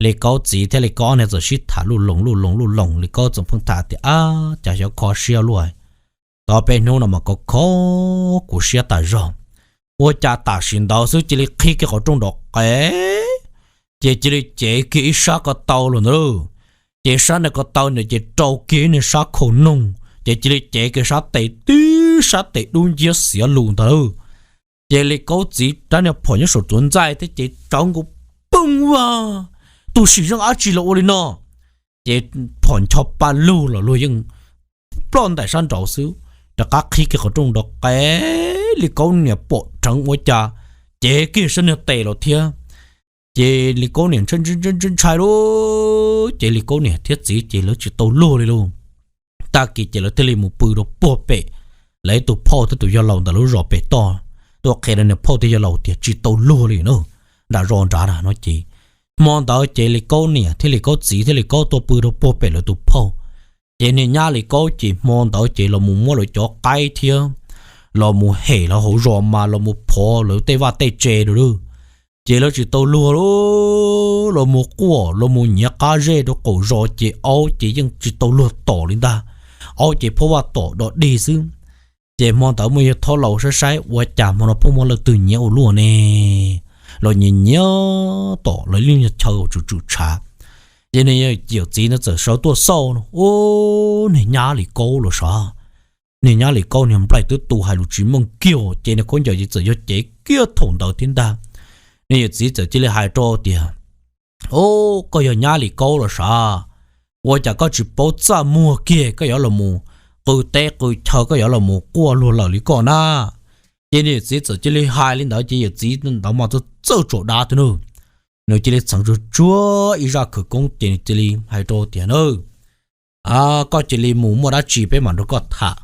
Lis Kaub txiv thiab Lis Kaub ob niag txawm sib tham luj loos luj loos luj loos, Lis Kaub txawm pheej tham tias, ab, cas xyov kho siab luaj, tau peb hnub no mas kho kho kuv siab tas zog. Ua cas tam sim ntawd xwb cia li qhib kiag qhov rooj nrov qev, ces cia li cev kiag ib sab ko taw los ntawd lauj. Ces sab ntawd ko taw ntawd ces rau kiag niag sab khau noog, ces cia li cev kiag sab tes tib sab tes dub nciab xiav lus ntag lauj. Ces Lis Kaub txiv rab niag phom nyob saum tsuav ntxaij thiab ces tsawv nkaus poob, ua, tus sim zeej dab tsi los ua li no. Ces phom ncho pa lug los luag yeej ploj ntais sab nraud xwb, rov qab qhib kiag qhov rooj nrov qev, Lis Kaub niam pom dheev ua cas cev kiag sab niag tes los thiab. Ces Lis Kaub niam ntshai ntshai lauj, ces Lis Kaub niam thiab txiv ces lawv tsis tau luag li lauj. Tag kis ces lawv thiaj li mus pw rau puag pem lawv ib tug phauj thiab tus yawg laus ntawm lub zos pem toj, tuaj qhia rau niag phauj thiab yawg laus tias tsis tau luag li na, nram zos nrad na no ces hmo ntawd ces Lis Kaub niam thiab Lis Kaub txiv thiab Lis Kaub tuaj pw rau puag pem lawv tus phauj. Ces niag nyab Lis Kaub ces hmo ntawd ces los mus muab lawv cov qaib thiab los mus hem lawv hauv zos mas los mus phov lawv tej vaj tej tse rau lauj. Ces lawv tsis tau luag lauj, los mus quaj los mus nyiav qab zej rau qaum zos ces aub ces yeej tsis tau luag tom li ntag. Aub ces phob vaj tom do dig xwb. Ces hmo ntawd muaj yawg thab laus saib saib ua cas hmo no pheej muaj leej twg nyiav ua luaj ne. los nyiav nyiav tom lawv lub chaw tsum tsum tshav. Ces niag yawm txiv ntawd txawm sawv tuaj xauj no, ub, niag nyab Lis Kaub los sav. Niag nyab Lis Kaub niag nplaig twb tu hais lus tsis meej kiag ces niag khaub ncaws ces txawm yog cev kiag thaum ntawd thiab ntag. Niag yawm txiv txawm cia li hais rau tias, ub, koj yog nyab Lis Kaub los sav, ua cas koj tsis paub txaj muag kiag, koj yuav los mus qw teb qw chaw, koj yuav los mus quaj luag lawm li koj na? Ces niag yawm txiv txawm cia li hais li ntawd ces yawm txiv ntawd mas txawj txawj tsaum dav thiab na. Nws cia li txheev tsuag tsuag ib zaj khawv koob ces nws cia li hais rau tias, na, koj cia li mus, muaj dab tsi peb mam nrog koj tham.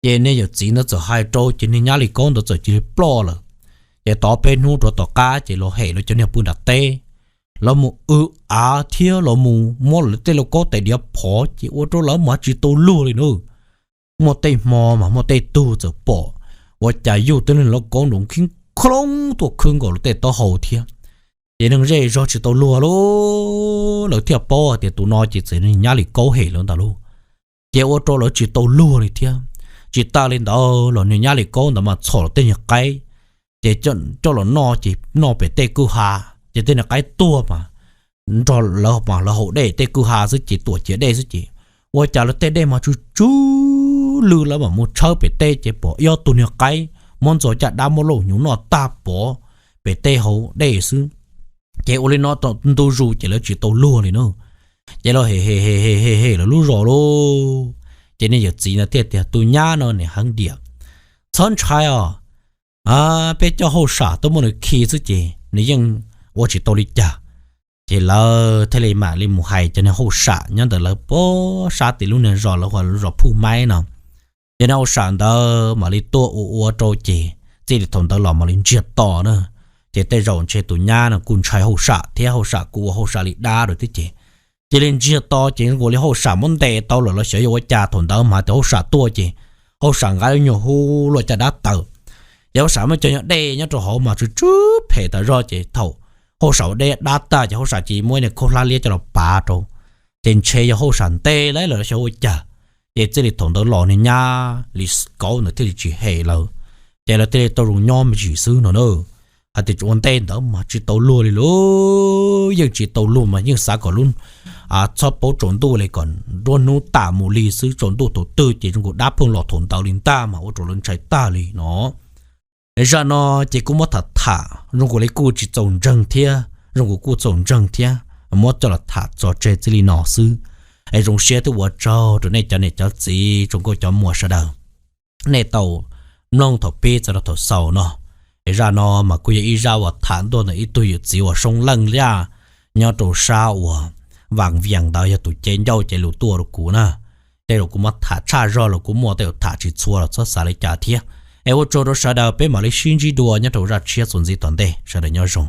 Ces niag yawm txiv ntawd txawm hais rau ces niag nyab Lis Kaub ntawd txawm cia li ploj lawm. Ces tov peb hnub rov tom qab ces los hem lawv cov niag pw nram teb, lawv mus w av thiab los mus muab lawv tej lauj kaub tais diav phov ces ua rau lawv mas tsis tau luag li na. Muaj tej hmo mas muaj tej tug txawm pom ua cas yug tej lauj kaub nrov khib khoob tuaj khwb nkaus lawv tej taub hau thiab. Ces neeg zej zog tsis tau luag lauj, lawv thiaj paub tias tus no ces txawm niag nyab Lis Kaub hem lawv ntawd lauj. Ces ua rau lawv tsis tau luag li thiab. Tsis tas li ntawd los niag nyab Lis Kaub ntawd mas txhom lawv tej niag qaib, ces coj los noj ces noj pem tej kwj ha, ces tej niag qaib tuag mas nrog lawv mas lawv haus dej tej kwj ha xwb ces tuam ciav dej xwb ces ua cas lawv tej dej mas tsw tsw lwj, lawv mam mus tshawb pem tej ces pom ib ob tug niag qaib muab ntxuag caj dab muab lauj hnyuv noj tag pov pem tej haus dej xwb. Ces ua li no ntu zus ces lawv tsis tau luag li na. Ces lawv hem hem hem hem hem lawv lub zos lauj. Ces niag yawm txiv no thiaj tias, tus nyab no nim heev diam, txhob ntshai os. Peb coj hauj sam tuaj muab nws khi xwb ces nws yeej ua tsis tau li cas. Ces lawv thiaj li mam li mus hais cov niag hauj sam nyob ntawm lawv pem sab tim lub niag zos lawv hu ua zos Phuj Maib no. Ces niag hauj sam ntawd mam li tuaj ua ua rau ces txij li thaum ntawd los mam li ntsiag to na. Ces tej zaum ntshe tus nyab no kuj ntshai hauj sam thiab hauj sam kuj ua hauj sam li dab rau thiab ces cia li ntsiag to ces zoo nkaus li hauj sam muab ntes tau lawm los xyov yog ua cas thaum ntawd mas tias hauj sam tuaj ces hauj sam nqa lub nyuag hub luaj caj dab taws. Ces hauj sam muab cov nyuag dej nyob rau hauv mas tsw tsw phem tas zog ces thaum hauj sam ua dej dab tag ces hauj sam cia li muab niag khaub hlab liab coj los pav rau, ces ntshe yog hauj sam ntes lawm los xyov ua cas. Ces txij li thaum ntawd los niag nyab Lis Kaub ntawd thiaj li tsis hem lawv, ces lawv thiaj li tau zoo nyob me ntsis xwb no na. Hais tias ua ntej ntawd mas tsis tau luag li lauj, yeej tsis tau luag mas yeej xav kom lub, txhob paub tsaus ntuj li kom nruab hnub tas mus li xwb, tsaus ntuj thaum twg ces zoo nkaus dab pheej los thaum ntawd li ntag mas ua rau lawv ntshai tag li no. Zaj no ces kuj muab tham tham zoo nkaus li kuj tsis txaus ntseeg thiab zoo nkaus kuj txaus ntseeg thiab, muab coj los tham tso tseg txij li no xwb. Es zoo siab thiab ua tsaug rau nej cov niam cov txiv tsoom nkauj cov muam sawv daws, nej tau mloog thaum pib txog rau thaum xaus no. Es zaj no mas kuj yog ib zaj uas tham ntuaj ntawm ib tug yawm txiv uas soob leej liaj nyob rau sab uas Vam Vias ntawd yog tus cev ncauj cev lus tuaj rau kuv na. Tej zaum kuv muab tham tshaj zog los kuj muaj, tej zaum tham tsis txhua los txhob xav li cas thiab. Es ua tsaug rau sawv daws, peb mam li sib ntsib dua nyob rau zaj tshiab txuas ntxiv tom ntej, sawv daws nyob zoo.